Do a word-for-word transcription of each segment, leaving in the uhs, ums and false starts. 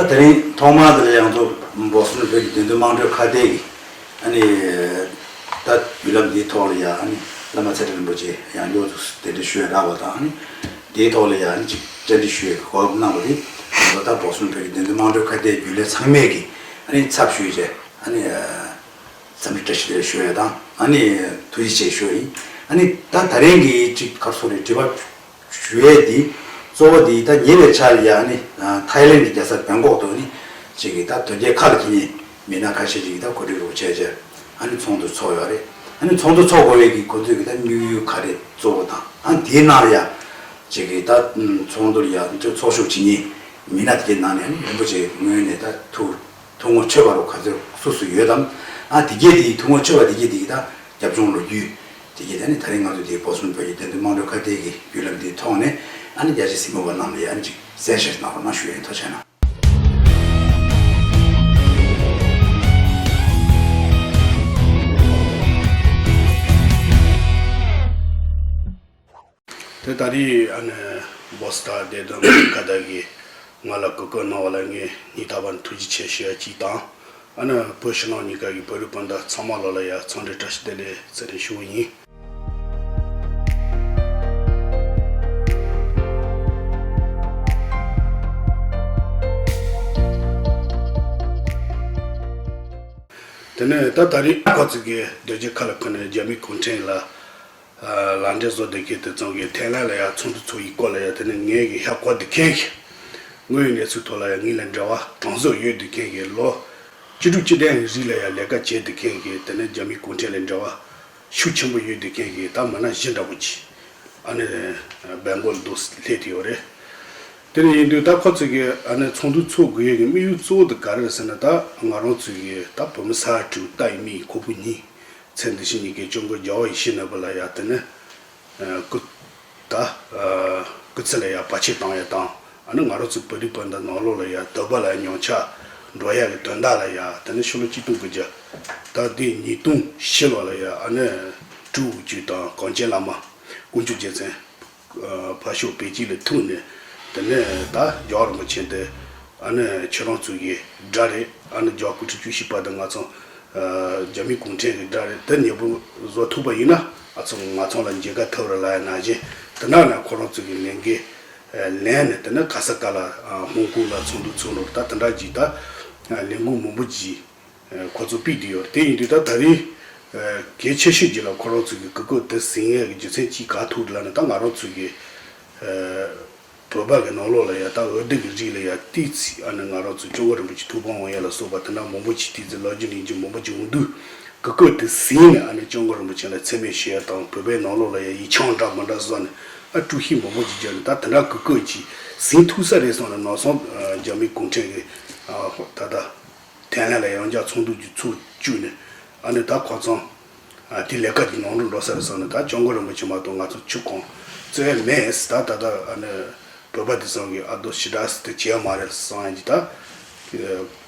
ད་རིང་ཐོག་མར་དེ་ལ་ཡང་ཐོག་བོ་སི་ཊོན་བོད་ཀྱི་བདེན་དོན་དམངས་ཁྲོད་ཁ་བརྡའི་གི་ཨ་ནི་ད་བརྒྱུད་ལམ་འདིའི་ཐོག་ལ་ཡང་ཨ་ནི་བླ་མ་ཚེ་བཀྲ་རིན་པོ་ཆེ་ཡང་མགྱོགས་སུ་གདན་འདྲེན་ཞུ་ཡ་རག་པ་དང་ཨ་ནི་དེའི་ཐོག་ལ་ཡང་ཨ་ནི་ཅིག་བཅར་འདྲི་ཞུ་ཡའི་གོ་སྐབས་གནང་བ་རེད། ད་བོ་སི་ཊོན་བོད་ཀྱི་བདེན་དོན་དམངས་ཁྲོད་ཁ་བརྡའི་བརྒྱུད་ལས་ཚང་མས་གི་ཨ་ནི་ཚབ་ཞུས་བྱས་ཨ་ནི་འཚམས་འདྲི་བཀྲ་ཤིས་བདེ་ལེགས་ཞུ་ཡ་དང་ཨ་ནི་ཐུགས་རྗེ་ཆེ་ཞུ་ཡ་ཡིན། ཨ་ནི་ད་ད་རིང་གི་ཅིག་ག་རེ་ཟེར་དགོས་རེད། དྲི་བ་ཞུ་ཡས་འདི་གཙོ་བོ་འདི་ད་ཉེ་བའི་ཆར་ཡ་ཨ་ནི་ཐའི་ལེན་གྱི་རྒྱལ་ས་བེང་ཀོག་ཏུ་ཨ་ནི་ཅིག་གི་ད་དོལ་རྒྱལ་ཁ་ལ་འཁྱེར་མཁན་མི་སྣ་ཁ་ཤས་ཅིག་གིས་ད་གོ་སྒྲིག་རོགས་བྱས་བྱས་ཨ་ནི་ཚོགས་འདུ་ཚོགས་ཡོད་རེད། ཨ་ནི་ཚོགས་འདུ་ཚོགས་དགོས་པའི་གི་ཁོ་ཚོས་གི་ད་དམིགས་ཡུལ་ག་རེ་གཙོ་བོ་དང་ཨ་དེའི་ནང་ལ་ཡ་ཅིག་གི་ད་ཚོགས་འདུ་ལ་ཡ་ཚོགས་ཞུགས་བྱེད་མཁན་མི་སྣ་དེ་གའི་ནང་ནས་ཨ་ནི་རིན་པོ་ཆེ་ངོས་ནས་ད་ཐུགས་ཐུགས་ངོ་ཆོད་པ་རོ་ག་ཚོད་སུ་སུ་ཡོད་དམ། ཨ་དེ་གས་དེ་ཐུགས་ངོ་ཆོད་པ་དེ་གས་དེ་གས་ད་རྒྱབ་ལྗོངས་ལོ་རྒྱུས་དེ་གས་ད་ནི་ད་རིང་ང་ཚོ་དེ་བོ་སི་ཊོན་བོད་ཀྱི་བདེན་དོན་དམངས་ཁྲོད་ཁ་བརྡའི་གི་བརྒྱུད་ལམ་དེའི་ཐོག་ནས་ཨ་ནི་རྒྱ་ཆེ་གཟིགས་མོ་བ་རྣམས་ལ་ཡ་ཨ་ནི་ཅིག་གསལ་བཤད་གནང་རོགས་གནང་ཞུ་ཡ་ཡིན། ཐུགས་རྗེ་གནང་། དེ་ད་རེས་ཨ་ནི་བོ་སི་ཊོན་བདེ་དོན་ཁ་བརྡ་གིས་ང་ལ་གོ་སྐབས་གནང་བ་ལ་ངས་སྙིང་ཐག་པ་ནས་ཐུགས་རྗེ་ཆེ་ཞུ་ཡ་གཅིག་དང་། ཨ་ནི་བོད་ཕྱི་ནང་གཉིས་ཀ་གི་བོད་རིགས་སྤུན་ཟླ་ཚང་མ་ལོ་ལ་ཡ་འཚམས་འདྲི་བཀྲ་ཤིས་བདེ་ལེགས་ཟེར་ནས་ཞུ་བ་ཡིན། དེ་ནས་ད་ད་རེས་ཁོ་ཚོ་གི་དོལ་རྒྱལ་ཁ་ལ་འཁོད་ནས་རྒྱ་མི་གུང་ཁྲན་ལ་ལག་འབྲེལ་བཟོ་བསྡད་མཁན་དེ་ཚོ་གི་ཐའི་ལན་ལ་ཡ་ཚོགས་འདུ་ཚོགས་ཡི་སྐོར་ལ་ཡ་དེ་ནས་ངས་གི་ཧ་གོ་བསྡད་མཁན་གི་དངོས་ཡོད་གནས་ཚུལ་ཐོག་ལ་ཡ་ངའི་ལ་འབྲེལ་བ་གྲངས་སུ་ཡོད་བསྡད་མཁན་གི་ལོ་བཅུ་དྲུག་བཅུ་བདུན་རིང་ལ་ཡ་ལས་ཀ་བྱས་བསྡད་མཁན་གི་དེ་ནས་རྒྱ་མི་གུང་ཁྲན་ལ་འབྲེལ་བ་ཤུགས་ཆེན་པོ་ཡོད་བསྡད་མཁན་གི་ད་མི་སྣ་བཞི་འདྲ་པོ་ཅིག་ཨ་ནི་བེང་ཀོག་ལ་འདུག་སླེབས་བསྡད་ཡོད་རེད། དེ་ནས་ཡིན་དུས་ད་ཁོ་ཚོ་གི་ཨ་ནི་ཚོགས་འདུ་ཚོགས་དགོས་ཡས་ཀྱི་དམིགས་ཡུལ་གཙོ་བོ་དེ་ག་རེ་རེད་ཟེར་ན། ད་ང་རང་ཚོ་གི་ད་བོད་མི་ས་ཡ་དྲུག་རྟ་ཡི་མི་ཡི་ཁོག་པ་གཉིས། ཚེ་འདི་ཕྱི་གཉིས་ཀའི་སྐྱབས་མགོན་རྒྱལ་བ་ཡིད་བཞིན་ནོར་བུ་ལ་ཡ་དེ་ནི་སྐུ་ད་སྐུ་ཚེ་ལ་ཡ་བར་ཆད་བཏང་ཡ་དང་། ཨ་ནི་ང་རང་ཚོའི་བོད་རིགས་སྤུན་ཟླ་ནང་ལོགས་ལ་ཡ་དོལ་པ་ལ་ཡ་ཉམས་ཆག་འགྲོ་ཡ་གི་དོན་དག་ལ་ཡ་དེ་ནི་ཕྱི་ལོ་གཅིག་སྟོང་དགུ་བརྒྱ་ད་དེ་ཉིས་སྟོང་བཞི་ལོ་ལ་ཡ་ཨ་ནི་སྤྲུལ་སྐུ་བཅུ་དང་གངས་ཅན་བླ་མ་དཀོན་མཆོག་རྗེ་བཙུན་ཕར་ཕྱོགས་པེ་ཅིན་ལ་ཐུག་ནས་དེ་ནས་ད་རྒྱལ་བ་རིན་པོ་ཆེ་འདི་ཨ་ནི་ཁྱེད་རང་ཚོ་གི་དགྲ་རེད། ཨ་ནི་རྒྱལ་བ་སྐུ་ཕྲེང་བཅུ་བཞི་པ་དང་ང་ཚོ་རྒྱ་མི་གུང་ཁྲན་གི་དགྲ་རེད། དེ་ཉེ་པོ་བཟོ་ཐུབ་པ་ཡིན་ན་ཨ་ཚོ་ང་ཚོ་ལ་མཇལ་ཁ་ཐོབ་རེད་ལབ་ཡ་ནང་བཞིན། དེ་འདྲ་ན་ཁོ་རང་ཚོ་གི་ལས་འགན་ལེན་ནས་དེ་ནས་ག་ས་ག་ལ་ཧོང་ཀོང་ལ་ཚོགས་འདུ་ཚོགས་ནོར་ད་དེ་འདྲ་ཅིག་ད་ལས་འགུལ་མང་པོ་ཅིག་ཁོ་ཚོ་སྤེལ་བསྡད་ཡོད་རེད། དེ་ཡིན་དུས་ད་ད་རེས་གལ་ཆེ་ཤོས་ཅིག་ལ་ཁོ་རང་ཚོ་གི་གོ་སྐབས་དེ་ཟིན་ཡས་ཀྱི་རྒྱུ་མཚན་གཅིག་ག་ཐུག་རེད་ལབ་ན། ད་ང་རང་ཚོ་གི་བོད་པ་གི་ནང་ལོགས་ལ་ཡ་ད་འོས་བསྡུ་གི་རིགས་ལ་ཡ་ཏོག་ཙམ་ཨ་ནི་ང་རང་ཚོ་སྐྱབས་མགོན་རིན་པོ་ཆེ་ཐུགས་ཕན་དབང་ཡས་ལ་སོགས་པ་དེ་འདྲ་མང་པོ་ཅིག་ཏོག་ཙམ་ལོ་རྒྱུས་ལེན་རྒྱུ་མང་པོ་ཅིག་འོང་དུས་གོ་སྐབས་དེ་ཟིན་ནས་ཨ་ནི་སྐྱབས་མགོན་རིན་པོ་ཆེ་ལ་མཚན་སྨད་ཞུ་ཡ་དང་། བོད་པའི་ནང་ལོགས་ལ་ཡ་ཡིག་ཆ་འདྲ་མི་འདྲ་བཟོས་ནས་ཨ་དཀྲུག་ཤིང་མང་པོ་ཅིག་བརྒྱབ་ནས་ད་དེ་འདྲ་གོ་སྐབས་ཅིག་ཟིན་ཐུབ་ས་རེད་བསམ་ནས་ནང་སོང་རྒྱ་མི་གུང་ཁྲན་གི་ད་ལྟ། ཐའི་ལན་ལ་ཡང་བསྐྱར་ཚོགས་འདུ་ཅིག་ཚོགས་བཅུག་ནས་ཨ་ནི་ད་ཁོ་ཚང་ཨ་དེ་ལས་ཀ་དེ་ནང་འགྲོ་འགྲོ་ས་རེད་བསམ་ནས། ད་སྐྱབས་མགོན་རིན་པོ་ཆེ་མ་གཏོགས་ང་ཚོ་ཆུ་ཁོང་རྩོད་ཡ་མེད། ད་ད་ལྟ་ཨ་ནི་བོད་པ་དེ་ཚང་གི་ཨ་རྡོ་ཞེ་དྲག་སི་ཏི་བྱས་མ་རེད་བསམ་ཡ་གི་ད་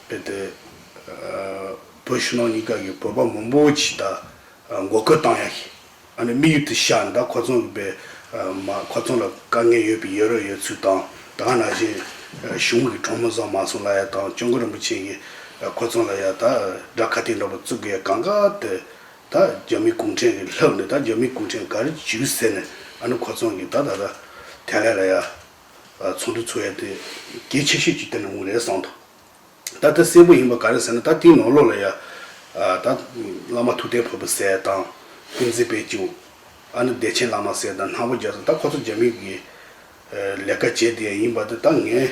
དཔེ་དེ་བོད་ཕྱི་ནང་གཉིས་ཀ་གི་བོད་པ་མང་པོ་ཅིག་ད་མགོ་སྐོར་བཏང་ཡ་གི་ཨ་ནི་དམིགས་ཡུལ་དེ་བཞག་ནས་ད་ཁོ་ཚོ་གི་པའི་མ་ཁོ་ཚོ་ལ་དཀའ་ངལ་ཡོད་པའི་ཡོད་རེད་ཡོད་ཚུལ་དང་། ད་ག་ནང་བཞིན་གཞུང་གི་གྲོས་མོལ་བཟོ་མ་སོང་ལབ་ཡ་དང་། སྐྱབས་མགོན་རིན་པོ་ཆེ་གིས་ཁོ་ཚོ་ལ་ཡ་ད་དགྲ་ཁ་གཏད་འདྲ་པོ་བཙུགས་དགོས་ཡ་གང་ག་དེ་ད་རྒྱ་མི་གུང་ཁྲན་གྱིས་ལྷབ་ནས། ད་རྒྱ་མི་གུང་ཁྲན་ག་རེ་བྱེད་ཟེར་ནས་ཨ་ནི་ཁོ་ཚོ་གིས་ད་ད་ད་ཐའི་ལན་ལ་ཡ་ཚོགས་འདུ་ཚོགས་ཡ་དེ་གལ་ཆེ་ཤོས་ཅིག་དེ་ནས་འོང་རེད་བསམ་འདུག་ད་ལྟ་གསལ་པོ་ཡིན་པ་ག་རེ་ཟེར་ན། ད་དེའི་ནང་ལོགས་ལ་ཡ་ད་བླ་མ་ཐུབ་བསྟན་ཕུར་བུ་ཟེར་དང་། ཀུན་གཟིགས་དཔལ་སྐྱབས། ཨ་ནི་བདེ་ཆེན་བླ་མ་ཟེར་དང་། སྣང་བ་རྒྱ་མཚོ། ད་ཁོ་ཚོ་རྒྱ་མི་གི་ལས་ཀ་བྱས་དེ་ཡིན་པ་དེ་ད་ངས་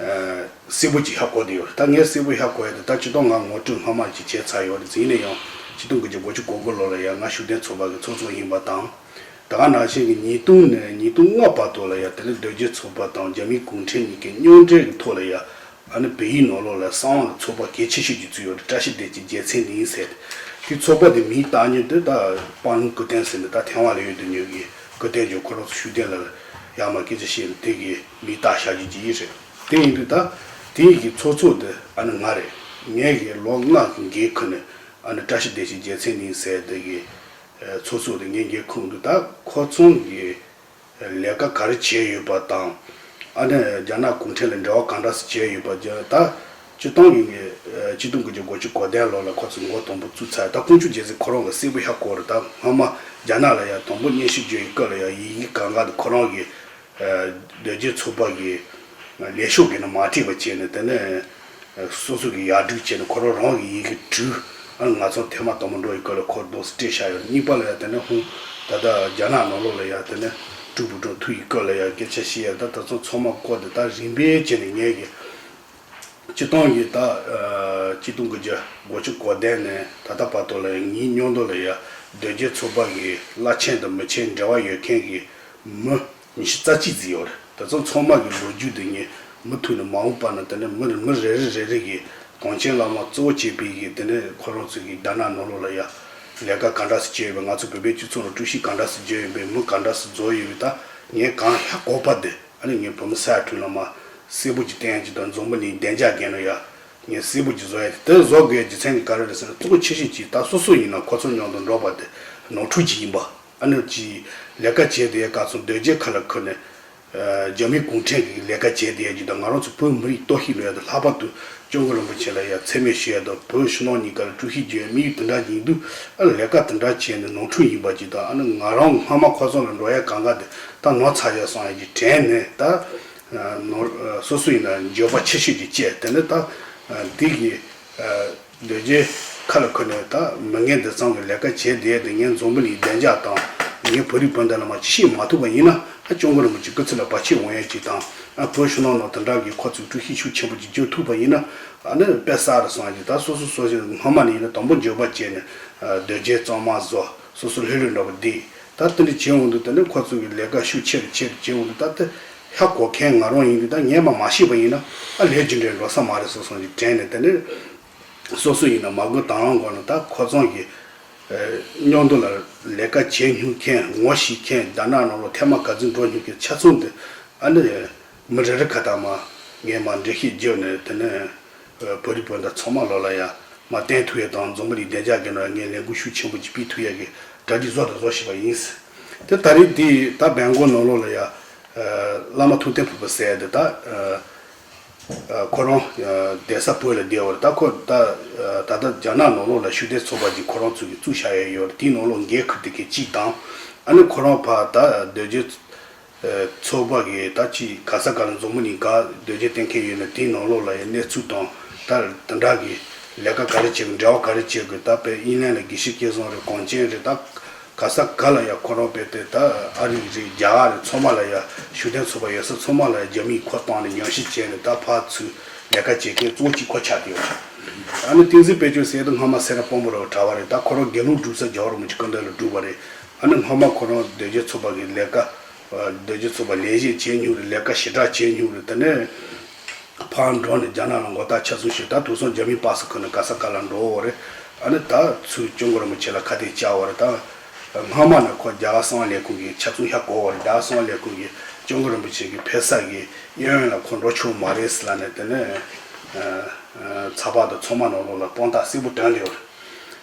གསལ་པོ་ཅིག་ཧ་གོ་བསྡད་ཡོད་རེད། ད་ངས་གསལ་པོ་ཧ་གོ་ཡ་དེ་ད་སྤྱིར་བཏང་ང་ངོ་སྤྲོད་སྔ་མ་ཅིག་བྱས་ཚར་ཡོད་རེད། ཡིན་ན་ཡང་ཆིག་སྟོང་དགུ་བརྒྱ་དགུ་བཅུ་གོ་དགུ་ལོ་ལ་ཡ་ང་ཤུགས་ལྡན་ཚོགས་པ་གི་ཚོགས་གཙོ་ཡིན་པ་དང་། ད་ག་ནང་བཞིན་གྱི་ཉིས་སྟོང་ནས་ཉིས་སྟོང་ལྔ་བར་དུ་ལ་ཡ་དེ་ནས་དོལ་རྒྱལ་ཚོགས་པ་དང་རྒྱ་མི་གུང་ཁྲན་གཉིས་ཀའི་མཉམ་འབྲེལ་གྱི་ཐོག་ལ་ཡ་ཨ་ནི་བལ་ཡུལ་ནང་ལོགས་ལ་གསང་བ་ལ་ཚོགས་པ་གལ་ཆེ་ཤོས་ཅིག་བཙུགས་ཡོད་རེད། བཀྲ་ཤིས་བདེ་ཆེན་རྒྱལ་མཚན་གླིང་ཟེར་ཏེ། དེ་ཚོགས་པ་དེ་མིང་བཏགས་མྱོང་དེ་ད་སྤང་ལུང་ཀུན་བསྟན་ཟེར་ནས་ད་ཐེ་ཝན་ལ་ཡོད་དུས་ཉོ་གི་ཀུན་བསྟན་ཇོ་ཁོ་རང་ཚོ་ཤུགས་ལྡན་ལ་ཡར་མར་སྐད་ཆ་བཤད་ནས་དེ་གི་མིང་བཏགས་བཞག་རྒྱུ་ཅིག་ཡིན་རེད། དེ་ཡིན་དུས་ད་དེ་ཡི་གི་ཚོགས་གཙོ་དེ་ཨ་ནི་ང་རེད། ངས་གི་ལོ་ལྔ་གི་འགན་ཁུར་ནས་ཨ་ནི་བཀྲ་ཤིས་བདེ་ཆེན་རྒྱལ་མཚན་གླིང་ཟེར་དེ་གི་ཚོགས་གཙོ་དེ་ངས་འགན་ཁུར་འདུག་ད་ཁོ་ཚོ་གི་ལས་ཀ་ག་རེ་བྱས་ཡོད་པ་དང་ ཨ་ནི་རྒྱ་ནག་གུང་ཁྲན་ལ་འབྲེལ་བ་ག་འདྲ་སེ་བྱས་ཡོད་པ་རྒྱ་ད་སྤྱིར་བཏང་གི་ངས་ཆིག་སྟོང་དགུ་བརྒྱ་དགུ་བཅུ་གོ་བདུན་ལོ་ལ་ཁོ་ཚོས་མགོ་དང་པོ་བཙུགས་ཚར། ད་དཀོན་མཆོག་རྒྱལ་མཚན་ཁོ་རང་གི་གསལ་པོ་ཧ་གོ་རེད། ད་སྔ་མ་རྒྱ་ནག་ལ་ཡང་དང་པོ་སྙན་ཞུ་བརྒྱབ་ཡི་སྐབས་ལ་ཡང་ཡི་གེ་གང་ག་དེ་ཁོ་རང་གི་སྡོད་བརྒྱུད་ཚོགས་པ་གི་ལས་ཤོག་གི་ནང་མ་བྲིས་པ་བྱས་ནས། དེ་ནས་སོ་སོ་གི་ཡར་སྒྲིག་བྱས་ནས་ཁོ་རང་རང་གི་ཡི་གེ་བྲིས། ཨ་ང་ཚོ་ཐེངས་མ་དང་པོ་འགྲོ་ཡི་སྐབས་ལ་ཁོ་རྡོག་སེ་སྤྲད་བཞག་ཡོད། གཉིས་པ་ལ་ཡང་དེ་ནས་ཧུང་ད་ལྟ་རྒྱ་ནག་ནང་ལོགས་ལ་ཡང་དེ་ནས་ཀྲུའུ་ཕུའུ་ཀྲང་ཐུག་ཡི་སྐབས་ལ་ཡང་སྐད་ཆ་བཤད་ཡ། ད་ད་ཚོ་ཚང་མ་བསྐོར་ཏེ་ད་རིམ་པས་བྱས་ནས་ངས་གི་སྤྱིར་བཏང་གི་ད་ཆིག་སྟོང་དགུ་བརྒྱ་དགུ་བཅུ་གོ་བདུན་ནས་ད་ལྟ་བར་དུ་ལ་ཡང་ངའི་མཉམ་དུ་ལ་ཡང་སྡོད་བརྒྱུད་ཚོགས་པ་གི་བླ་ཆེན་དང་མི་ཆེན་འབྲེལ་བ་ཡོད་མཁན་གི་མི་ཉི་ཤུ་རྩ་གཅིག་ཙམ་ཡོད་རེད། དེ་ཚོ་ཚང་མ་གི་ལོ་རྒྱུས་དེ་ངས་མུ་མཐུད་ནས་མ་འོངས་པ་ན་དེ་ནས་མི་མི་རེ་རེ་རེ་རེ་གི་གངས་ཅན་བླ་མ་གཙོ་བོ་བྱས་པའི་གི་དེ་ནས་ཁོ་རང་ཚོ་གི་རྒྱ་ནག་ནང་ལོགས་ལ་ཡ་ལས་ཀ་ག་འདྲ་སེ་བྱས་ཡོད་པའི། ང་ཚོ་བོད་པའི་སྤྱི་ཚོགས་ལ་དཀྲུག་ཤིང་ག་འདྲ་སེ་བརྒྱབ་ཡོད་པའི། མི་ག་འདྲ་སེ་རྫོགས་ཡོད་པའི། ད་ངས་གང་ཧ་གོ་བ་དེ་ཨ་ནི་ངས་བུ་མོ་ས་ཡ་ཁྲུན་ལ་མ་གསལ་པོ་ཅིག་བསྟན་ཡ་ཅིག་དང་། འཛམ་བུ་གླིང་བདེ་འཇགས་རྒན་ལ་ཡ་ངས་གསལ་པོ་ཅིག་བཟོ་ཡ་དེ། དེ་བཟོ་དགོས་ཡ་རྒྱུ་མཚན་གྱི་ག་རེ་རེད་ཟེར་ན། གཙོ་བོ་ཆེ་ཤོས་ཅིག་ད་སོ་སོ་ཡིན་ན་ཁོ་ཚོ་མཉམ་དུ་འགྲོགས་པ་དེ་ནོར་འཁྲུལ་ཅིག་ཡིན་པ། ཨ་ནི་ཅིག་ལས་ཀ་བྱས་བསྡད་ཡ་ག་ཚོད་སྡོད་བརྒྱུད་ཁ་ལ་ཁུར་ནས། རྒྱ་མི་གུང་ཁྲན་གྱི་ལས་ཀ་བྱས་བསྡད་ཡ་ཅིག་དང་། ང་རང་ཚོ་བོད་མི་རིགས་གཏོར་བཤིག་ལོས་ཡ་དང་། ལྷག་པར་དུ་སྐྱབས་མགོན་རིན་པོ་ཆེ་ལ་ཡ་མཚན་སྨད་ཞུ་ཡ་དང་། བོད་ཕྱི་ནང་གཉིས་ཀ་ལ་དཀྲུག་ཤིང་བརྒྱབ་ཡ་དམིགས་ཡུལ་དེ་འདྲ་ཡིན་དུས། ཨ་ལས་ཀ་དེ་འདྲ་བྱས་ནས་ནོར་འཁྲུལ་ཡིན་པ་ཅིག་དང་། ཨ་ནི་ང་རང་སྔ་མ་ཁོ་ཚོ་ལ་འགྲོ་ཡ་གང་ག་དེ་ད་ནོར་ཚར་ཡ་སོང་ཡ་ཅིག་དྲན་ནས། ད་ནོར་སོ་སོ་ཡིན་ན་འགྱོད་པ་ཆེ་ཤོས་ཅིག་སྐྱེས། དེ་ནས་ད་འདི་གི་སྡོད་བརྒྱུད་ཁ་ལ་ཁུར་ནས་ད་མི་ངན་འདི་ཚང་གི་ལས་ཀ་བྱས་བསྡད་དེ། ངས་འཛམ་བུ་གླིང་བདེ་འཇགས་དང་ངའི་བོད་རིགས་སྤུན་ཟླ་ལ་མ་ཅིག་བཤད་མ་ཐུབ་པ་ཡིན་ན། ཨ་སྐྱབས་མགོན་རིན་པོ་ཆེ་སྐུ་ཚེ་ལ་བར་ཆད་འོང་ཡ་ཅིག་དང་། ཨ་བོད་ཕྱི་ནང་ནང་དེ་འདྲ་གི་ཁོ་ཚོས་དཀྲུག་ཤིང་ཤུགས་ཆེན་པོ་ཅིག་བརྒྱབ་ཐུབ་པ་ཡིན་ན། ཨ་ནི་དཔེ་གསར་རུ་སོང་ཡ་ཅིག་ད་སོ་སོ་སོ་སོ་སྔ་མ་ནས་ཡིན་ན་དང་པོ་འགྱོད་པ་བྱས་ནས་སྡོད་བརྒྱུད་གཙང་མ་བཟོ། སོ་སོ་ལྷོད་ལྷོད་འདྲ་པོ་བསྡད། ད་དེ་འདྲ་བྱས་འོང་དུས་དེ་ནས་ཁོ་ཚོ་གི་ལས་ཀ་ཤུགས་ཆེ་རུ་ཆེ་རུ་བྱས་འོང་དུས། ད་དེ་ཧ་གོ་མཁན་ང་རང་ཡིན་དུས། ད་ངས་མ་མ་ཤེས་པ་ཡིན་ན་ཨ་ལས་རྒྱུ་འབྲས་འགྲོ་ས་མ་རེད་བསམ་བསམ་ཅིག་དྲན་ནས། དེ་ནས་སོ་སོ་ཡིན་ན་མ་དགོས་དང་བླངས་སྒོ་ནས་ད་ཁོ་ཚང་གི་མཉམ་དུ་ལ་ལས་ཀ་བྱེད་མྱོང་མཁན། ངོ་ཤེས་མཁན། རྒྱ་ནག་ནང་ལ་ཐེངས་མ་ག་ཚོད་འགྲོ་མྱོང་མཁན་ཆ་ཚང་དེ་ཨ་ནི་མི་རེ་རེ་ཁ་ཐག་མ་ངས་མ་འགྲེལ་བཤད་བརྒྱབ་ནས། དེ་ནས་བོད་རིགས་སྤུན་ཟླ་ཚང་མ་ལོ་ལ་ཡ་མ་བསྟན་ཐུབ་ཡ་དང་། འཛམ་བུ་གླིང་བདེ་འཇགས་ཀྱི་ནང་ངས་ལས་འགུལ་ཤུགས་ཆེན་པོ་ཅིག་སྤེལ་ཐུབ་ཡ་གི་གྲ་སྒྲིག་བཟོ་དང་བཟོ་བཞིན་པ་ཡིན། དེ་ད་རེས་འདི་ད་སྦེལ་ཀོབ་ནང་ལོགས་ལ་ཡ་བླ་མ་ཐུབ་བསྟན་ཕུན་པ་ཟེར་ཡ་དེ་ད་ཁོ་རང་གདན་ས་བོད་ལ་བསྡད་པ་རེད། ད་ཁོ་ད་ད་ལྟ་རྒྱ་ནག་ནང་ལོགས་ལ་ཤུགས་ལྡན་ཚོགས་པ་ཅིག་ཁོ་རང་ཚོ་གིས་བཙུགས་བཞག་ཡ་ཡོད་རེད། དེའི་ནང་ལོགས་འགན་འཁུར་བསྡད་མཁན་གཅིག་དང་། ཨ་ནི་ཁོ་རང་ཕར་ད་སྡོད་བརྒྱུད་ཚོགས་པ་གི་ད་ཅིག་ག་ས་ག་ལ་འཛམ་བུ་གླིང་ག་སྡོད་བརྒྱུད་བསྟེན་མཁན་ཡོད་ན་དེའི་ནང་ལོགས་ལ་ཡ་གནས་ཚུལ་དང་། ད་དེ་འདྲ་གི་ལས་ཀ་ག་རེ་བྱེད་དགོས། འབྲེལ་བ་ག་རེ་བྱེད་དགོས། ད་དཔེ་ཨིན་ལན་ལ་དགེ་བཤེས་སྐལ་བཟང་རེད། གངས་ཅན་རེད། ད་ག་ས་ག་ལ་ཡ་ཁོ་རང་དཔེ་དེ་ད་ཨ་རི་རེད། རྒྱ་གར་རེད། ཚང་མ་ལ་ཡ་ཤུགས་ལྡན་ཚོགས་པ་ཡོད་ས་ཚང་མ་ལ་ཡ་རྒྱ་མིས་ཁོ་བཏང་ནས་ཉམས་ཞིབ་བྱས་ནས་ད་ཕར་ཚུར་ལས་ཀ་བྱེད་མཁན་གཙོ་བོ་གཅིག་ཁོ་ཆགས་བསྡད་ཡོད་རེད། ཨ་ནི་བསྟན་འཛིན་དཔལ་སྐྱོར་ཟེར་དུས་སྔ་མ་སེ་ར་དཔོན་པོ་རུ་གྲྭ་བ་རེད། ད་ཁོ་རང་དགེ་ལུགས་སྒྲུབ་ས་རྒྱལ་བ་རིན་པོ་ཆེ་སྐུ་མདུན་ལ་སྒྲུབ་པ་རེད། ཨ་ནི་སྔ་མ་ཁོ་རང་སྡོད་བརྒྱུད་ཚོགས་པ་གི་ལས་ཀ་སྡོད་བརྒྱུད་ཚོགས་པ་ལས་བྱེད་བྱེད་མྱོང་རེད། ལས་ཀ་ཞེ་དྲག་བྱེད་མྱོང་རེད། དེ་ནས་ཕར་འགྲོ་ནས་རྒྱ་ནག་ལ་མགོ་བཏགས་ཆ་ཚང་ཞིག་ད་དེང་སང་རྒྱ་མིའི་པ་སེ་ཁུར་ནས་ག་ས་ག་ལ་འགྲོ་བ་རེད། ཨ་ནི་ད་ཚུར་སྐྱབས་མགོན་རིན་པོ་ཆེ་ལ་ཁ་གཏད་བཅག་པ་རེད། ད་སྔ་མ་ནས་ཁོ་རྒྱ་གར་གསང་བ་ལས་ཁུངས་ཀྱི་ཆ་ཚང་ཧ་གོ་བ་རེད། རྒྱ་གར་གསང་བ་ལས་ཁུངས་ཀྱིས་སྐྱབས་མགོན་རིན་པོ་ཆེ་གི་ཕེབས་ས་གི་གཡས་གཡོན་ལ་ཁོ་འགྲོ་ཆོག་མ་རེད་ཟེར་ལབ་ནས། དེ་ནས་ཚགས་པར་དང་ཚང་མ་ནང་ལོགས་ལ་དཔང་རྟགས་གསལ་པོ་དྲངས་ཡོད་རེད།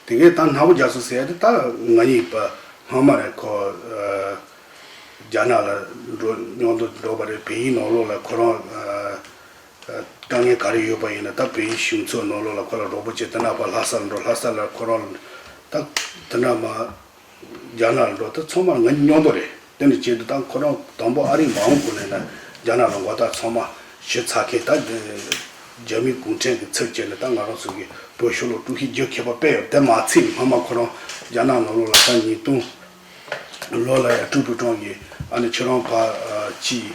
དེ་གས་ད་ནག་པོ་རྒྱ་མཚོ་ཟེར་ཡ་དེ་ད་ང་གཉིས་པ་སྔ་མ་ནས་ཁོ་རྒྱ་ནག་ལ་འགྲོ་མཉམ་དུ་འགྲོ་བ་རེད། བལ་ཡུལ་ནང་ལོགས་ལ་ཁོ་རང་དཀའ་ངལ་ག་རེ་ཡོད་པ་ཡིན་ན་ད་བལ་ཡུལ་གཞུང་ཚབ་ནང་ལོགས་ལ་ཁོ་ལ་རོགས་པ་བྱེད། དེ་ནས་ཕར་ལྷ་ས་ལ་འགྲོ། ལྷ་ས་ལ་ཁོ་རང་ད་དེ་ནས་མར་རྒྱ་ནག་ལ་འགྲོ། ད་ཚང་མ་ང་མཉམ་དུ་རེད། དེ་འདྲ་བྱས་དུས་ད་ཁོ་རང་དང་པོ་ཨ་རིའི་མ་འོངས་གོང་ནས་ན་རྒྱ་ནག་ལ་མགོ་བཏགས་ཚང་མ་ཞུ་ཚར་མཁན། ད་རྒྱ་མི་གུང་ཁྲན་གྱི་ཚབ་བྱས་ནས་ད་ང་རང་ཚོ་གི་བོད་ཕྱོགས་ལ་དཀྲུག་ཤིང་རྒྱག་མཁས་པ་དཔེ་ཡོད། དེ་མ་ཚད་སྔ་མ་ཁོ་རང་རྒྱ་ནག་ནང་ལོགས་ལ་ད་ཉིས་སྟོང་ལོ་ལ་ཡ་ཀྲུའུ་ཕུའུ་ཀྲང་གིས་ཨ་ནི་ཁྱེད་རང་ཕར་ཅིག་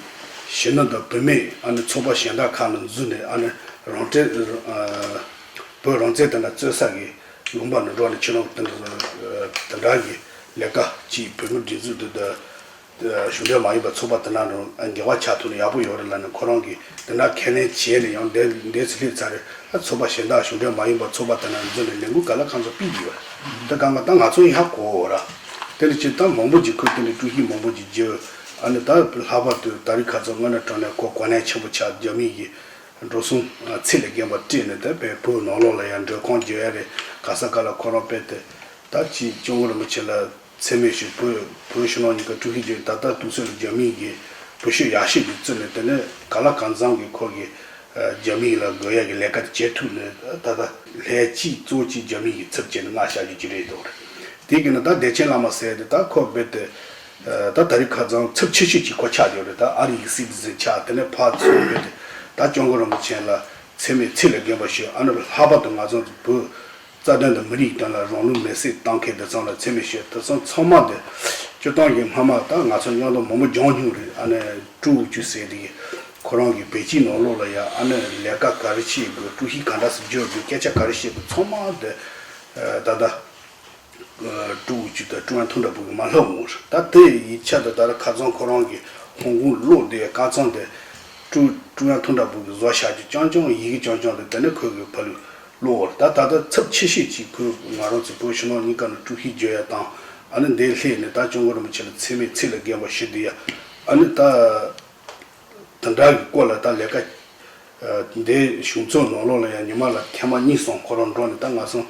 གཞོན་ནུ་དང་བུད་མེད་ཨ་ནི་ཚོགས་པ་གཞན་དག་ཁག་ནང་འཛུལ་ནས་ཨ་ནི་རང་བཙན་བོད་རང་བཙན་དེ་འདྲ་རྩོད་ས་གི་ལུང་པ་ནང་འགྲོ་ནས་ཁྱེད་རང་དེ་འདྲ་དེ་འདྲ་གི་ལས་ཀ་ཅིག་བོད་མི་སྒྲིག་འཛུགས་དེ་དང་གཞུང་འབྲེལ་མ་ཡིན་པ་ཚོགས་པ་དེ་འདྲ་ནང་འགལ་བ་ཆགས་ཐུབ་ན་ཡག་པོ་ཡོད་རེད་ལབ་ནས་ཁོ་རང་གིས་དེ་འདྲ་ཁས་ལེན་བྱས་ནས་ཡང་འདས་འདས་ཚེ་སླེབས་ཚར་རེད། ཨ་ཚོགས་པ་གཞན་དག་གཞུང་འབྲེལ་མ་ཡིན་པ་ཚོགས་པ་དེ་འདྲ་འཛུལ་ནས་ལས་འགུལ་ག་ལ་གང་འཚམ་སྤེལ་གྱི་ཡོད་རེད། དེ་གང་ག་ད་ང་ཚོ་ཡང་ཧ་གོ་ར། དེ་འདྲ་ཅིག་ད་མང་པོ་ཅིག་ཁུར། དེ་འདྲ་དཀྲུག་ཤིང་མང་པོ་ཅིག་བརྒྱབ། ཨ་ནི་ད་ལྷག་པར་དུ་ད་རིང་ཁ་སང་སྔོན་ནས་དྲང་གནས་ཁོ་གོ་གནས་ཆེན་པོ་ཆགས། རྒྱ་མི་གི་འགྲོ་སོང་ཚད་ལས་བརྒལ་བ་སྤྲད་ནས་ད་བོད་ནང་ལོགས་ལ་ཡང་མགྲོན་ཁང་བརྒྱབ་ཡ་རེད། ག་ས་ག་ལ་ཁོ་རང་དཔེ་དེ་ད་ཅིག་སྐྱབས་མགོན་རིན་པོ་ཆེ་ལ་མཚན་སྨད་ཞུ། བོད་བོད་ཕྱི་ནང་གཉིས་ཀ་དཀྲུག་ཤིང་བརྒྱབ། ད་ལྟ་དུས་ཚོད་ལ་རྒྱ་མི་གི་ བུ་ཤི་ཡག་ཤོས་ཀྱི་བཙུན་ནས་དེ་ནས་ག་ལ་གང་འཚམ་གྱི་ཁོ་གི་རྒྱ་མི་ལ་དགོས་ཡ་གི་ལས་ཀ་བྱེད་ཐུབ་ནས་ད་ལྟ་ལྷས་གཅིག་གཙོ་གཅིག་རྒྱ་མི་གི་ཚབ་བྱས་ནས་མངགས་བཞག་རྒྱུ་ཅིག་རེད་འདུག་དེ་གི་ནི་ད་བདེ་ཆེན་བླ་མ་ཟེར་དེ་ད་ཁོ་རྦད་དེ་ད་ད་རིང་ཁ་སང་ཚབས་ཆེ་ཤོས་ཀྱི་ཁོ་ཆགས་ཡོད་རེད། ད་ཨ་རི་གི་སི་ཊི་ཟན་ཆགས་དེ་ནས་ཕར་ཚུར་རྦད་དེ་ད་སྐྱབས་མགོན་རིན་པོ་ཆེ་ལ་འཚེ་མེད་ཚིག་ལས་འགལ་བ་ཞུ། ཨ་ནི་ལྷག་པར་དུ་ང་ཚོ་བོད་རྩ་དོན་དང་མི་རིགས་དོན་ལ་རང་ལུས་མེར་སྲེག་བཏང་མཁན་དེ་ཚང་ལ་འཚེ་མེད་ཞུ། དེ་ཚང་ཚང་མ་དེ་སྤྱིར་བཏང་གི་སྔ་མ་ད་ང་ཚོ་མཉམ་དུ་མང་པོ་སྦྱོང་མྱོང་རེད། ཨ་ནི་ཀྲུའུ་ཝུ་ཅུན་ཟེར་དེ་གི་ཁོ་རང་གི་བེད་སྤྱིའི་ནང་ལོགས་ལ་ཡ་ཨ་ནི་ལས་ཀ་ག་རེ་བྱེད་དགོས། ཀྲུའུ་ཞི་ག་འདྲ་སེ་འབྱོར་དགོས། སྐད་ཆ་ག་རེ་བཤད་དགོས། ཚང་མ་དེ་ད་ལྟ་ཀྲུའུ་ཝུ་ཅུན་དང་ཀྲུའུ་ཨན་ཐུང་དྲག་པོ་གི་མ་ལྷག་འོང་རེད། ད་དེ་ཡི་ཆ་དེ་ད་ལྟ་ཁ་སང་ཁོ་རང་གི་ཧོང་ཀོང་ལོག་དེ་ཀ་ཚང་དེ་ཀྲུའུ་ཀྲུའུ་ཨན་ཐུང་དྲག་པོ་གི་བཟོ་བཞག་རྒྱུ་རྐྱང་རྐྱང་ཡི་གེ་རྐྱང་རྐྱང་དེ་དེ་ནས་ཁོ་གི་ཕ་ལུས་ལོག་བར་ད་ད་ལྟ་ཚབས་ཆེ་ཤོས་ཀྱི་ཁོས་ང་རང་ཚོ་བོད་ཕྱི་ནང་གཉིས་ཀ་ནས་ཀྲུའུ་ཞི་བརྗོད་ཡ་དང་། ཨ་ནི་འདིར་སླེབས་ནས་ད་སྐྱབས་མགོན་རིན་པོ་ཆེ་ལ་འཚེ་མེད་ཚིག་ལས་འགལ་བ་ཞུ་བསྡད་ཡ། ཨ་ནི་ད་དེ་འདྲ་གི་སྐོར་ལ་ད་ལས་ཀ་འདིའི་གཞུང་ཚོགས་ནང་ལོགས་ལ་ཡང་ཉི་མ་ལ་ཐེངས་མ་གཉིས་གསུམ་ཁོ་རང་འགྲོ་ནས་ད་ང་ཚོ་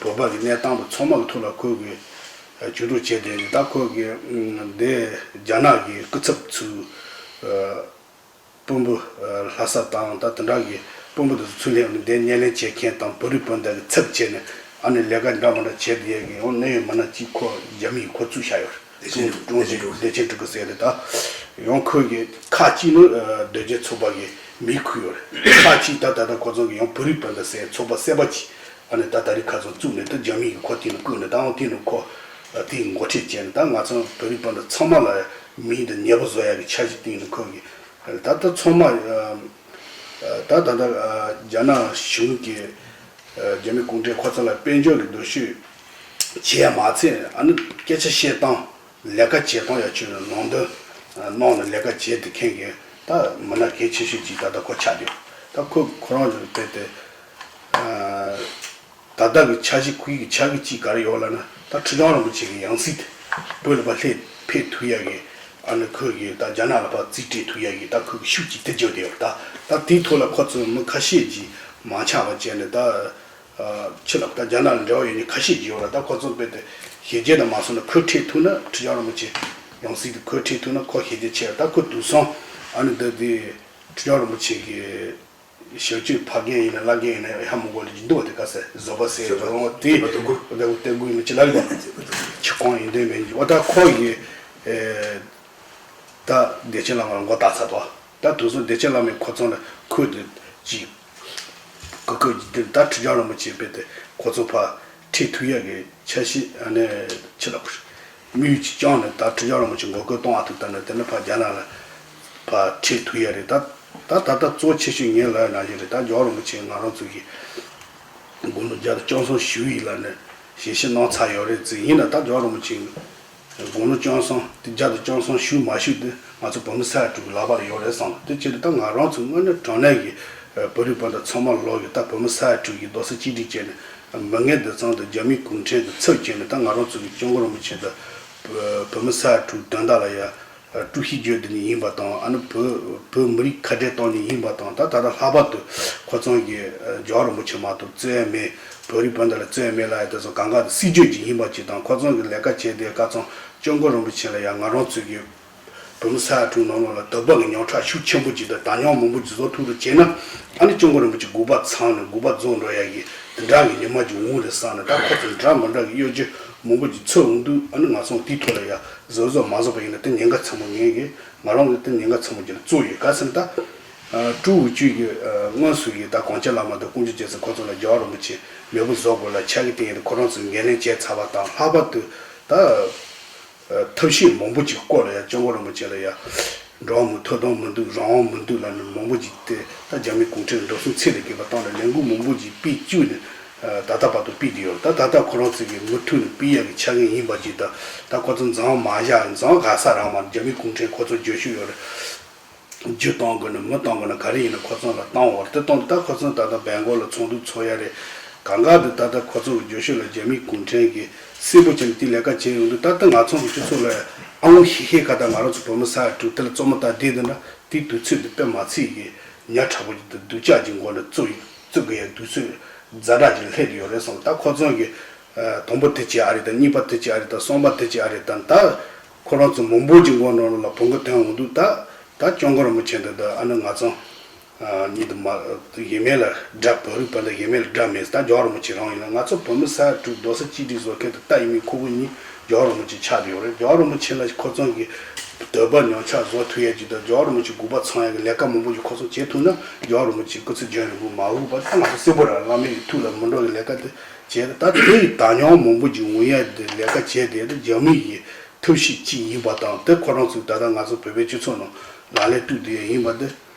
བོད་པ་གི་གནས་སྟངས་དང་ཚང་མ་གི་ཐོག་ལ་ཁོས་གི་ཇུས་གཏོགས་བྱས་བསྡད་ནས། ད་ཁོས་གི་འདི་རྒྱ་ནག་གི་སྐུ་ཚབ་ཚོའི་དཔོན་པོ་ལྷ་ས་དང་ད་དེ་འདྲ་གི་དཔོན་པོ་དེ་ཚོ་ཚུར་སླེབས་ནས་འདིར་སྣེ་ལེན་བྱེད་མཁན་དང་བོད་རིགས་སྤུན་ཟླ་གི་ཚབ་བྱས་ནས་ཨ་ནི་ལས་ཀ་འདྲ་མི་འདྲ་བྱས་བསྡད་ཡས་ཀྱི་ཡང་གནད་ཡོད་མི་སྣ་གཅིག་ཁོ་རྒྱ་མི་ཡིས་ཁོ་བཙུགས་བཞག་ཡོད་རེད། བདེ་ཆེན་ཀྲུང་གོ་ཟེར་ཏེ་ད་ཡང་ཁོས་གི་ཁག་གཅིག་ནི་སྡོད་བརྒྱད་ཚོགས་པ་གི་མི་ཁུར་ཡོད་རེད། ཁག་གཅིག་ད་ད་ལྟ་ཁོ་ཚོ་གི་ཡང་བོད་རིགས་སྤུན་ཟླ་ཟེར་ཚོགས་པ་གསར་པ་གཅིག་ཨ་ནི་ད་ད་རེས་ཁ་སང་བཙུགས་ནས་ད་རྒྱ་མི་གིས་ཁོ་དེ་ནི་བསྐོས་ནས་ད་ཡང་དེ་ནི་ཁོ་དེའི་འགོ་ཁྲིད་བྱས་ནས་ད་ང་ཚོ་བོད་རིགས་སྤུན་ཟླ་ཚང་མ་ལ་མི་འདི་ཉེ་པོ་བཟོ་ཡ་གི་འཆར་གཞི་བཏིང་ནས་ཁོ་གི་ད་ལྟ་ཚང་མ་ད་ད་ལྟ་རྒྱ་ནག་གཞུང་གིས་རྒྱ་མི་གུང་ཁྲན་ཁོ་ཚོ་ལ་དཔལ་འབྱོར་གྱི་གདུག་ཤུགས་བྱས་མ་ཚད་ཨ་ནི་སྐད་ཆ་བཤད་སྟངས་ལས་ཀ་བྱེད་སྟངས་ཡ་ཆོས་ནང་དོན་གནང་ནས་ལས་ཀ་བྱེད་དེ་མཁན་གྱི་ད་མི་སྣ་གལ་ཆེ་ཤོས་ཅིག་ད་ལྟ་ཁོ་ཆགས་བསྡད་ཡོད། ད་ཁོ་ཁོ་རང་ཚོ་དཔེ་དེ། ད་ལྟ་གི་འཆར་གཞི་ཁོ་གི་འཆར་གཞི་གཅིག་ག་རེ་ཡོད་ལབ་ན། ད་ཁྲི་བྱང་རིན་པོ་ཆེ་གི་ཡང་སྲིད་དེ་བོད་ལ་ཕར་སླེབས་ཕེབས་ཐུབ་ཡ་གི་ཨ་ནི་ཁོ་གི་ད་རྒྱ་ནག་ལ་ཕར་རྩིས་སྤྲད་ཐུབ་ཡ་གི་ད་ཁོ་གི་ཤུགས་ཀྱིས་དེ་བརྗོད་བསྡད་ཡོད། ད་ད་དེའི་ཐོག་ལ་ཁོ་ཚོ་མི་ཁ་ཤས་ཀྱིས་མ་ཆགས་པ་བྱས་ནས་ད་ཕྱི་ལ་ད་རྒྱ་ནག་ལ་འབྲེལ་བ་ཡོད་མཁན་ཁ་ཤས་ཀྱིས་ཡོད་ལ། ད་ཁོ་ཚོ་དཔེ་དེ་ཞི་རྒྱས་དང་མ་སོང་ན་ཁོ་ཁྲིད་ཐུབ་ན། ཁྲི་བྱང་རིན་པོ་ཆེ་ཡང་སྲིད་དེ་ཁོ་ཁྲིད་ཐུབ་ན་ཁོ་ཞི་རྒྱས་ཆེ་བ། ད་ཁོ་དུས་སང་ཨ་ནི་ད་དེ་ཁྲི་བྱང་རིན་པོ་ཆེ་གི་ཞབས་ཕྱི་ཕ་རྒན་ཡིན་ན་བླ་རྒན་ཡིན་ན་ཧ་མ་གོ་ལ་ཇི་འདུག་བ་དེ་ག་ས་བཟོད་པ་ཟེར་བ་འོང་དེ་བདག་པོ་སྟེར་དགོས་ཡིན་ན་ཅི་ལ་ལ་ཁྱི་གང་ཡིན་དོན་མེད་འོ། ད་ཁོ་ཡི་ད་བདེ་ཆེན་བླ་མ་ལ་མགོ་བཏགས་ཚར་དོ། ད་དུས་སུ་བདེ་ཆེན་བླ་མས་ཁོ་ཚོ་ལ་ཁོས་དེ་ཅི་གི་གི་ད་ཁྲི་བྱང་རིན་པོ་ཆེ་དཔེ་དེ་ཁོ་ཚོ་ཕར་ཁྲིད་ཐུབ་ཡ་གི་འཆར་གཞི་ཨ་ནི་ཆི་ལ་དམིགས་ཡུལ་གཅིག་རྐྱང་ནི་ད་ཁྲི་བྱང་རིན་པོ་ཆེ་མགོ་སྐོར་གཏོང་བ་ཐུབ་ད་ནི་དེ་ནི་ཕར་རྒྱ་ནག་ལ་ཕར་ཁྲིད་ཐུབ་ཡ་རེད། ད་ད་ད་ལྟ་གཙོ་ཆེ་ཤོས་ངས་ལབ་ན་ཞིག་རེད། ད་རྒྱལ་བ་རིན་པོ་ཆེ་ང་རང་ཚོ་གི་དགུང་ལོ་བརྒྱ་དང་བཅུ་གསུམ་བཞུགས་ཡིན་ལབ་ནས་ཞལ་བཞེས་གནང་ཚར་ཡོད་རེད་ཟེར། ཡིན་ན་ད་རྒྱལ་བ་རིན་པོ་ཆེ་དགུང་ལོ་བཅུ་གསུམ་དེ་བརྒྱ་དང་བཅུ་གསུམ་བཞུགས་མ་བཞུགས་དེ་ང་ཚོ་བོད་མི་ས་ཡ་དྲུག་གི་ལག་པ་ལ་ཡོད་རེད་བསམ། དེ་ཕྱིར་ད་ང་རང་ཚོ་དངོས་གནས་དྲང་གནས་ཀྱི་བོད་རིགས་སྤུན་ཟླ་ཚང་མ་ལོག་གི་ད་བོད་མི་ས་ཡ་དྲུག་གི་རྡོག་རྩ་གཅིག་སྒྲིལ་བྱས་ནས་མི་ངན་འདི་ཚང་དུ་རྒྱ་མི་གུང་ཁྲན་གྱི་ཚབ་བྱས་ནས་ད་ང་རང་ཚོ་གི་སྐྱབས་མགོན་རིན་པོ་ཆེ་དང་བོད་མི་ས་ཡ་དྲུག་དོན་དག་ལ་ཡ། ཀྲུའུ་ཞི་བརྗོད་དེ་ནི་ཡིན་པ་དང་ཨ་ནི་བོད་བོད་མི་རིགས་ཁ་བྲལ་གཏོང་ནི་ཡིན་པ་དང་ད་ད་ལྟ་ལྷག་པར་དུ་ཁོ་ཚང་གི་རྒྱལ་བ་རིན་པོ་ཆེ་མ་གཏོགས་རྩོད་ཡ་མེད། བོད་རིགས་སྤུན་ཟླ་ལ་རྩོད་ཡ་མེད་ལ་ཡ་དེ་ཚོ་གང་ག་དུ་སྲིད་བྱུས་ཀྱི་ཡིན་པ་ཅིག་དང་ཁོ་ཚང་གི་ལས་ཀ་བྱས་དེ་ཀ་ཚང་སྐྱབས་མགོན་རིན་པོ་ཆེ་ལ་ཡ་ང་རང་ཚོ་གི་བོད་མི་ས་ཡ་དྲུག་ནང་ལོགས་ལ་དོགས་པ་གི་རྙོག་དྲ་ཤུགས་ཆེན་པོ་ཅིག་དང་དམ་ཉམས་མང་པོ་ཅིག་བཟོ་ཐུབ་རུ་བྱས་ན་ཨ་ནི་སྐྱབས་མགོན་རིན་པོ་ཆེ་དགོངས་པ་ཚང་ནས་དགོངས་པ་རྫོགས་འགྲོ་ཡ་གི་དེ་འདྲ་གི་ཉི་མ་ཅིག་འོང་རེད་བསམ་ནས། ད་ཁོ་ཚོ་འདྲ་མི་འདྲ་གི་གཡོ་སྒྱུ་མང་པོ་ཅིག་ཚོར་འོང་དུས་ཨ་ནི་ང་ཚོ་དེའི་ཐོག་ལ་ཡ་བཟོ་བཟོ་མ་བཟོ་བ་ཡིན་ན་དེ་ཉེན་ཁ་ཚ་མོ་ངེས་གི། ང་རང་གིས་དེ་ཉེན་ཁ་ཚ་མོ་ཅིག་ལ་བཙུགས་ཡོད། ག་ཟེར་ན་ད་ཀྲུའུ་ཝུ་ཅུན་གྱི་དངོས་སུ་གི་ད་གངས་ཅན་བླ་མ་དང་ཀོང་ཇོ་རྒྱལ་མཚན་ཁོ་ཚོ་ལ་རྒྱལ་བ་རིན་པོ་ཆེ་མེས་པོ་བཟོ་དགོས་ལ་ཕྱག་གི་སྟེང་དུ་ཁོ་རང་ཚོས་འགན་ལེན་བྱས་ཚར་བ་དང་ལྷག་པར་དུ་ད་ཐབས་ཤེས་མང་པོ་ཅིག་སྐོར་ལ་ཡ་སྐྱབས་མགོན་རིན་པོ་ཆེ་ལ་ཡ་འགྲོ་བ་མི་ཐོབ་ཐང་མི་འདུག་རང་དབང་མི་འདུག་ལབ་ནས་མང་པོ་ཅིག་དེ་ད་རྒྱ་མི་གུང་ཁྲན་འགྲོ་སོང་ཚད་ལས་བརྒལ་བ་བཏང་ནས་ལས་འགུལ་མང་པོ་ཅིག་སྤེལ་བཅུག་ནས་ད་ལྟ་བར་དུ་སྤེལ་བསྡད་ཡོད་རེད། ད་ད་ལྟ་ཁོ་རང་ཚོ་གིས་མུ་མཐུད་ནས་སྤེལ་ཡ་གི་ཆ་རྐྱེན་ཡིན་པ་ཅིག་ད་ད་ཁོ་ཚོ་འཛིན་མ་བཞག་འཛིན་ག་ས་རང་མ་རྒྱ་མི་གུང་ཁྲན་ཁོ་ཚོ་བརྗོད་ཤུགས་ཡོད་རེད། རྒྱུ་གཏོང་དགོས་ན་མི་གཏོང་དགོས་ན་ག་རེ་ཡིན་ན་ཁོ་ཚོ་ལ་བཏང་བར་དེ་གཏོང་དུས་ད་ཁོ་ཚོ་ད་ལྟ་སྦེང་གོག་ལ་ཚོགས་འདུ་ཚོགས་ཡ་རེད། གང་ག་དུ་ད་ལྟ་ཁོ་ཚོ་གི་བརྗོད་ཤོད་ལ་རྒྱ་མིའི་གུང་ཁྲན་གྱི་སྲས་པོ་ཅན་དེ་ལས་ཀ་བྱས་ཡོང་དུས་ད་ལྟ་ང་ཚོ་གི་སྤྱི་ཚོགས་ལ་ཨ་འོང་ཤི་ཤི་ཁ་ད་ང་རང་ཚོ་བོད་མི་ས་ཡ་དྲུག་དེ་ལ་བཙོན་མ་བཏང་བསྡད་འདུག་ན་དེའི་དུས་ཚོད་དེ་དཔེ་མ་ཚིག་གི་ཉག་ཕྲ་པོ་ཅིག་དང་སྡུག་ཅག་ཅིག་མགོ་ལ་བཙུགས་ཡོད། བཙུགས་དགོས་ཡ་དུས་ཚོད་ཛ་དྲག་ཅིག་སླེབས་ཡོད་རེད་སོང་། ད་ཁོ་ཚོ་གི་དང་པོ་དེ་བྱས་ཨ་རེད་ད་གཉིས་པ་དེ་བྱས་ཨ་རེད་ད་གསུམ་པ་དེ་བྱས་ཨ་རེད་ད་ད་ཁོ་རང་ཚོ་མང་པོ་ཅིག་མགོ་ནང་ལ་བོང་གུ་ཐོན་འོང་དུས་ད། ད་སྐྱབས་མགོན་རིན་པོ་ཆེ་འདི་ད་ཨ་ནི་ང་ཚོ་ཨ་གཉིས་དུ་མ་ཡིན་མེད་ལ་དགྲ། བོད་རིགས་བོད་འདི་ཡིན་མེད་ལ་དགྲ་མེད། ད་རྒྱལ་བ་རིན་པོ་ཆེ་རང་ཡིན་ན། ང་ཚོ་བོད་མི་ས་ཡ་དྲུག་རྡོག་རྩ་གཅིག་སྒྲིལ་བཟོ་མཁན་དེ་ད་ཡིན་མིན་ཁོ་བོ་གཉིས་རྒྱལ་བ་རིན་པོ་ཆེ་ཆགས་བསྡད་ཡོད་རེད། རྒྱལ་བ་རིན་པོ་ཆེ་ལ་ཁོ་ཚོ་གི་འདོད་པ་ཉམས་ཆག་བཟོ་ཐུབ་ཡས་ཀྱི་དང་རྒྱལ་བ་རིན་པོ་ཆེ་དགོངས་པ་ཚོམ་ཡས་ཀྱི་ལས་ཀ་མང་པོ་ཞིག་ཁོ་ཚོ་བྱེད་ཐུབ་ན། རྒྱལ་བ་རིན་པོ་ཆེ་སྐུ་ཚེ་རྒྱུན་རིང་པོ་མ་དགོས་པ་ད་ང་ཚོ་གསལ་པོ་རེད། བླ་མའི་གི་ཐུགས་ལ་མི་འགྲོ་གི་ལས་ཀ་དེ་བྱས། ད་དེ་ཡི་དག་སྣང་མང་པོ་ཞིག་འོང་ཡས་དེ་ལས་ཀ་བྱས་དེ་ད་རྒྱ་མི་ཡི་ཐབས་ཤེས་ཅིག་ཡིན་པ་དང་། དེ་ཁོ་རང་ཚོས་ད་ལྟ་ང་ཚོ་བོད་པའི་སྤྱི་ཚོགས་ནང་ལག་ལེན་བསྟར་དེ་ཡིན་པ་དེ་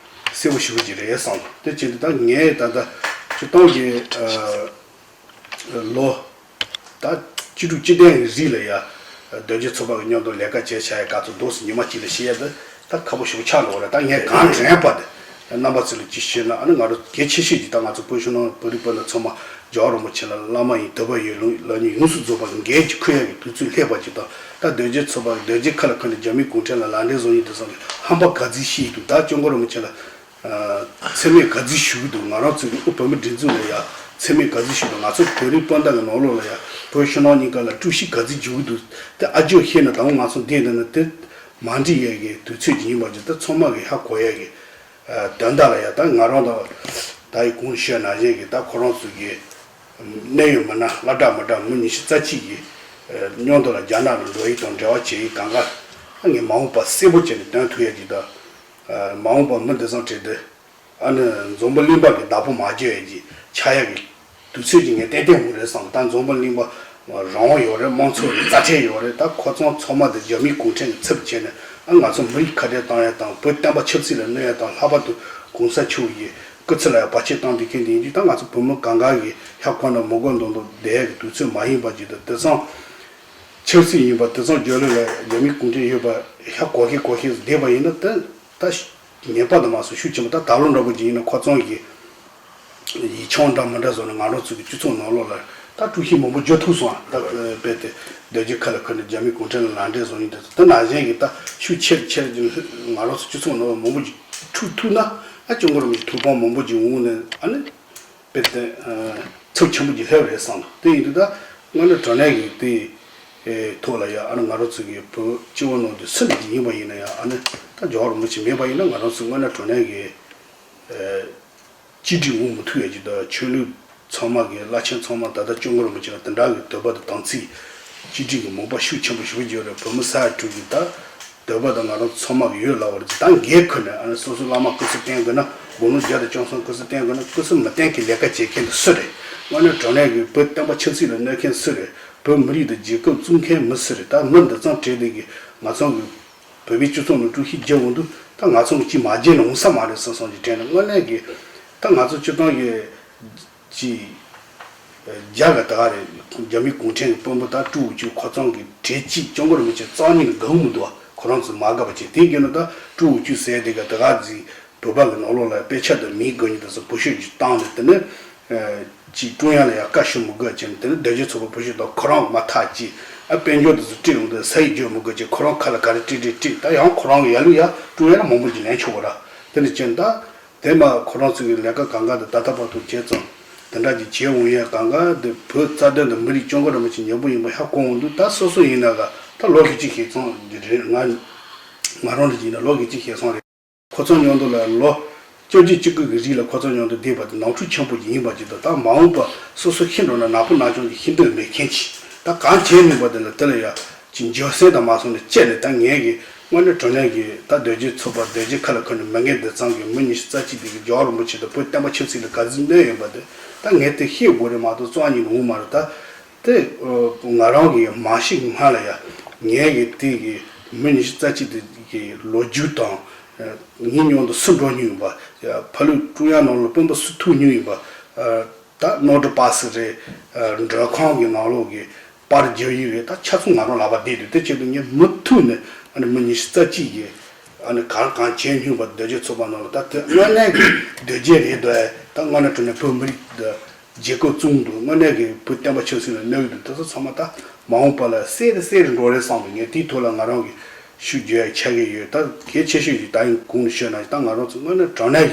གསལ་པོ་ཞེ་པོ་ཅིག་རེད་བསམ། དེ་བྱས་ཏེ་ད་ངས་ད་ལྟ་སྤྱིར་བཏང་གི་ཨ་ལོ་ད་བཅུ་དྲུག་བཅུ་བདུན་གི་རིང་ལ་ཡ་རྡོ་རྗེ་ཚོགས་པ་གི་མཉམ་དུ་ལས་ཀ་བྱས་བྱ་ཡ་ག་ཚོད་འདུག་ཟེར་ཉི་མ་གཅིག་ལ་བཤད་ཡ་དེ་ད་ཁག་པོ་ཞེ་པོ་ཆགས་འགྲོ་བ་རེད། ད་ངས་གང་དྲན་པ་དེ་རྣམ་པ་ཚོ་ལ་ཅིག་བཤད་ན། ཨ་ནི་ང་རང་གལ་ཆེ་ཤོས་ཀྱི་ད་ང་ཚོ་བོད་ཕྱི་ནང་བོད་རིགས་བོད་ནང་ཚང་མ་རྒྱལ་བ་རིན་པོ་ཆེ་ལ་བླ་མ་ཡི་དད་པ་ཡོད་ལུགས་ལབ་ནས་ཡོངས་སུ་རྫོགས་པ་གི་འགན་ཅིག་འཁུར་ཡ་གི་དུས་ཚོད་སླེབས་པ་ཅིག་དང་། ད་རྡོ་རྗེ་ཚོགས་པ་རྡོ་རྗེ་ཁ་ལ་འཁོར་ནས་རྒྱ་མི་གུང་ཁྲན་ལ་ལག་འབྲེལ་བཟོ་ཡིན་དུས་ཙང་གི་ཧམ་པ་ག་ཚོད་བཤད་ཡི་འདུག་ད་སྐྱབས་མགོན་རིན་པོ་ཆེ་ལ་མཚན་སྨད་ག་ཚོད་ཞུ་གི་འདུག་ང་རང་ཚོ་གི་དབུས་བོད་མི་སྒྲིག་འཛུགས་ལ་ཡ་མཚན་སྨད་ག་ཚོད་ཞུ་འདུག་ང་ཚོ་བོད་རིགས་སྤུན་ཟླ་གི་ནང་ལོགས་ལ་ཡ་བོད་ཕྱི་ནང་གཉིས་ཀ་ལ་དཀྲུག་ཤིང་ག་ཚོད་རྒྱག་གི་འདུག་དེ་ཨ་ཇོ་བཤད་ན་ད་ང་ཚོ་འདི་འདི་ན་དེ་མ་འགྲིག་ཡ་གི་དུས་ཚོད་ཅིག་ཡིན་པ་ཅིག་ད་ཚང་མ་གི་ཧ་གོ་ཡ་གི་དོན་དག་ལ་ཡ། ད་ང་རང་དང་ད་ཡི་གུང་ཞུས་ནང་བཞིན་གི་ད་ཁོ་རང་ཚོ་གི་གནད་ཡོད་མི་སྣ་སློབ་གྲྭ་མི་འདྲ་མི་ཉི་ཤུ་རྩ་གཅིག་གི་མཉམ་དུ་ལ་རྒྱ་ནག་ལ་འགྲོ་ཡི་དང་འབྲེལ་བ་བྱེད་ཡི་གང་ག་ངས་མ་འོངས་པ་གསལ་པོ་བྱས་ནས་སྟོན་ཐུབ་ཡ་ཅིག་དང་། མ་འོངས་པ་མི་འདི་ཚང་བྲེལ་ཏེ་ཨ་ནི་འཛམ་བུ་གླིང་པ་གི་བདག་པོ་མ་བྱེད་ཡ་གི་ཆགས་ཡ་གི་དུས་ཚོད་ཅིག་ངས་ཏན་ཏན་འོང་རེད་བསམ། ད་འཛམ་བུ་གླིང་པ་རང་དབང་ཡོད་རེད། དམངས་གཙོ་རེད། རྩ་ཁྲིམས་ཡོད་རེད། ད་ཁོ་ཚང་ཚང་མ་དེ་རྒྱ་མིའི་གུང་ཁྲན་གྱི་ཚབ་བྱས་ནས་ཨ་ང་ཚོ་མི་རིགས་ཁ་བྲལ་བཏང་ཡ་དང་བོད་བསྟན་པ་ཆབ་སྲིད་ལ་གནོད་ཡ་དང་། ལྷག་པར་དུ་གོང་ས་མཆོག་གི་སྐུ་ཚེ་ལ་ཡ་བར་ཆད་བཏང་བསྡད་མཁན་དེ་ཡིན་དུས་ད་ང་ཚོ་བོད་མི་གང་ག་གི་ཧ་གོ་ན་མི་གོ་མདོག་མདོག་བསྡད་ཡ་གི་དུས་ཚོད་མ་ཡིན་པ་ཅིག་དང་། དེང་སང་ཆབ་སྲིད་ཡིན་པ་དེང་སང་རྒྱ་ལོ་ལ་རྒྱ་མིའི་གུང་ཁྲན་ཡོད་པ་ཧ་གོ་ཤེས་གོ་ཤེས་བསྡད་པ་ཡིན་ན། ད་ད་ངེས་པར་དུ་མ་སོང་ཤུགས་ཆེན་པོ། ད་ད་ལོ་འདྲ་པོ་ཅིག་ཡིན་ན་ཁོ་ཚང་གི་ཡིག་ཆུང་འདྲ་མི་འདྲ་བཟོས་ནས་ང་རང་ཚོ་གི་སྤྱི་ཚོགས་ནང་ལོགས་ལ་ད་དཀྲུག་ཤིང་མང་པོ་རྒྱག་ཐུབ་སོང་། ད་རྦད་དེ་རྡོ་རྗེ་ཁ་ལ་འཁོར་ནས་རྒྱ་མིའི་གུང་ཁྲན་ལ་ལག་འབྲེལ་བཟོ་ཡིན། དེ་དེ་ནང་བཞིན་གྱི་ད་ཤུགས་ཆེར་ཆེར་གྱི་ང་རང་ཚོ་སྤྱི་ཚོགས་ནང་ལ་མང་པོ་ཅིག་འཁྲུག་ཐུབ་ན། ཨ་སྐྱབས་མགོན་རིན་པོ་ཆེ་ཐུགས་ཕམ་མང་པོ་ཅིག་འོང་ནས་ཨ་ནི་རྦད་དེ་ཚབས་ཆེན་པོ་ཅིག་སླེབས་རེད་བསམ། དེ་ཡིན་དུས་ད་དངོས་གནས་དྲང་གནས་ཀྱི་དེ་ཐོག་ལ་ཡ་ཨ་ནི་ང་རང་ཚོ་གི་བོད་སྤྱི་བོ་ནང་དུ་སུ་ཡིན་པ་ཡིན་ན་ཡང་། ཨ་ནི་ད་རྒྱལ་བ་རིན་པོ་ཆེ་མེད་པ་ཡིན་ན་ང་རང་ཚོ་དངོས་གནས་དྲང་གནས་ཀྱི་གཅིག་སྒྲིལ་འོང་མི་ཐུབ་ཡ་ཅིག་དང་། ཆོས་ལུགས་ཚང་མ་གི་བླ་ཆེན་ཚང་མ་ད་ལྟ་སྐྱབས་མགོན་རིན་པོ་ཆེ་ལ་དེ་འདྲ་གི་འདོད་པ་དང་དམ་ཚིག་གཅིག་སྒྲིལ་གི་མོས་པ་ཤུགས་ཆེན་པོ་ཞེ་པོ་ཅིག་ཡོད་རེད། བོད་མི་ས་ཡ་དྲུག་གི་ད་འདོད་པ་དང་ང་རང་ཚོ་ཚང་མ་གི་ཡོད་ལབ་པ་རེད། ད་འགན་ཁུར་ནས་ཨ་ནི་སོ་སོ་བླ་མ་སྐུ་ཚེ་བརྟན་དགོས་ན། དགུང་ལོ་བརྒྱ་དང་བཅུ་གསུམ་སྐུ་ཚེ་བརྟན་དགོས་ན། སྐུ་ཚེ་མི་བརྟན་གི་ལས་ཀ་བྱེད་མཁན་དེ་སུ་རེད། དངོས་གནས་དྲང་གནས་གི་བོད་བསྟན་པ་ཆབ་སྲིད་ལ་གནོད་མཁན་སུ་རེད། བོད་མི་རིགས་དང་རྒྱལ་ཁབ་བཙུགས་མཁན་མི་སུ་རེད། ད་མི་འདི་ཚང་བྲེལ་ཏེ་གི་ང་ཚང་གི་བོད་པའི་སྤྱི་ཚོགས་ནང་དཀྲུག་ཤིང་རྒྱག་འོང་དུས་ད་ང་ཚོ་གི་ཅིག་མ་བརྗེད་ན་འོང་ས་མ་རེད་བསམ་བསམ་གྱི་དྲན་ནས། དངོས་གནས་ཀྱི་ད་ང་ཚོ་སྤྱིར་བཏང་གི་ཅིག་རྒྱ་གི་ད་ག་རེད། རྒྱ་མི་གུང་ཁྲན་གྱི་དཔོན་པོ་ད་ཀྲུའུ་ཅུན་ཁོ་ཚང་གི་གྲས་གཅིག་སྐྱབས་མགོན་རིན་པོ་ཆེ་རྩ་བ་ཉིད་ནས་དགའ་བོ་མི་འདུག་བ། ཁོ་རང་ཚོ་མ་དགའ་བ་བྱས། དེ་གྱུར་ན་ད་ཀྲུའུ་ཅུན་ཟེར་དེ་ག་ད་ག་ཟིག་བོད་པ་གི་ནང་ལོགས་ལ་དཔེ་ཆ་དང་མིང་དགོས་ཉིད་དང་སོགས་བོད་ཤོག་ཅིག་བཏང་ནས། དེ་ནས་ཅིག་ཀྲུང་དབྱང་ལ་ཡང་བཀའ་ཞུ་མི་དགོས་ཅིང་། དེ་ནས་རྡོ་རྗེ་ཚོགས་པ་བོད་ཤོག་དང་ཁོ་རང་མ་ཐག་ཅིག་ཨ་དཔལ་འབྱོར་དེ་ཚོ་སྤྲད་འོང་དུས་ས་ཡིག་བརྗོད་མི་དགོས་ཅིང་། ཁོ་རང་ཁ་ལ་ག་རེ་སྤྲད་སྤྲད་སྤྲད། ད་ཡང་ཁོ་རང་གི་ཡ་ལུ་ཡ་ཀྲུང་དབྱང་ལ་མང་པོ་ཅིག་ལེན་ཆོག་གི་ར། དེ་ནས་ཅིག་ད་དེ་མ་ཁོ་རང་ཚོ་གི་ལས་ཀ་གང་ག་དེ་ད་ལྟ་བར་དུ་བྱས་ཙང་དེ་འདྲ་ཅིག་བྱས་འོང་ཡ་གང་ག་དེ་བོད་རྩ་དོན་དང་མི་རིགས་སྐྱབས་མགོན་རིན་པོ་ཆེ་ཉམ་པོ་ཡིན་པ་ཧ་གོ་འོང་དུས། ད་སོ་སོ་ཡིན་ན་ག་ད་ལོ་གི་ཅིག་ཤེས་སོང་རེད། ང་ང་རང་ལ་ཡིན་ན་ལོ་གི་ཅིག་ཤེས་སོང་རེད། ཁོ་ཚོ་མཉམ་དུ་ལ་ལོ་བཅོ་བརྒྱད་བཅུ་དགུ་གི་རིང་ལ་ཁོ་ཚོ་མཉམ་དུ་བསྡད་པ་དེ་ནོར་འཁྲུལ་ཆེན་པོ་ཞིག་ཡིན་པ་ཅིག་དང་། ད་མ་འོངས་པ་སོ་སོ་ཤི་འགྲོ་ན་ནག་པོ་ནག་ཅུང་གི་ཤི་འདོད་མེད་མཁན་ཅིག་ད་གང་བྱས་མིན་པ་དེ་ལ་དེ་ལ་ཡ་ཅིག་འཇོན་སེམས་དང་མ་སོང་ནས་བཅད་ནས། ད་ངས་གི་དངོས་གནས་དྲང་གནས་ཀྱི་ད་རྡོ་རྗེ་ཚོགས་པ་རྡོ་རྗེ་ཁ་ལ་འཁོར་ནས་མི་ངན་འདི་ཚང་གི་མི་ཉི་ཤུ་རྩ་གཅིག་དེ་གི་རྒྱལ་བ་རིན་པོ་ཆེ་དང་བོད་བསྟན་པ་ཆབ་སྲིད་ལ་ག་ཚོད་གནོད་ཡོད་པ་དེ་ད་ངས་དེ་ཤེས་དགོས་རེད་མ་གཏོགས་རྩ་བ་ཉིད་ནས་འོང་མ་རེད། ད་དེ་ང་རང་གི་མ་ཤི་སྔ་ལ་ཡ་ངས་གི་དེ་གི་མི་ཉི་ཤུ་རྩ་གཅིག་དེ་གི་ལོ་རྒྱུས་དང་། ངའི་མཉམ་དུ་སུ་འགྲོ་མྱོང་ཡིན་པ། ཕ་ལུའི་ཀྲུང་དབྱང་ནང་ལ་དཔོན་པོ་སུ་ཐུག་མྱོང་ཡིན་པ། ད་ནོར་འཁྲུལ་པ་སི་རེད། མགྲོན་ཁང་གི་ནང་ལོགས་ཀྱི་པར་རྒྱག་ཡིག་རེད། ད་ཆ་ཚང་ང་རང་ལག་པ་བསྡད་འདུག་དེ་བྱས་དུས་ངས་མུ་མཐུད་ནས་ཨ་ནི་མི་ཉི་ཤུ་རྩ་གཅིག་གིས་ཨ་ནི་གང་གང་བྱས་མྱོང་པ་རྡོ་རྗེ་ཚོགས་པ་ནང་ལ། ད་དེ་དངོས་གནས་ཀྱི་རྡོ་རྗེ་རེད་འདུག་ད་དངོས་གནས་དྲང་གནས་བོད་མི་རིགས་འདི་རྒྱལ་ཁབ་བཙུགས་འདུག་དངོས་གནས་ཀྱི་བོད་བསྟན་པ་ཆབ་སྲིད་ལ་གནོད་ཀྱི་འདུག་དེ་ཚོ་ཚང་མ་ད་མ་འོངས་པ་ལ་གསལ་རུ་གསལ་རུ་འགྲོ་རེད་བསམ་འདུག་ངས་དེའི་ཐོག་ལ་ང་རང་གི་ཤུགས་རྒྱག་ཡ་ཆགས་ཀྱི་ཡོད། ད་གལ་ཆེ་ཤོས་ཀྱི་ད་ཡིན་གོང་ནས་ཤོད་ན། ད་ང་རང་ཚོ་དངོས་གནས་དྲང་གནས་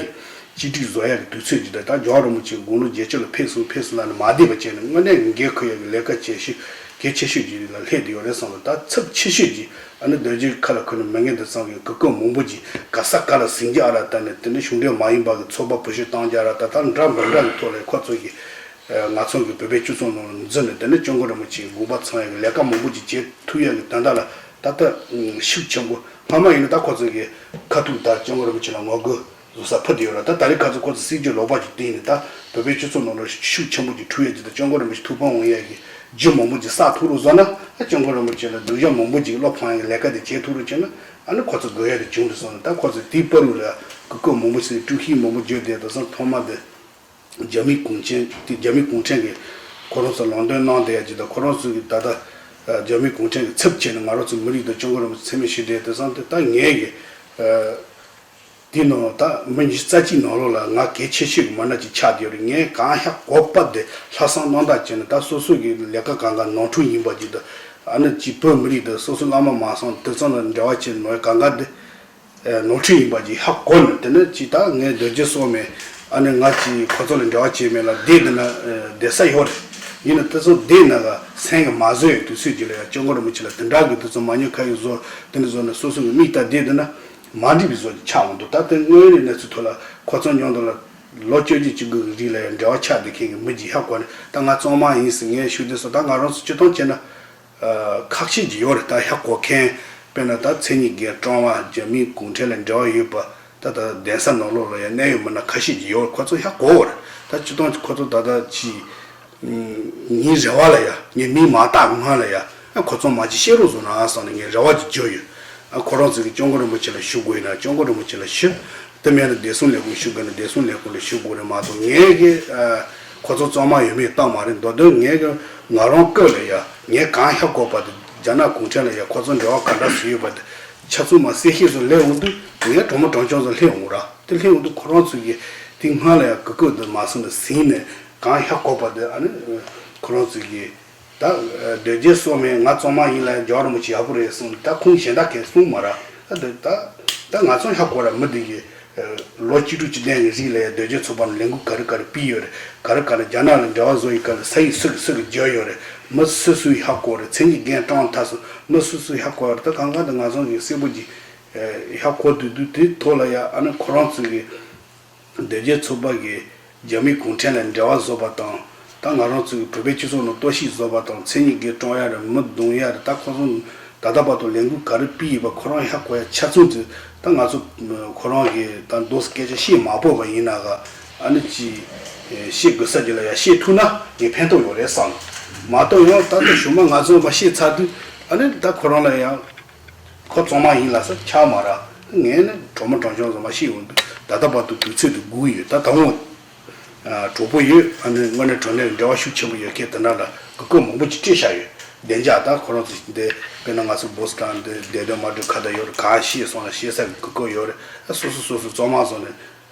ཀྱི་གཅིག་སྒྲིལ་བཟོ་ཡ་གི་དུས་ཚོད་ཅིག་དང་། ད་རྒྱལ་བ་རིན་པོ་ཆེ་དགུང་ལོ་བརྒྱད་ཅུ་ལ་ཕེབས་སོང་ཕེབས་སོང་ལབ་ནས་མ་བསྡད་པ་བྱས་ནས་དངོས་གནས་ཀྱི་འགན་འཁུར་ཡ་གི་ལས་ཀ་བྱེད་ཤུགས་ གལ་ཆེ་ཤོས་ཅིག་ལ་སླེབས་བསྡད་ཡོད་རེད་བསམ་ལ། ད་ཚབས་ཆེ་ཤོས་ཅིག་ཨ་ནི་རྡོ་རྗེ་ཁ་ལ་ཁུར་ནས་མི་ངན་དེ་ཚང་གི་གོ་སྐབས་མང་པོ་ཅིག་ག་ས་ག་ལ་ཟིང་རྒྱག་ར་ད་ནས། དེ་ནས་གཞུང་འབྲེལ་མ་ཡིན་པ་གི་ཚོགས་པ་བེད་སྤྱོད་བཏང་རྒྱག་ར་ད་ལྟ་འདྲ་མི་འདྲ་གི་ཐོག་ལ་ཁོ་ཚོ་གི་ང་ཚོ་གི་བོད་པའི་སྤྱི་ཚོགས་ནང་ལ་འཛུལ་ནས། དེ་ནས་སྐྱབས་མགོན་རིན་པོ་ཆེའི་དགོངས་པ་ཚང་ཡག་གི་ལས་ཀ་མང་པོ་ཅིག་བྱེད་ཐུབ་ཡག་གི་དོན་དག་ལ་ད་ལྟ་ཤུགས་ཆེན་པོ། སྔ་མ་ཡིན་ན་ད་ཁོ་ཚོ་གི་ཁ་ཐུག་ད་སྐྱབས་མགོན་རིན་པོ་ཆེ་ལ་ངོ་རྒོལ་བཟོ་ས་ཕུད་དེ་ཡོད་ར། ད་ད་རེས་ཁ་ཚོ་ཁོ་ཚོ་སྲིད་ཇུས་ལོག་པ་ཅིག་བཏིང་ནས། ད་བོད་པའི་སྤྱི་ཚོགས་ནང་ལ་ཤུགས་ཆེན་པོ་ཅིག་འཁྲུག་ཡག་ཅིག་དང་། སྐྱབས་མགོན་རིན་པོ་ཆེ་ཐུགས་ཕམ་འོང་ཡག་གི་རྒྱུ་མང་པོ་ཅིག་བསགས་ཐུབ་རུ་བཟོ་ན། ཨ་སྐྱབས་མགོན་རིན་པོ་ཆེ་ལ་སྡུག་ཅག་མང་པོ་ཅིག་བློ་ཕམ་ཡག་གི་ལས་ཀ་དེ་བྱེད་ཐུབ་རུ་བྱས་ན། ཨ་ནི་ཁོ་ཚོ་དགོས་ཡག་དེ་བྱུང་རུ་སོང་ན། ད་ཁོ་ཚོ་དེའི་བར་དུ་ལ་གོ་སྐབས་མང་པོ་ཞིག་དཀྲུག་ཤིང་མང་པོ་བརྗོད་བསྡད་དུས་ཙང་། ཐོག་མ་དེ་རྒྱ་མི་གུང་ཁྲན་དེ་རྒྱ་མི་གུང་ཁྲན་གྱིས་ཁོ་རང་ཚོ་ལམ་སྟོན་གནང་བསྡད་ཡག་ཅིག་དང་། ཁོ་རང་ཚོ་གིས་ད་ལྟ་རྒྱ་མི་གུང་ཁྲན་གྱི་ཚབ་བྱས་ནས་ང་རང་ཚོ་མི་རིགས་དང་སྐྱབས་མགོན་རིན་པོ་ཆེ་མཚན་སྨད་ཞུས་བསྡད་དུས་ཙང་། དེ་ད་ངས་གི་དེའི་ནང་ད་མི་ཉི་ཤུ་རྩ་གཅིག་ནང་ལོགས་ལ་ང་གལ་ཆེ་ཤོས་ཀྱི་མི་སྣ་ཅིག་ཆགས་བསྡད་ཡོད་རེད། ངས་གང་ཡག་གོ་བ་དེ་ལྷག་བསམ་རྣམ་དག་བྱས་ནས། ད་སོ་སོ་གི་ལས་ཀ་གང་ག་ནོར་འཁྲུལ་ཡིན་པ་ཅིག་དང་། ཨ་ནི་ཅིག་བོད་མི་རིགས་དང་སོ་སོ་བླ་མ་མ་སོང་དེ་ཚོ་ལ་འབྲེལ་བ་བྱས་ནོར་གང་ག་དེ་ནོར་འཁྲུལ་ཡིན་པ་ཅིག་ཧ་གོ་ནས། དེ་ནས་ཅིག་ད་ངས་རྡོ་རྗེ་སོགས་མེད། ཨ་ནི་ང་ཅིག་ཁོ་ཚོ་ལ་འབྲེལ་བ་བྱས་མེད་ལ། བསྡད་འདི་ན་བསྡད་ས་ཡོད་རེད། ཡིན་ན་དེ་ཚོ་བསྡད་ན་ག་སེམས་ཀྱི་མ་བཟོད་ཡོད་དུས་ཚོད་ཅིག་ལ་ཡ་སྐྱབས་མགོན་རིན་པོ་ཆེ་ལ་དེ་འདྲ་གི་དེ་ཚོ་མ་ཉེས་ཁ་གཡོགས་བཟོ་དེ་འདྲ་བཟོ་ནས་སོ་སོ་གི་མིག་ལྟ་བསྡད་འདི་ན་མ་འགྲིག་པའི་བཟོ་ཅིག་ཆགས་འོང་འདུག་ད་དེ་དངོས་ཡོད་གནས་ཚུལ་ཐོག་ལ་ཁོ་ཚོ་མཉམ་དུ་ལ་ལོ་བཅོ་བརྒྱད་བཅུ་དགུ་གི་རིང་ལ་ཡང་འབྲེལ་བ་ཆགས་བསྡད་མཁན་གྱི་མི་ཅིག་ཧ་གོ་ནས། ད་ང་གཙང་མ་ཡིན་ཟེར་ངས་ཞུ་བསྡད་སོང་། ད་ང་རང་ཚོ་སྤྱིར་བཏང་བྱས་ན་ཁག་ཤས་ཅིག་ཡོད་རེད། ད་ཧ་གོ་མཁན། དཔེར་ན་ད་མཚན་ཉིད་རྒན་ཀྲང་ཝང་རྒྱ་མིའི་གུང་ཁྲན་ལ་འབྲེལ་བ་ཡོད་པ། ད་ད་གདན་ས་ནང་ལོགས་ལ་ཡང་གནད་ཡོད་མི་སྣ་ཁ་ཤས་ཅིག་ཡོད་རེད། ཁོ་ཚོ་ཧ་གོ་རེད། ད་སྤྱིར་བཏང་ཁོ་ཚོ་ད་ལྟ་ཅིག་ངའི་རེ་བ་ལ་ཡ། ངས་མིང་མ་བཏགས་སྔོན་ལ་ཡ། ཨ་ཁོ་ཚོ་མ་ཅིག་བཤད་རོགས་བཟོ་ན་བསམ་ནས་ངས་རེ་བ་ཅིག་བརྗོད་ཡོད། ཨ་ཁོ་རང་ཚོ་གིས་སྐྱབས་མགོན་རིན་པོ་ཆེ་ལ་ཞུ་དགོས་ཡིན་ན་སྐྱབས་མགོན་རིན་པོ་ཆེ་ལ་ཞུ། དེ་མིན་ན་བདེ་སྲུང་ལས་ཁུངས་ཞུ་དགོས་ན་བདེ་སྲུང་ལས་ཁུངས་ལ་ཞུ་དགོས་རེད་མ་གཏོགས། ངས་གི་ཨ་ཁོ་ཚོ་གཙང་མ་ཡོད་མེད་བལྟ་མ་རེད། མདོར་དོན་ངས་གི་ང་རང་སྐབས་ལ་ཡ། ངས་གང་ཧ་གོ་བ་དེ། རྒྱ་ནག་གུང་ཁྲན་ལ་ཡ་ཁོ་ཚོ་འབྲེལ་བ་ག་འདྲ་བཟོས་ཡོད་པ་དེ་ཆ་ཚང་མ་གསལ་བཤད་བཟོ་སླེབས་འོང་དུས། ངས་གྲོགས་མོ་གྲོགས་ཆུང་ཚོ་སླེབས་འོང་ར། དེ་སླེབས་འོང་དུས་ཁོ་རང་ཚོ་གིས་དེ་སྔ་ལ་ཡ་གོ་སྐབས་དེ་མ་སོང་ནས་ཟིན་ནས་གང་ཧ་གོ་བ་དེ། ཨ་ནི་ཁོ་རང་ཚོ་གིས་ད་རྡོ་རྗེ་སོགས་མེད། ང་གཙང་མ་ཡིན་ལ་རྒྱལ་བ་རིན་པོ་ཆེ་ཡག་པོ་རེད་གསུངས། ད་ཁོང་གཞན་དག་གས་གསུངས་མ་ར། ད་འདི་ད་ད་ང་ཚོ་ཧ་གོ་ར། མི་འདི་གི་ལོ་བཅུ་དྲུག་བཅུ་བདུན་གི་རིང་ལ་ཡ་རྡོ་རྗེ་ཚོགས་པ་ནས་ལས་འགུལ་ག་རེ་ག་རེ་སྤེལ་ཡོད་རེད། ག་རེ་ག་རེ་རྒྱ་ནག་ལ་འབྲེལ་བ་བཟོ་ཡི་ག་རེ་ས་ཡིག་སུ་གི་སུ་གི་བརྒྱབ་ཡོད་རེད། མི་སུ་སུ་ཡི་ཧ་གོ་རེད། མཚན་ཉིད་རྒན་ཀྲང་ཐ་སུ་མི་སུ་སུ་ཡི་ཧ་གོ་རེད། ད་གང་ག་ད་ང་ཚོ་གི་གསལ་པོ་ཅིག་ཧ་གོ་དུས་དུས་དེ་ཐོག་ལ་ཡ། ཨ་ནི་ཁོ་རང་ཚོ་གི་རྡོ་རྗེ་ཚོགས་པ་གིས་རྒྱ་མི་གུང་ཁྲན་ལ་འབྲེལ་བ་བཟོ་བ་དང་། ད་ང་རང་ཚོའི་བོད་པའི་སྤྱི་ཚོགས་ནང་གཏོར་བཤིག་བཟོ་བ་དང་། མཚན་ཉིད་ཀྱི་ཀྲུང་དབྱང་རེད། མི་རྡུང་ཡ་རེད། ད་ཁོ་ཚོ་ད་ལྟ་བར་དུ་ལས་འགུལ་ག་རེ་སྤེལ་ཡོད་པ་ཁོ་རང་ཧ་གོ་ཡ་ཆ་ཚང་ཅིག་ད་ང་ཚོ་ཁོ་རང་གིས་ད་འདུག་སེ་སྐད་ཆ་བཤད་མ་ཕོད་པ་ཡིན་ན་ག་ཨ་ནི་ཅིག་བཤད་དགོས་ས་ཅིག་ལ་ཡ་བཤད་ཐུབ་ན་ངས་ཕན་ཐོགས་ཡོད་རེད་བསམ། མ་གཏོགས་ཡང་ད་ལྟ་གཞུག་མ་ང་ཚོ་མ་བཤད་ཚར་དུས། ཨ་ནི་ད་ཁོ་རང་ལ་ཡང་ཁོ་གཙང་མ་ཡིན་ལ་ས་ཆགས་མ་ར། ངས་ནི་གྲོགས་མོ་གྲོགས་ཆུང་ཚོ་མ་ཤེས་འོང་དུས། ད་ལྟ་བར་དུ་དུས་ཚོད་དུ་སྒུག་ཡོད། ད་ད་འོང་གྲོགས་པོ་ཡོད། ཨ་ནི་དངོས་གནས་དྲང་གནས་འབྲེལ་བ་ཤུགས་ཆེན་པོ་ཡོད་མཁན་དེ་འདྲ་ལ་གོ་སྐབས་མང་པོ་ཅིག་སྤྲད་བཞག་ཡོད། བདེ་འཇགས་ད་ཁོ་རང་ཚོ་འདི་དཔེར་ན་ང་ཚོ་བོ་སི་ཊོན་འདི་བསྡད་དོན་མ་འགྲོ་ཁ་བརྡ་ཡོད་རེད། གང་ཤེས་སོང་ན་ཤེས་ས་གི་གོ་སྐབས་ཡོད་རེད། ཨ་སོ་སོ་སོ་སོ་གཙང་མ་བཟོ་ནས།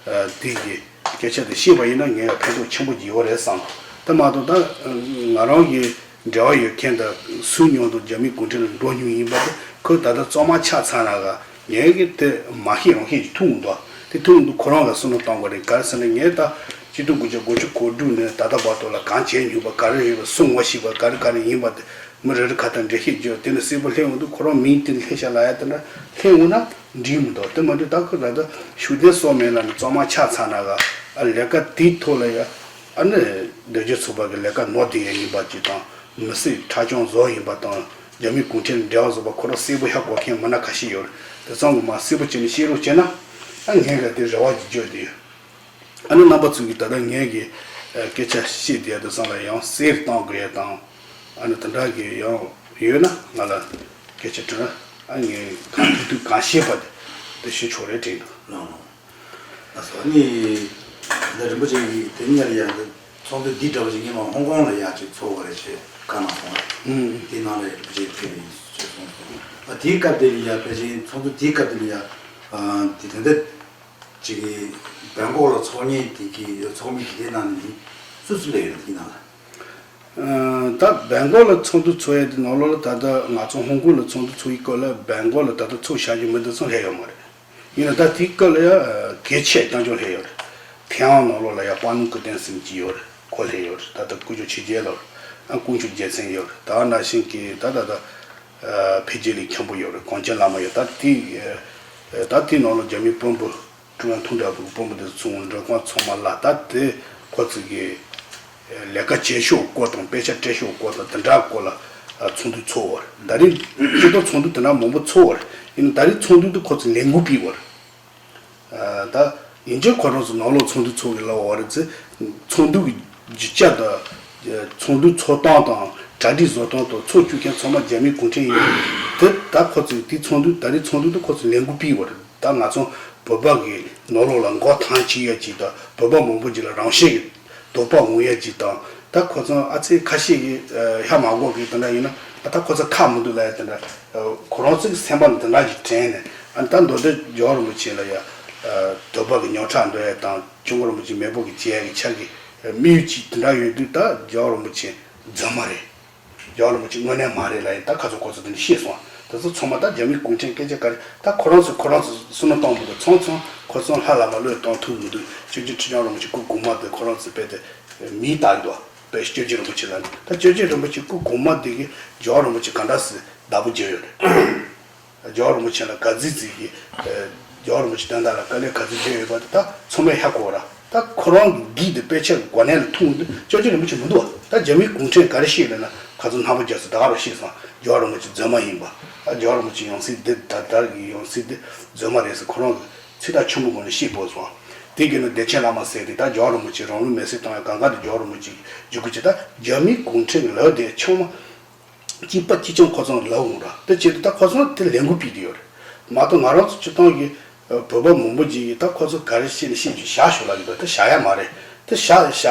དེ་གི་སྐད་ཆ་དེ་ཤེས་པ་ཡིན་ན་ངས་ཡང་ཕན་ཐོགས་ཆེན་པོ་ཅིག་ཡོད་རེད་བསམ། དེ་མ་གཏོགས་ད་ང་རང་གི་འབྲེལ་བ་ཡོད་མཁན་དང་སུའི་མཉམ་དུ་རྒྱ་མི་གུང་ཁྲན་ལ་འགྲོ་མྱོང་ཡིན་པ་དེ། ཁོས་ད་ལྟ་གཙང་མ་ཆགས་ཚར་ན་ག་ངས་གི་དེ་མ་ཤེས་རང་ཤེས་ཅིག་ཐུག་འདུག་དེ་ཐུག་འདུག་ཁོ་རང་ལ་བསམ་བློ་གཏོང་དགོས་རེད། ག་རེ་ཟེར་ན་ངས་ད་ཆིག་སྟོང་དགུ་བརྒྱ་དགུ་བཅུ་གོ་དྲུག་ནས་ད་ལྟ་བར་དུ་ལ་གང་བྱས་མྱོང་པ་ག་རེ་ཡོད་པ། སུ་ངོ་ཤེས་པ་ག་རེ་ག་རེ་ཡིན་པ་དེ། མི་རེ་རེ་ཁ་ཐག་འགྲེལ་བཤད་བརྗོད། དེ་ནས་གསལ་པོ་སླེབས་འོང་དུས་ཁོ་རང་མིང་དེ་ལ་སླེབས་ཤག་ལབ་ཡ་དེ་འདྲ་སླེབས་འོང་ན་འགྲིག་མི་འདུག་དེ་མ་འགྲིག་ད་ཁོ་ད་ལྟ་ཤུགས་ལྡན་སོགས་མེད་ལ་ནི་གཙང་མ་ཆགས་ཚར་ན་ག་ཨ་ལས་ཀ་དེའི་ཐོག་ལ་ཡ། ཨ་ནི་རྡོ་རྗེ་ཚོགས་པ་གི་ལས་ཀ་ནོར་བསྡད་ཡ་ཡིན་པ་ཅིག་དང་། མི་སེར་ཁྲག་སྦྱོར་བཟོ་ཡིན་པ་དང་། རྒྱ་མི་གུང་ཁྲན་འབྲེལ་བ་བཟོ་བ་ཁོ་རང་གསལ་པོ་ཧ་གོ་མཁན་མི་སྣ་ཁ་ཤས་ཡོད་རེད། དེ་ཚང་གི་མ་གསལ་པོ་བྱས་ནས་བཤད་རོགས་བྱས་ན། ཨ་ངས་ག་དེ་རེ་བ་ཅིག་བརྗོད་དེ་ཡོད། ཨ་ནི་རྣམ་པ་ཚོ་གིས་ད་ལྟ་ངས་ཀྱི་སྐད་ཆ་བཤད་བསྡད་དེ་ཚང་ལ་ཡང་གསལ་བཏང་དགོས་ཡ་དང་། ཨ་ནི་དེ་འདྲ་གི་ཡང་ཡོད་ན་ང་ལ་སྐད་ཆ་དྲི་ན། ཨ་ངས་གང་ཐུབ་ཐུབ་གང་ཤེས་པ་དེ་དེ་ཞུ་ཆོག་རེད་དྲན་འདུག་ལགས་ལགས། ལགས་སོ། ཨ་ནི་ད་རིན་པོ་ཆེ་གིས་དེ་ནས་ཡར་ཡང་ཚོགས་འདུ་འདི་འདྲ་བ་ཞིག་སྔོན་མ་ཧོང་ཀོང་ལ་ཡག་ཅིག་ཚོགས་པ་རེད་ཅེས་བཀའ་གནང་སོང་། ཨུམ། དེ་ནང་ལ་རིན་པོ་ཆེ་ཕེབས་ཡིན་ཞེས་གསུངས་སོང་། ཨ་དེའི་སྐབས་དེ་ལ་ཡ་ཕལ་ཆེར་ཚོགས་འདུ་དེའི་སྐབས་དེ་ལ་ཡ་ཨ་དེ་ད་ལྟ་ཅིག་གི་བེང་ཀོག་ལ་ཚོགས་མཁན་དེ་གི་ཚོགས་མི་དེ་གའི་ནང་ནས་སུ་སུ་སླེབས་ཡོད་དེའི་ནང་ལ། ཨ་ད་བེང་ཀོག་ལ་ཚོགས་འདུ་ཚོགས་ཡས་དེ་ནང་ལོགས་ལ་ད་ལྟ་ང་ཚོ་ཧོང་ཀོང་ལ་ཚོགས་འདུ་ཚོགས་ཡི་སྐབས་ལ་བེང་ཀོག་ལ་ད་ལྟ་ཚོགས་བཞག་རྒྱུ་མི་འདི་ཚོ་སླེབས་ཡོད་མ་རེད། ཡིན་ན་ད་དེའི་སྐབས་ལ་ཡ་གལ་ཆེ་རྐྱང་རྐྱང་སླེབས་ཡོད་རེད། ཐེ་ཝན་ནང་ལོགས་ལ་ཡ་པ་ནུ་ཀུ་ཏན་ཟེར་གྱི་ཡོད་རེད། ཁོ་སླེབས་ཡོད་རེད། ད་ལྟ་སྐུ་ཞབས་ཆོས་རྒྱལ་ལགས། ཨ་དཀོན་མཆོག་རྒྱལ་མཚན་ཡོད་རེད། ད་ནང་བཞིན་གྱི་ད་ད་ད་ཨ་འཕེལ་རྒྱས་གླིང་མཁན་པོ་ཡོད་རེད། གངས་ཅན་བླ་མ་ཡོད། ད་དེ་ཨ་ད་དེའི་ནང་ལ་རྒྱ་མིའི་དཔོན་པོ་ཀྲུང་དབྱང་དུང་ཁྲའོ་པོའི་དཔོན་པོ་དེ་ཚོ་མགྲོན་ཁང་ཚང་མ་ལ་ད་དེ་ཁོ་ཚོ་གི་ལས་ཀ་བྱེད་ཕྱོགས་སྐོར་དང་དཔེ་ཆ་སྤྲད་ཕྱོགས་སྐོར་དང་དེ་འདྲ་སྐོར་ལ་ཨ་ཚོགས་འདུ་ཚོགས་པ་རེད། ད་རིང་སྤྱི་ཚོགས་ཚོགས་འདུ་དེ་འདྲ་མང་པོ་ཚོགས་པ་རེད། ཡིན་ན་ད་རིང་ཚོགས་འདུ་དེ་ཁོ་ཚོ་ལས་འགུལ་སྤེལ་བ་རེད། ད་ཡིན་གཅིག་ཁོ་རང་ཚོ་ནང་ལོགས་ཚོགས་འདུ་ཚོགས་ཀྱི་ལབ་པ་རེད་ཚེ། ཚོགས་འདུ་གི་རྒྱུ་ཆ་དང་། ཚོགས་འདུ་ཚོགས་སྟངས་དང་གྲ་སྒྲིག་བཟོ་སྟངས་དང་ཚོགས་བཅར་མཁན་ཚང་མ་རྒྱ་མིའི་གུང་ཁྲན་ཡིན། དེ་ད་ཁོ་ཚོས་དེ་ཚོགས་འདུ་ད་རེས་ཚོགས་འདུ་དེ་ཁོ་ཚོས་ལས་འགུལ་སྤེལ་བ་རེད། ད་ང་ཚོ་བོད་པ་གི་ནང་ལོགས་ལ་མགོ་ཐང་ཆད་ཡ་ཅིག་དང་བོད་པ་མང་པོ་ཅིག་ལ་རང་བཞིན་གྱི་དོགས་པ་འོང་ཡ་ཅིག་དང་། ད་ཁོ་ཚོ་ཨ་ཚེ་ཁ་ཤས་ཀྱིས་ཧ་མ་གོ་གི་དེ་འདྲ་ཡིན་ན་ད་ཁོ་ཚོ་ཁག་མི་འདུག་ལབ་ཡ་དེ་འདྲ། ཁོ་རང་ཚོའི་སེམས་པ་ལ་དེ་འདྲ་ཞིག་དྲན་ནས། ཨ་ནི་ད་མདོ་སྟོད་རྒྱལ་བ་རིན་པོ་ཆེ་ལ་ཡ་འདོད་པ་གི་རྙོག་དྲ་འདོད་ཡ་དང་སྐྱབས་མགོན་རིན་པོ་ཆེ་མེས་པོ་གི་བྱེད་ཡ་གི་ཆ་གི་དམིགས་ཡུལ་ཅིག་དེ་འདྲ་ཡོད་དུས། ད་རྒྱལ་བ་རིན་པོ་ཆེ་རྫུན་མ་རེད། རྒྱལ་བ་རིན་པོ་ཆེ་དངོས་གནས་མ་རེད་ལབ་ཡིན། ད་ཁ་ཚོ་ཁོ་ཚོ་དེ་འདྲ་ཤེས་སོང་། དེ་ཚོ་ཚང་མ་ད་རྒྱ་མིའི་གུང་ཁྲན་སྐད་ཆ་ག་རེ། ད་ཁོ་རང་ཚོས་ཁོ་རང་ཚོ་བསམ་བློ་གཏོང་མི་འདུག་ཚང་ཚང་ཁོ་ཚོ་ལྷ་ལ་མ་བློས་གཏོང་ཐུབ་མི་འདུག་སྤྱི་ཁྱབ་ཁྲི་བྱང་རིན་པོ་ཆེ་སྐུ་གོང་མ་དེ་ཁོ་རང་ཚོས་དཔེ་དེ་མིའི་རྟགས་འདུག་དཔེ་སྤྱི་ཁྱབ་རིན་པོ་ཆེ་ལ་ནི་ད་སྤྱི་ཁྱབ་རིན་པོ་ཆེ་སྐུ་གོང་མ་དེ་གིས་རྒྱལ་བ་རིན་པོ་ཆེ་ག་འདྲ་སེ་བདག་པོ་བརྒྱབ་ཡོད་རེད། རྒྱལ་བ་རིན་པོ་ཆེ་ལ་ག་ཚོད་ཅིག་གིས་རྒྱལ་བ་རིན་པོ་ཆེ་དོན་དག་ལ་དཀའ་ལས་ག་ཚོད་བརྒྱབ་ཡོད་པ་དེ་ད་ཚང་མས་ཧ་གོ་བ་ར། ད་ཁོ་རང་གི་འགན་དེ་དཔེ་ཆ་གི་གོ་གནས་ལ་ཐུག་འདུག་སྤྱི་ཁྱབ་རིན་པོ་ཆེ་མི་འདུག་ད་རྒྱ་མིའི་གུང་ཁྲན་ག་རེ་བཤད་ལབ་ན་ཁ་ཚོ་རྣམ་པ་རྒྱ་སེ་ད་ག་རུ་བཤད་སོང་། རྒྱལ་བ་རིན་པོ་ཆེ་རྫུན་མ་ཡིན་པ། ཨ་རྒྱལ་བ་རིན་པོ་ཆེ་ཡང་སྲིད་འདི་ད་ལྟར་གྱི་ཡང་སྲིད་འདི་རྫུན་མ་རེད་ཟེར་ཁོ་རང་གི་ཚིག་ཐག་ཆོད་པོ་སྒོ་ནས་བཤད་དགོས་སོང་། དེ་གི་ནི་བདེ་ཆེན་བླ་མ་ཟེར་དེ་ད་རྒྱལ་བ་རིན་པོ་ཆེ་རང་ལུས་མེར་སྲེག་བཏང་ཡ་གང་ག་དེ་རྒྱལ་བ་རིན་པོ་ཆེ་གི་བརྒྱུད་སྐུལ་བྱས། ད་རྒྱ་མིའི་གུང་ཁྲན་གི་ལབ་དེ་ཚང་མ་གཅིག་པ་གཅིག་རྐྱང་ཁོ་ཚོ་ལབ་འོང་ར། དེ་བྱས་དུས་ད་ཁོ་ཚོ་དེ་ལས་འགུལ་སྤེལ་གྱི་ཡོད་རེད། མ་གཏོགས་ང་རང་ཚོ་སྤྱིར་བཏང་གི་བོད་པ་མང་པོ་ཅིག་གིས་ད་ཁོ་ཚོ་ག་རེ་བཤད་ན་བཤད་རྒྱུ་བཞག་ཤོག་ལབ་ཀྱི་འདུག་ད་བཞག་ཡ་མ་རེད། དེ་བཞག་བཞག་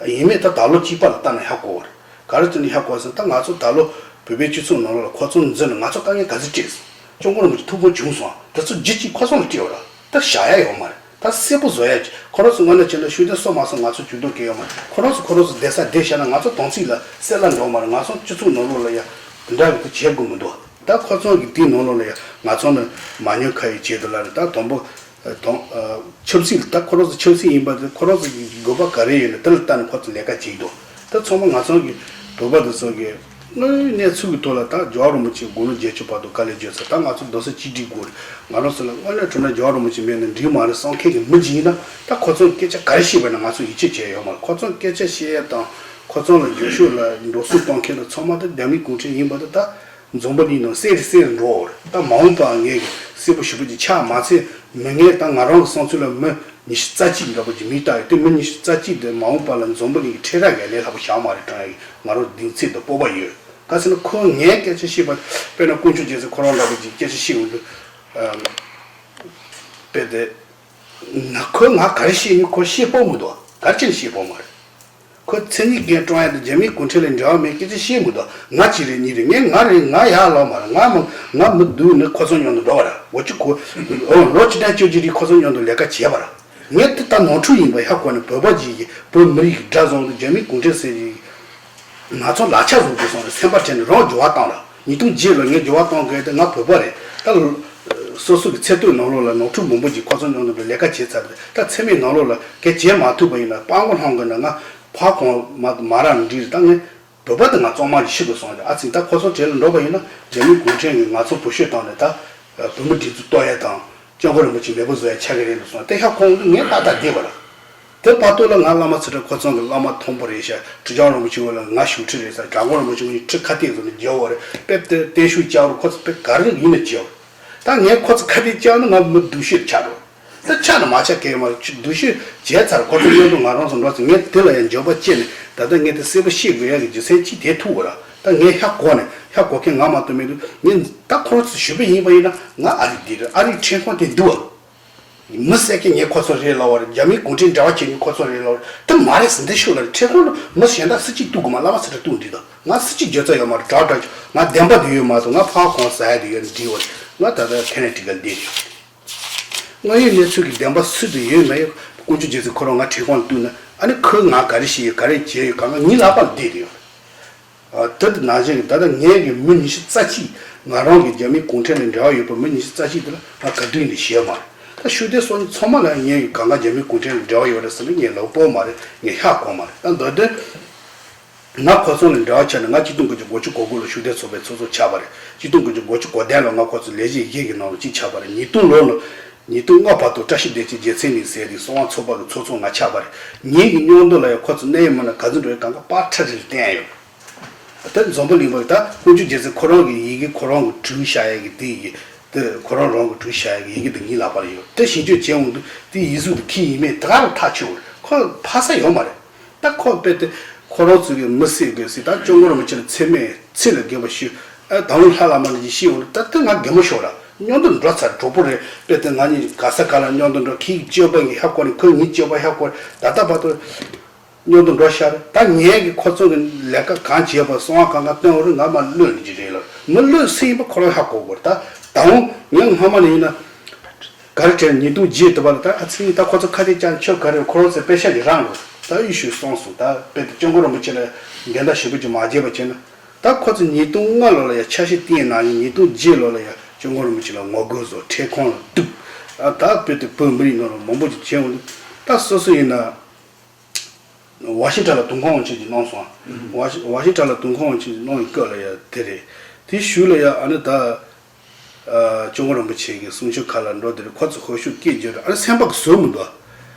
ཡ་ཡིན་མེད་ད་ད་ལོ་གཅིག་པ་ལ་ལྟ་ན་ཧ་གོ་བ་རེད། ག་རེ་བྱས་ནས་ཧ་གོ་ཟེར་ན། ད་ང་ཚོ་ད་ལོ་བོད་པའི་སྤྱི་ཚོགས་ནང་ལོགས་ལ་ཁོ་ཚོ་འཛུལ་ནས་ང་ཚོ་དཀའ་ངལ་ག་ཚོད་སྤྲད་སོང་། སྐྱབས་མགོན་རིན་པོ་ཆེ་ཐུགས་ཕན་བྱུང་སོང་། དེ་ཚོ་རྒྱུ་གཅིག་ཁོ་ཚོ་ལ་སྤྲད་པ་རེད། ད་བཞག་ཡ་ཡོད་མ་རེད། ད་གསལ་པོ་བཟོ་ཡ་ཅིག་ཁོ་རང་ཚོ་དངོས་གནས་བྱས་ན་ཤུགས་ལྡན་སོ་མ་སོང་ང་ཚོ་ཇུས་གཏོགས་གལ་ཡོད་མ་རེད། ཁོ་རང་ཚོ་ཁོ་རང་ཚོ་བསྡད་ས་བསྡད་བཞག་ན་ང་ཚོ་དམ་ཚིག་ལ་གསལ་ལ་འགྲོ་མ་རེད། ང་ཚོ་སྤྱི་ཚོགས་ནང་ལོགས་ལ་ཡ་དེ་འདྲ་གི་དེ་བྱེད་དགོས་མི་འདུག་ད་ཁོ་ཚོ་གི་དེའི་ནང་ལོགས་ལ་ཡ་ང་ཚོ་ནི་མ་ཉོན་ཁ་ཡི་བྱེད་དུ་ལ་རེད། ད་དང་པོ་དང་ཆབ་སྲིད་ད་ཁོ་རང་ཚོ་ཆབ་སྲིད་ཡིན་པ་དེ་ཁོ་རང་ཚོ་གི་དགོས་པ་ག་རེ་ཡོད་ན་དེ་ལ་ལྟ་ནས་ཁོ་ཚོ་ལས་ཀ་བྱེད་ཀྱི་འདུག་ད་ཚང་མ་ང་ཚོ་གི་བོད་པ་དེ་ཚོ་གི་དངོས་གནས་ཚུལ་གྱི་ཐོག་ལ་ད་རྒྱལ་བ་རིན་པོ་ཆེ་དགུང་ལོ་བརྒྱད་ཅུ་བར་དུ་དཀའ་ལས་བརྒྱབ་ཚར། ད་ང་ཚོ་རྡོག་རྩ་གཅིག་སྒྲིལ་དགོས་རེད། ང་རང་ཚོ་ལ་དངོས་གནས་དྲང་གནས་རྒྱལ་བ་རིན་པོ་ཆེ་མེད་ན་འགྲིག་མ་རེད་བསམ་མཁན་གྱི་མི་ཅིག་ཡིན་ན་ད་ཁོ་ཚོ་སྐད་ཆ་ག་རེ་བཤད་པ་ན་ང་ཚོ་ཡིད་ཆེས་བྱས་ཡོད་མ་རེད། ཁོ་ཚོ་སྐད་ཆ་བཤད་ཡ་དང་ཁོ་ཚོ་ལ་འགྱོད་བཤགས་ལ་འགྲོ་སོང་གཏོང་མཁན་ལ་ཚང་མ་ད་རྒྱ་མིའི་གུང་ཁྲན་ཡིན་པ་ད་ད་འཛམ་བུ་གླིང་ནང་གསལ་རུ་གསལ་རུ་འགྲོ་བ་རེད། ད་མ་འོངས་པ་ངས་གསལ་པོ་ཞེ་པོ་ཅིག་ཆགས་མ་ཚད་མི་ངས་ད་ང་རང་གི་བསམ་ཚུལ་ལ་མི་ཉི་ཤུ་རྩ་གཅིག་འདྲ་པོ་ཅིག་མིང་བཏགས་ཡོད་དེ། མི་ཉི་ཤུ་རྩ་གཅིག་དེ་མ་འོངས་པ་ལ་འཛམ་བུ་གླིང་གི་འཕྲད་ར་གས་ལས་སླ་པོ་བཞག་མ་རེད་དྲན་ཡ་ང་རང་གདེང་ཚོད་དང་སྤོབས་པ་ཡོད། ག་ཟེར་ན་ཁོ་ངའི་སྐད་ཆ་བཤད་པ་དཔེར་ན་དཀོན་མཆོག་རྒྱལ་མཚན་ཁོ་རང་འདྲ་པོ་ཅིག་སྐད་ཆ་བཤད་འོང་དུས་དཔེ་དེ་ན་ཁོས་ང་ག་རེ་བཤད་ཡིན་ཁོ་ཤེས་སྤོབས་མི་འདུག་ག་རེ་བྱས་ནས་ཤེས་སྤོབས་མ་རེད། ཁོ་མཚན་ཉིད་རྒན་སྐྲོང་ཡ་དང་རྒྱ་མིའི་གུང་ཁྲན་ལ་འབྲེལ་བ་མེད་སྐད་ཆ་བཤད་མི་འདུག་ང་གཅིག་རེད་གཉིས་རེད། ངས་ང་རེད་ང་ཡག་ལོ་མ་རེད། ང་མི་ང་མི་སྡུག་ནི་ཁོ་ཚོ་མཉམ་དུ་འགྲོ་བ་ར། འོ་ཅི་ཁོ་ཨོ་ལོ་བཅུ་དྲུག་བཅུ་བཞི་རིང་ཁོ་ཚོ་མཉམ་དུ་ལས་ཀ་བྱས་པ་ར། ངས་དེ་ལྟ་ནོར་འཁྲུལ་ཡིན་པ་ཧ་གོ་ནས་བོད་པ་ཅིག་གིས་བོད་མི་རིགས་ཀྱི་དགྲ་བཟུང་དུ་རྒྱ་མིའི་གུང་ཁྲན་ཟེར་གྱི་ང་ཚོ་ལག་ཆ་བཟོ་དགོས་སོང་རེད། སེམས་པ་དྲན་ནས་རང་འགྱུར་བ་བཏང་ར། ཉིས་སྟོང་བརྒྱད་ལོ་ངས་འགྱུར་བ་གཏོང་དགོས་ཏེ་ང་བོད་པ་རེད། ད་སོ་སོ་གི་ཚེ་སྟོད་ནང་ལོགས་ལ་ནོར་འཁྲུལ་མང་པོ་ཅིག་ཁོ་ཚོ་མཉམ་དུ་ལས་ཀ་བྱས་ཚར་རེད། ད་ཚེ་སྨད་ནང་ལོགས་ལ་སྐད་བྱས་མ་ཐུབ་པ་ཡིན་ན་སྤང་གོ་ལྷང་གི་ན་ང་ཕ་གོང་མ་མ་ར་འདྲི་རེད། ད་ངས་བོད་པ་དེ་ང་གཙང་མ་ཞིག་ཤི་དགོས་སོང་རེད། ཨ་ཙི་ད་ཁོ་ཚོ་གྲས་ལ་འགྲོ་བ་ཡིན་ན་རྒྱ་མིའི་གུང་ཁྲན་གྱིས་ང་ཚོ་བུ་ཤོད་བཏང་ནས་ད་བོད་མི་སྒྲིག་འཛུགས་གཏོར་ཡ་དང་སྐྱབས་མགོན་རིན་པོ་ཆེ་མེས་པོ་བཟོ་ཡ་ཆགས་ཀྱི་རེད་འདུག་སོང་དེ་ཧ་གོ་འོང་དུས་ངས་ཏག་ཏག་བསྡད་པ་ར། དེ་བར་དུ་ལ་ང་བླ་མ་ཚུལ་ཁྲིམས་ཁོ་ཚང་གི་བླ་མ་མཐོན་པོ་རེད་ཤག་ཁྲི་བྱང་རིན་པོ་ཆེ་འོག་ལ་ང་ཞུགས་ཁྲི་རེད་ས་དྲང་དགོན་རིན་པོ་ཆེ་འོག་ནས་ཁྲི་ཁ་གཏད་བཟོ་ནས་རྒྱལ་བ་རེད། དཔེ་དེ་བརྟན་བཞུགས་བཅར་རུ་ཁོ་ཚོ་དཔེ་ག་རེ་ཡིན་ནས་བྱེད་བ། ད་ངས་ཁོ་ཚོ་ཁ་གཏད་བཅར་ན་ང་མི་སྡུག་ཤོས་ཆགས་འགྲོ། ད་ཆགས་ན་མ་ཆགས་གལ་མ་རེད། སྡུག་ཤོས་བྱས་ཚར་ཁོ་ཚོ་མཉམ་དུ་ང་རང་ཚོ་འགྲོ་ཚེ་ངས་དེ་ལ་ཡང་འགྱོད་པ་སྐྱེས་ནས་ད་ལྟ་ངས་དེ་གསལ་པོ་ཤེས་དགོས་ཡ་གི་རྒྱུ་མཚན་ཅིག་དེ་ཐུག་པ་ར། ད་ངས་ཧ་གོ་ནས་ཧ་གོ་མཁན་ང་མ་གཏོགས་མེད་དུས་ངས་ད་ཁོ་ཚོ་ཞུ་བ་ཡིན་པ་ཡིན་ན་ང་ཨ་རི་འདི་རེད། ཨ་རིའི་ཁྲིམས་ཁང་དེ་འདུག་བ། མི་བསད་མཁན་ངས་ཁོ་ཚོ་རེད་ལབ་པ་རེད། རྒྱ་མིའི་གུང་ཁྲན་འབྲེལ་བ་བྱེད་མཁན་ཁོ་ཚོ་རེད་ལབ་པ་རེད། དེ་མ་རེད་ཟེར་འདི་ཤོད་ལ་རེད། ཁྲིམས་ཁང་ལ་མི་གཞན་དག་སུ་གཅིག་གཏུག་གི་མ། བླ་མ་ཚུལ་ཁྲིམས་གཏུག་འདི་དང་ང་སུ་གཅིག་འགྱོད་རྩ་ཡོད་མ་རེད། དྲག་དྲག་ང་བདེན་པ་དེ་ཡོད་མ་གཏོགས་ང་ཕར་གང་ཟ་ཡ་དེ་ཡོད་འདི་བ་རེད། ང་ད་ལྟ་ཁེ་ན་ཊི་ཀ་འདི་རེད། དངོས་ཡོད་གནས་ཚུལ་གྱི་བདེན་པ་སུ་དེ་ཡོད་མེད་དཀོན་མཆོག་རྒྱལ་མཚན་ཁོ་རང་ང་ཁྲིམས་ཁང་ལ་གཏུག་ན་ཨ་ནི་ཁོས་ང་ག་རེ་བྱས་ཡོད་ག་རེ་བྱས་ཡོད་གང་ག་ངའི་ལག་པ་ལ་བསྡད་དེ་ཡོད་རེད། ཨ། དེ་དེ་ནང་བཞིན་གྱི་ད་ལྟ་ངས་ཀྱི་མི་ཉི་ཤུ་རྩ་གཅིག་ང་རང་གི་རྒྱ་མིའི་གུང་ཁྲན་ལ་འབྲེལ་བ་ཡོད་པ་མི་ཉི་ཤུ་རྩ་གཅིག་དེ་ལ་ང་ག་དུས་ནས་ཞེད་མ་རེད། ད་ཤུགས་ལྡན་སོགས་ཚང་མ་ལ་ངས་ཀྱི་གང་ག་རྒྱ་མིའི་གུང་ཁྲན་ལ་འབྲེལ་བ་ཡོད་རེད་ཟེར་ན་ངས་ལབ་སྤོབས་མ་རེད། ངས་ཧ་གོ་མ་རེད། ད་མདོ་དོན་ ང་ཁོ་ཚོ་ལ་འབྲེལ་བ་བྱས་ནས། ང་ཆིག་སྟོང་དགུ་བརྒྱ་དགུ་བཅུ་གོ་དགུ་ལོ་ཤུགས་ལྡན་ཚོགས་པའི་ཚོགས་གཙོ་ཆགས་པ་རེད། ཆིག་སྟོང་དགུ་བརྒྱ་དགུ་བཅུ་གོ་བདུན་ལོ་ང་ཁོ་ཚོ་ལས་བྱེད་ཡི་གེ་གི་ནང་ལ་གཅིག་ཆགས་པ་རེད། ཉིས་སྟོང་ལོ་ལ། ཉིས་སྟོང་ལྔ་བར་དུ་བཀྲ་ཤིས་བདེ་ཆེན་རྒྱལ་མཚན་གླིང་ཟེར་དེ་གསང་བ་ཚོགས་པ་གི་ཚོགས་གཙོ་ང་ཆགས་པ་རེད། ངེད་ཀྱི་མཉམ་དུ་ལ་ཡང་ཁོ་ཚོ་གནས་ཡོད་མ་གནས་ག་ཚོད་འགྲོ་ཡོད་གང་ག་པར་ཁྲ་རེ་བསྟན་ཡོད། ད་འཛམ་བུ་གླིང་པ་ད་དཀོན་མཆོག་རྒྱལ་མཚན་ཁོ་རང་གི་ཡི་གེ་ཁོ་རང་གི་བྲིས་བཞག་ཡ་གི་དེ་ཡི་གེ་དེ་ཁོ་རང་རང་གི་བྲིས་བཞག་ཡ་གི་ཡི་གེ་དེ་ངའི་ལག་པ་ལ་ཡོད། དེ་ཞིབ་འཇུག་བྱས་འོང་དུས་དེ་ཡིག་གཟུགས་དེ་ཁྱི་ཡིན་མིན་དེ་ག་ལ་ཐག་ཆོད་འོང་། ཁོ་ཕ་ས་ཡོད་མ་རེད། ད་ཁོ་དཔེ་དེ་ཁོ་རང་ཚོ་གི་མི་སེར་དགོས་སྲིད། ད་སྐྱབས་མགོན་རིན་པོ་ཆེ་ལ་མཚན་སྨད་ཚིག་ལ་དགོས་པ་ཞུ། ཨ་ད་འུ་ལྷ་བླ་མ་ནས་ཅིག་ཤེས་འོང་། ད་དེ་ང་གད་མོ་ཤོར་ར། མཉམ་དུ་འགྲོ་ཚར། གྲོགས་པོ་རེད། དཔེ་དེ་ང་གཉིས་ག་ས་ག་ལ་མཉམ་དུ་འགྲོ། ཁྱི་སྤྱོད་པ་གི་ཧ་གོ་ནས་ཁོ་ངའི་སྤྱོད་པ་ཧ་གོ། ད་ལྟ་བར་དུ། མཉམ་དུ་འགྲོ་ཤར། ད་ངས་ཀྱི་ཁོ་ཚོ་གི་ལས་ཀ་གང་བྱས་པ་གསང་བ་གང་ག་སྟོན་འོ་རུ་ང་མ་གློད་ནི་ཅི་རེད་ལ། མི་གློད་སྲིད་ཡིན་པ་ཁོ་རང་ཧ་གོ་དགོས་རེད། ད་ད་འོང་ངས་སྔ་མ་ནས་ཡིན་ན་ག་རེ་དྲན། ཉིས་སྟོང་བརྒྱད་དུ་བ་ལ་ད་ཨ་ཚིག་ད་ཁོ་ཚོ་ཁ་གཏད་བཅག་ཆོག་ག་རེ། ཁོ་རང་ཚོའི་དཔེ་ཆ་ཡི་རང་ལོ་ད་ཡི་ཤུ་སོང་སོང་། ད་དཔེ་དེ་སྐྱབས་མགོན་རིན་པོ་ཆེ་ལ་འགལ་ཟླ་ཞིབ་པོ་ཅིག་མ་བྱས་པ་བྱས་ན། ད་ཁོ་ཚོ་ཉིས་སྟོང་ལྔ་ལོ་ལ་ཡ་ཆ་ཤས་བསྟན་ན་ཡང་ཉིས་སྟོང་བརྒྱད་ལོ་ལ་ཡ་སྐྱབས་མགོན་རིན་པོ་ཆེ་ལ་ངོ་རྒོལ་བཟོ། འཕྲལ་ཁང་ལ་གཏུབ། ཨ་ད་དཔེ་དེ་བོད་མི་རིགས་ནང་ལ་མང་པོ་ཅིག་བྱས་འོང་དུས། ད་སོ་སོ་ཡིན་ན། ཝ་ཤིང་ཊོན་ལ་དུང་ཁང་དབང་ཆེན་གྱིས་གནང་སོང་། ཝ་ཤི་ཝ་ཤིང་ཊོན་ལ་དུང་ཁང་དབང་ཆེན་གྱིས་གནང་བའི་སྐབས་ལ་ཡ་དེ་རེད། དེའི་གཞུག་ལ་ཡ་ཨ་ནི་ད་ཨ་སྐྱབས་མགོན་རིན་པོ་ཆེ་གི་གསུང་ཆོས་ཁག་ལ་འགྲོ། དེ་རེད། ཁོ་ཚོ་ཧོ་ཤུག་སྐད་བརྗོད་རེད། ཨ་ནི་སེམས་པ་གི་བཟོད་མི་འདུག་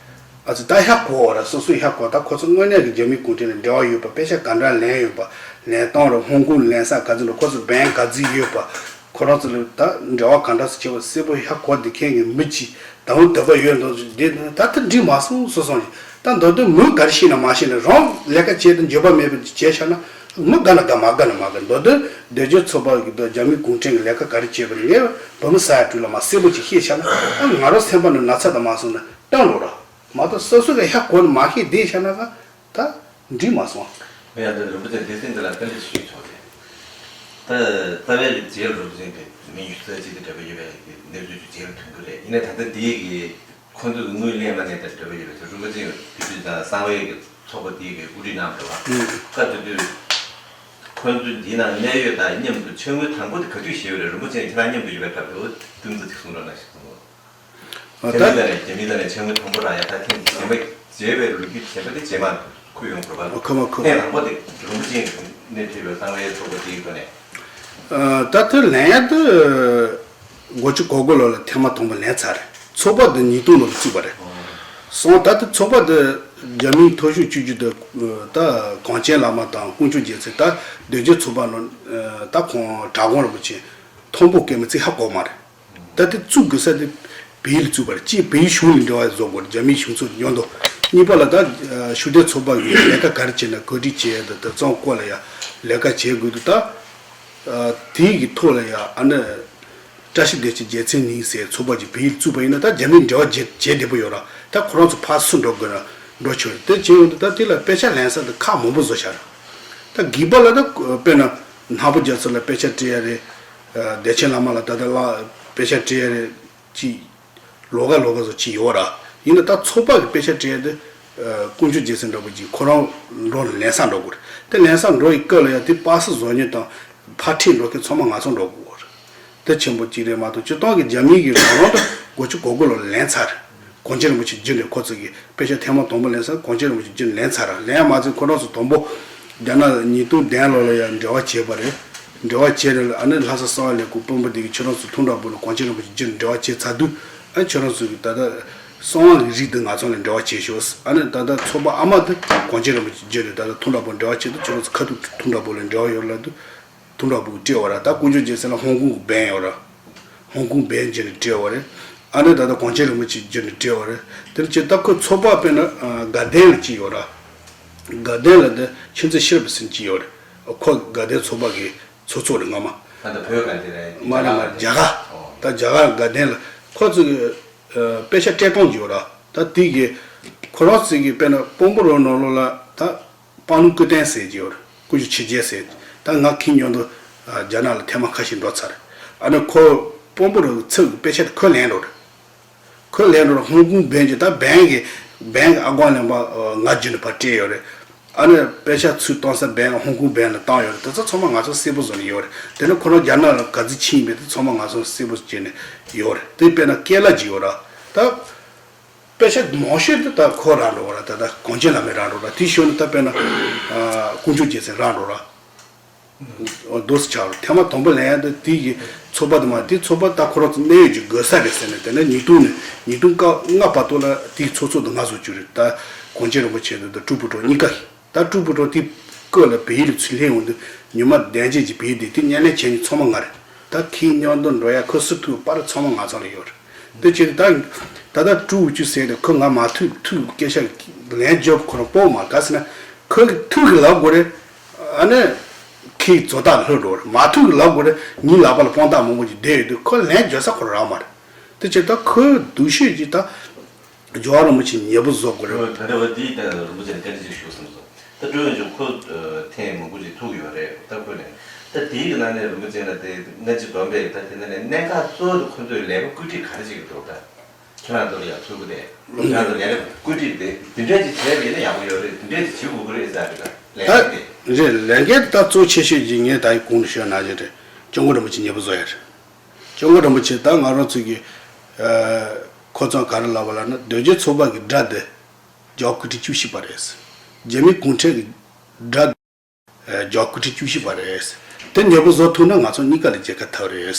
ཨ་ཙི་ད་ཧ་གོ་བ་ར། སོ་སོས་ཧ་གོ། ད་ཁོ་ཚོ་དངོས་གནས་ཀྱི་རྒྱ་མི་གུང་ཁྲན་ལ་འབྲེལ་བ་ཡོད་པ། དཔེ་ཆ་ག་འདྲ་ལེན་ཡོད་པ། ལེན་སྟངས་ར། ཧོང་ཀོང་ལེན་ས་ག་ཚོད་ར། ཁོ་ཚོ་བན་ག་ཚོད་ཡོད་པ། ཁོ་རང་ཚོ་ལ་ད་འབྲེལ་བ་ག་འདྲ་ཞིག་བྱས་པ་གསལ་པོ་ཧ་གོ་བསྡད་མཁན་གྱི་མི་གཅིག་ད་འོ་དོགས་པ་ཡོད་མདོག་ཅིག་བསྡད་ན་ད་ལྟ་འགྲིག་མ་སོང་བཟོ་སོང་ཞིག་ད་མདོར་དོན་མོས་ག་རེ་ཤེས་ན་མ་ཤེས་ན་རང་ལས་ཀ་བྱས་ཏེ་འགྱོད་པ་མེད་པ་བྱས་བཞག་ན་མི་དགའ་ན་དགའ་མ་དགའ་ན་མ་དགའ། མདོར་དོན་སྡེབ་སྦྱོར་ཚོགས་པ་གི་དང་རྒྱ་མི་གུང་ཁྲན་གྱི་ལས་ཀ་ག་རེ་བྱས་པ་རེད། ངས་བོད་མི་ས་ཡ་དྲུག་ལ་མ་གསལ་པོ་ཅིག་བཤད་བཞག་ན་ཨ་ང་རང་སེམས་པ་ནང་ན་ཚ་དང་མ་སོང་ན་སྟོན་རོགས་ར་མ་གཏོགས་སོ་སོ་གི་ཧ་གོ་ནས་མ་ཤེས་བསྡད་བཞག་ན་ག་ད་འགྲིག་མ་སོང་། ཨ་ཡ་ད་རིན་པོ་ཆེ་སྡེ་ཚན་འདི་ལ་བཀའ་འདྲི་ཞུས་ཆོག་རེད། ད་རྩ་བའི་རྗེ་རིན་པོ་ཆེ་གི་མི་ཡུལ་ས་གཅིག་ཏུ་འབྲེལ་བ་ཡོད་པའི་གནས་ཚུལ་ཅིག་རྗེས་ལ་ཐོན་གྱི་རེད། ཡིན་ནའི་ད་ལྟ་འདི་གི་ཁོང་ཚོས་དངུལ་ལེན་མ་ལེན་དང་འབྲེལ་བ་ཡོད་པའི་རིན་པོ་ཆེ་དུས་ཚོད་དང་གསང་བའི་གི་ཚོགས་པ་འདི་གི་དབུ་ཁྲིད་གནང་བ་རེད་བ། ཨུ། བཀའ་བསྡུ་དུས་ཁོང་ཚོ་འདིའི་ནང་གནད་ཡོད་དང་མཉམ་དུ་ཕྱག་དངུལ་དང་པོ་དེ་ག་དུས་བཞེས་པ་རེད། རིན་པོ་ཆེ་ཁྱེད་རང་མཉམ་དུ་ཡོད་པའི་སྐབས་དུ་ཏུང་ཙི་ཅིག་གསུང་རོགས་གནང་ཞེས་གསུངས། ཨ་རྒྱ་མི་ལ་ནས་རྒྱ་མི་ལ་ནས་ཕྱག་དངུལ་དང་པོ་རག་ཡ་ད་ཐེངས་གཞན་པ་བྱས་པའི་ལོ་རྒྱུས་གཞན་པ་དེ་རྗེས་མ་ཁུར་ཡོང་དགོས་པ། ཨ་ཁ་མ་ཁུར་ཐེངས་དང་པོ་དེ་རིན་པོ་ཆེ་ནས་ཕུལ་བའི་གསང་བའི་ཚོགས་པ་དེའི་སྒོ་ནས། ཨ་ད་ཐེངས་ལེན་ཡ་དེ་དགུ་བཅུ་གོ་དགུ་ལོ་ལ་ཐེངས་མ་དང་པོ་ལེན་ཚར་རེད། ཚོགས་པ་དེ་ཉིས་སྟོང་ལོ་ལ་བཙུགས་པ་རེད། སོང་ད་ལྟ་ཚོགས་པ་དེ་རྒྱ་མིའི་མཐོ་ཤོས་བཅུ་བཅུ་དེ་ད་གངས་ཅན་བླ་མ་དང་དཀོན་མཆོག་རྒྱལ་མཚན། ད་སྡེབ་སྦྱོར་ཚོགས་པ་ནང་ད་ཁོང་དྲག་དགོངས་རིན་པོ་ཆེ་མཐོན་པོ་སྐད་མི་ཚིག་ཧ་གོ་མ་རེད། ད་ལྟ་བཙུགས་དགོས་ས་དེ་བལ་ཡུལ་བཙུགས་པ་རེད། གཅིག་བལ་ཡུལ་གཞུང་ལ་འབྲེལ་བ་བཟོ་དགོས་རེད། རྒྱ་མིའི་གཞུང་ཚབ་མཉམ་དུ། གཉིས་པ་ལ་ད་ཤུགས་ལྡན་ཚོགས་པ་གི་ལས་ཀ་ག་རེ་བྱས་ན་གོ་སྒྲིག་བྱས་ཡ་དང་དེ་ཚང་སྐོར་ལ་ཡ་ལས་ཀ་བྱེད་དགོས་འདུག་ད་དེའི་གི་ཐོག་ལ་ཡ་ཨ་ནི་བཀྲ་ཤིས་བདེ་ཆེན་རྒྱལ་མཚན་གླིང་ཟེར་ཚོགས་པ་ཅིག་བལ་ཡུལ་བཙུགས་པ་ཡིན་ན་ད་རྒྱ་མིའི་འབྲེལ་བ་བྱེད་བྱེད་བདེ་པོ་ཡོད་ར། ད་ཁོ་རང་ཚོ་ཕར་ཚུར་འགྲོ་དགོས་ན་འགྲོ་ཆོག་རེད། དེ་བྱས་ཡོང་དུས་ད་དེ་ལ་དཔེ་ཆ་ལེན་ས་དེ་ཁག་མང་པོ་བཟོ་བཞག་ར། ད་སྒེར་པ་ལ་ད་དཔེར་ན་ནག་པོ་རྒྱ་མཚོ་ལ་དཔེ་ཆ་སྤྲད་ཡ་རེད། བདེ་ཆེན་བླ་མ་ལ་ད་ལྟ་ལ་དཔེ་ཆ་སྤྲད་ཡ་རེད། ཅིག་ལོགས་ཀ་ལོགས་ཀ་བཟོ་ཅིག་ཡོད་ར། ཡིན་ན་ད་ཚོགས་པ་གི་དཔེ་ཆ་སྤྲད་དེ་དཀོན་མཆོག་རྒྱལ་མཚན་འདྲ་པོ་ཅིག་ཁོ་རང་འགྲོ་ལ་ལེན་ས་འགྲོ་དགོས་རེད། དེ་ལེན་ས་འགྲོ་ཡི་སྐབས་ལ་ཡ་དེ་པ་སེ་བཟོ་མཁན་དང་ཕར་འཁྲིད་འགྲོ་མཁན་ཚང་མ་ང་ཚོ་འགྲོ་དགོས་རེད། དེ་ཆེན་པོ་གཅིག་རེད་མ་གཏོགས་སྤྱིར་བཏང་གི་རྒྱ་མི་གི་རང་རང་ད་དགུ་བཅུ་གོ་དགུ་ལོ་ལེན་ཚར་རེད། གངས་ཅན་རིན་པོ་ཆེ་བརྒྱུད་ནས་ཁོ་ཚོ་གི་དཔེ་ཆ་ཐེངས་མ་དང་པོ་ལེན་ས་གངས་ཅན་རིན་པོ་ཆེ་བརྒྱུད་ནས་ལེན་ཚར་ར། ལེན་ཡ་མ་ཚད་ཁོ་རང་ཚོ་དང་པོ་རྒྱ་ནག་ཉིས་སྟོང་བདུན་ལོ་ལ་ཡང་འབྲེལ་བ་བྱས་པ་རེད། འབྲེལ་བ་བྱས་རེད་ལ་ཨ་ནི་ལྷ་ས་གསང་བ་ལས་ཁུངས་དཔོན་པོ་དེ་གིས་ཁྱོད་རང་ཚོ་ཐུགས་དྲག་པོ་ལ་གངས་ཅན་རིན་པོ་ཆེ་བརྒྱུད་ནས་འབྲེལ་བ་བྱས་ཚར་དུས་ཨ་ཁྱོད་རང་ཚོ་གི་ད་ལྟ་གསང་བ་གི་རིགས་དེ་ང་ཚོ་ལ་འབྲེལ་བ་བྱས་ཤོག་ཨ་ནི་ད་ལྟ་ཚོགས་པ་ཨ་མ་དེ་གངས་ཅན་རིན་པོ་ཆེ་བརྒྱུད་ནས་ད་ལྟ་ཐུགས་དྲག་པོ་འབྲེལ་བ་བྱས་དུས་ཁྱོད་རང་ཚོ་ཁ་ཐུག་ཐུགས་དྲག་པོ་ལ་འབྲེལ་བ་ཡོད་ལབ་དུས། དུང་དྲག་པོ་སྤྲད་པ་ར། ད་དཀོན་མཆོག་རྒྱལ་མཚན་ལ་ཧོང་ཀོང་གི་འབེན་ཡོད་ར། ཧོང་ཀོང་འབེན་བརྒྱུད་ནས་སྤྲད་པ་རེད། ཨ་ནི་ད་ལྟ་གངས་ཅན་རིན་པོ་ཆེ་བརྒྱུད་ནས་སྤྲད་པ་རེད། དེ་ནས་ཅིག་ད་ཁོ་ཚོགས་པ་དཔེར་ན་དགའ་ལྡན་ལ་ཅིག་ཡོད་ར། དགའ་ལྡན་ལ་དེ་མཁྱེན་བརྩེ་ཤེས་རབ་ཟེར་ཅིག་ཡོད་རེད། ཁོ་དགའ་ལྡན་ཚོགས་པ་གི་ཚོགས་གཙོ་རེད་སྔ་མ། ད་ལྟ་བོད་དགའ་ལྡན་རེད། མ་རེད་མ་རེད་རྒྱ་གར། ཨོ། ད་རྒྱ་གར་དགའ་ལྡན་ལ་ཁོ་ཚོ་གི་དཔེ་ཆ་སྤྲད་སྟངས་ཅིག་ཡོད་ར། ད་དེ་གི་ཁོ་རང་ཚོ་གི་དཔེར་ན་དཔོན་པོ་རང་ནང་ལོགས་ལ་ད། པང་ལུང་ཀུན་བསྟན་ཟེར་གྱི་ཡོད་རེད། དཀོན་མཆོག་ཆོས་རྒྱལ་ཟེར། ད་ང་ཁྱིམ་མཉམ་དུ་རྒྱ་ནག་ལ་ཐེངས་མ་ཁ་ཤས་འགྲོ་ཚར་རེད། ཨ་ནི་ཁོ་དཔོན་པོ་རང་གི་ཚབ་ཀྱི་དཔེ་ཆ་དེ་ཁོས་ལེན་འགྲོ་རེད། ཁོས་ལེན་འགྲོ་རེད། ཧོང་ཀོང་འབེན་གྱི་ད་འབེན་གྱི་འབེན་གྱི་ཨ་ཁོང་ལེན་པ་ང་རྒྱུན་དུ་ཕར་སྤྲད་ཡོད་རེད། ཨ་ནི་དཔེ་ཆ་ཚུར་གཏོང་ས་འབེན་ཧོང་ཀོང་འབེན་ལ་བཏང་ཡོད་རེད། དེ་ཚོ་ཚང་མ་ང་ཚོ་གསལ་པོ་བཟོ་ནས་ཡོད་རེད། དེ་ནི་ཁོ་རང་རྒྱ་ནག་ལ་ག་ཚོད་ཕྱིན་ཡིན་པའི་དེ་ཚང་མ་ང་ཚོ་གསལ་པོ་བྱས་ནས་ཡོད་རེད། དེ་དཔེར་ན་ཀེ་ལ་ཅིག་ཡོད་ར། ད། དཔེ་ཆ་མང་ཤོས་དེ་ད་ཁོ་རག་འགྲོ་བ་ར། ད་ད་གངས་ཅན་བླ་མས་རག་འགྲོ་ར། དེ་ཤོད་ན་ད་དཔེར་ན་ཨ་དཀོན་མཆོག་རྒྱལ་མཚན་རག་འགྲོ་ར། འདུག་སེ་ཆགས་ར། ཐེངས་མ་དང་པོ་ལེན་ཡ་དེ་དེ་གི་ཚོགས་པ་དེ་མ་དེ་ཚོགས་པ་ད་ཁོ་རང་ཚོ་གནད་ཡོད་ཀྱི་དགོས་ས་རེད་ཟེར་ནས། དེ་ནས་ཉིས་སྟོང་ནས་ཉིས་སྟོང་ལྔ་བར་དུ་ལ་དེའི་ཚོགས་གཙོ་དེ་ང་བཟོ་རྒྱུ་རེད། ད་གངས་ཅན་རིན་པོ་ཆེ་དང་ད་སྤྲུལ་སྐུ་གྲོགས་གཉིས་ཀ་ཡིན། ད་སྤྲུལ་སྐུ་གྲོགས་དེ་སྐབས་ལ་བལ་ཡུལ་ལ་ཚུར་སླེབས་ཡོང་དུས་ཉི་མ་བདུན་བརྒྱད་ཀྱི་བལ་ཡུལ་དེ་དེ་བརྙན་ལེན་བྱེད་མཁན་ཚང་མ་ང་རེད། ད་ཁོའི་མཉམ་དུ་འགྲོ་ཡ་ཁོ་སུ་ཐུག་པར་ཚང་མ་ང་ཚོ་ལ་ཡོད་རེད། དེ་བྱས་ད་ད་ལྟ་སྤྲུལ་སྐུ་ཟེར་དེ་ཁོ་ང་མ་ཐུག་ཐུག་སྐད་ཆ་ལན་རྒྱབ་ཁོ་རང་སྤོབས་མ་ག་ཟེར་ན། ཁོ་ཐུག་གི་ལབ་དགོས་རེད། ཨ་ནི་ཁོའི་བཟོ་ལྟ་ལྷོད་འགྲོ་རེད། མ་ཐུག་གི་ལབ་དགོས་རེད། ངའི་ལག་པ་ལ་དཔང་རྟགས་མང་པོ་ཅིག་བསྡད་ཡོད་དུས་ཁོ་ལན་རྒྱག་ས་ཁོ་རག་མ་རེད། དེ་བྱས་ད་ཁོའི་འདུ་ཤེས་ཀྱིས་ད་རྒྱལ་བ་རིན་པོ་ཆེ་ཉེ་པོ་བཟོ་དགོས་རེད། ད་ལྟ་བ་འདིའི་སྟེང་ལ་རིན་པོ་ཆེ་ལ་བཀའ་འདྲི་ཅིག་ཞུ་བསམ་སོང་། ད་སྤྲུལ་སྐུ་ཁོ་ཐེངས་མང་པོ་ཅིག་ཐུག་ཡོད་རེད། ད་ཁོ་ནས་ད་དེའི་ནང་ནས་རིན་པོ་ཆེ་ལ་དེ་སྔ་ཕྱི་བསྡོམས་པས་ད་དེ་ནང་ནས་གནད་འགག་གཙོ་བོ་དེ་ཁོ་ཚོས་ལས་ཀ་བཀོད་སྒྲིག་ག་རེ་བྱེད་ཀྱི་འདུག་ད་ཁྱེད་རང་ཚོ་ལ་ཡང་ཐུག་གི་དེ་སློབ་སྦྱོང་དང་ལས་ཀ་བཀོད་སྒྲིག་དེ་དེ་འདྲས་ཅིག་བྱས་པ་ཡིན་ན་ཡག་པོ་ཡོད་རེད། དེ་འདྲས་ཅིག་བྱེད་དགོས་ཀྱི་རེད་ཟེར་གི་ད་ལས་ཀ་དེ། རེད། ལས་འགན་ད་གཙོ་ཆེ་ཤོས་ཀྱི་ངས་ད་ཡི་གོང་དུ་ཞུས་ནང་བཞིན་རེད། སྐྱབས་མགོན་རིན་པོ་ཆེ་ཉེ་པོ་བཟོ་ཡ་རེད། སྐྱབས་མགོན་རིན་པོ་ཆེ་ད་ང་རང་ཚོ་གི་ཁོ་ཚོ་ག་རེ་ལབ་པ་ལབ་ན། དོལ་རྒྱལ་ཚོགས་པ་གི་དགྲ་དེ་རྒྱལ་བ་སྐུ་ཕྲེང་བཅུ་བཞི་པ་རེད། རྒྱ་མི་གུང་ཁྲན་གི་དགྲ་རྒྱལ་བ་སྐུ་ཕྲེང་བཅུ་བཞི་པ་རེད། དེ་མེད་པོ་བཟོ་ཐུབ་ན་ང་ཚོ་གཉིས་ཀ་ལ་རྒྱལ་ཁ་ཐོབ་རེད།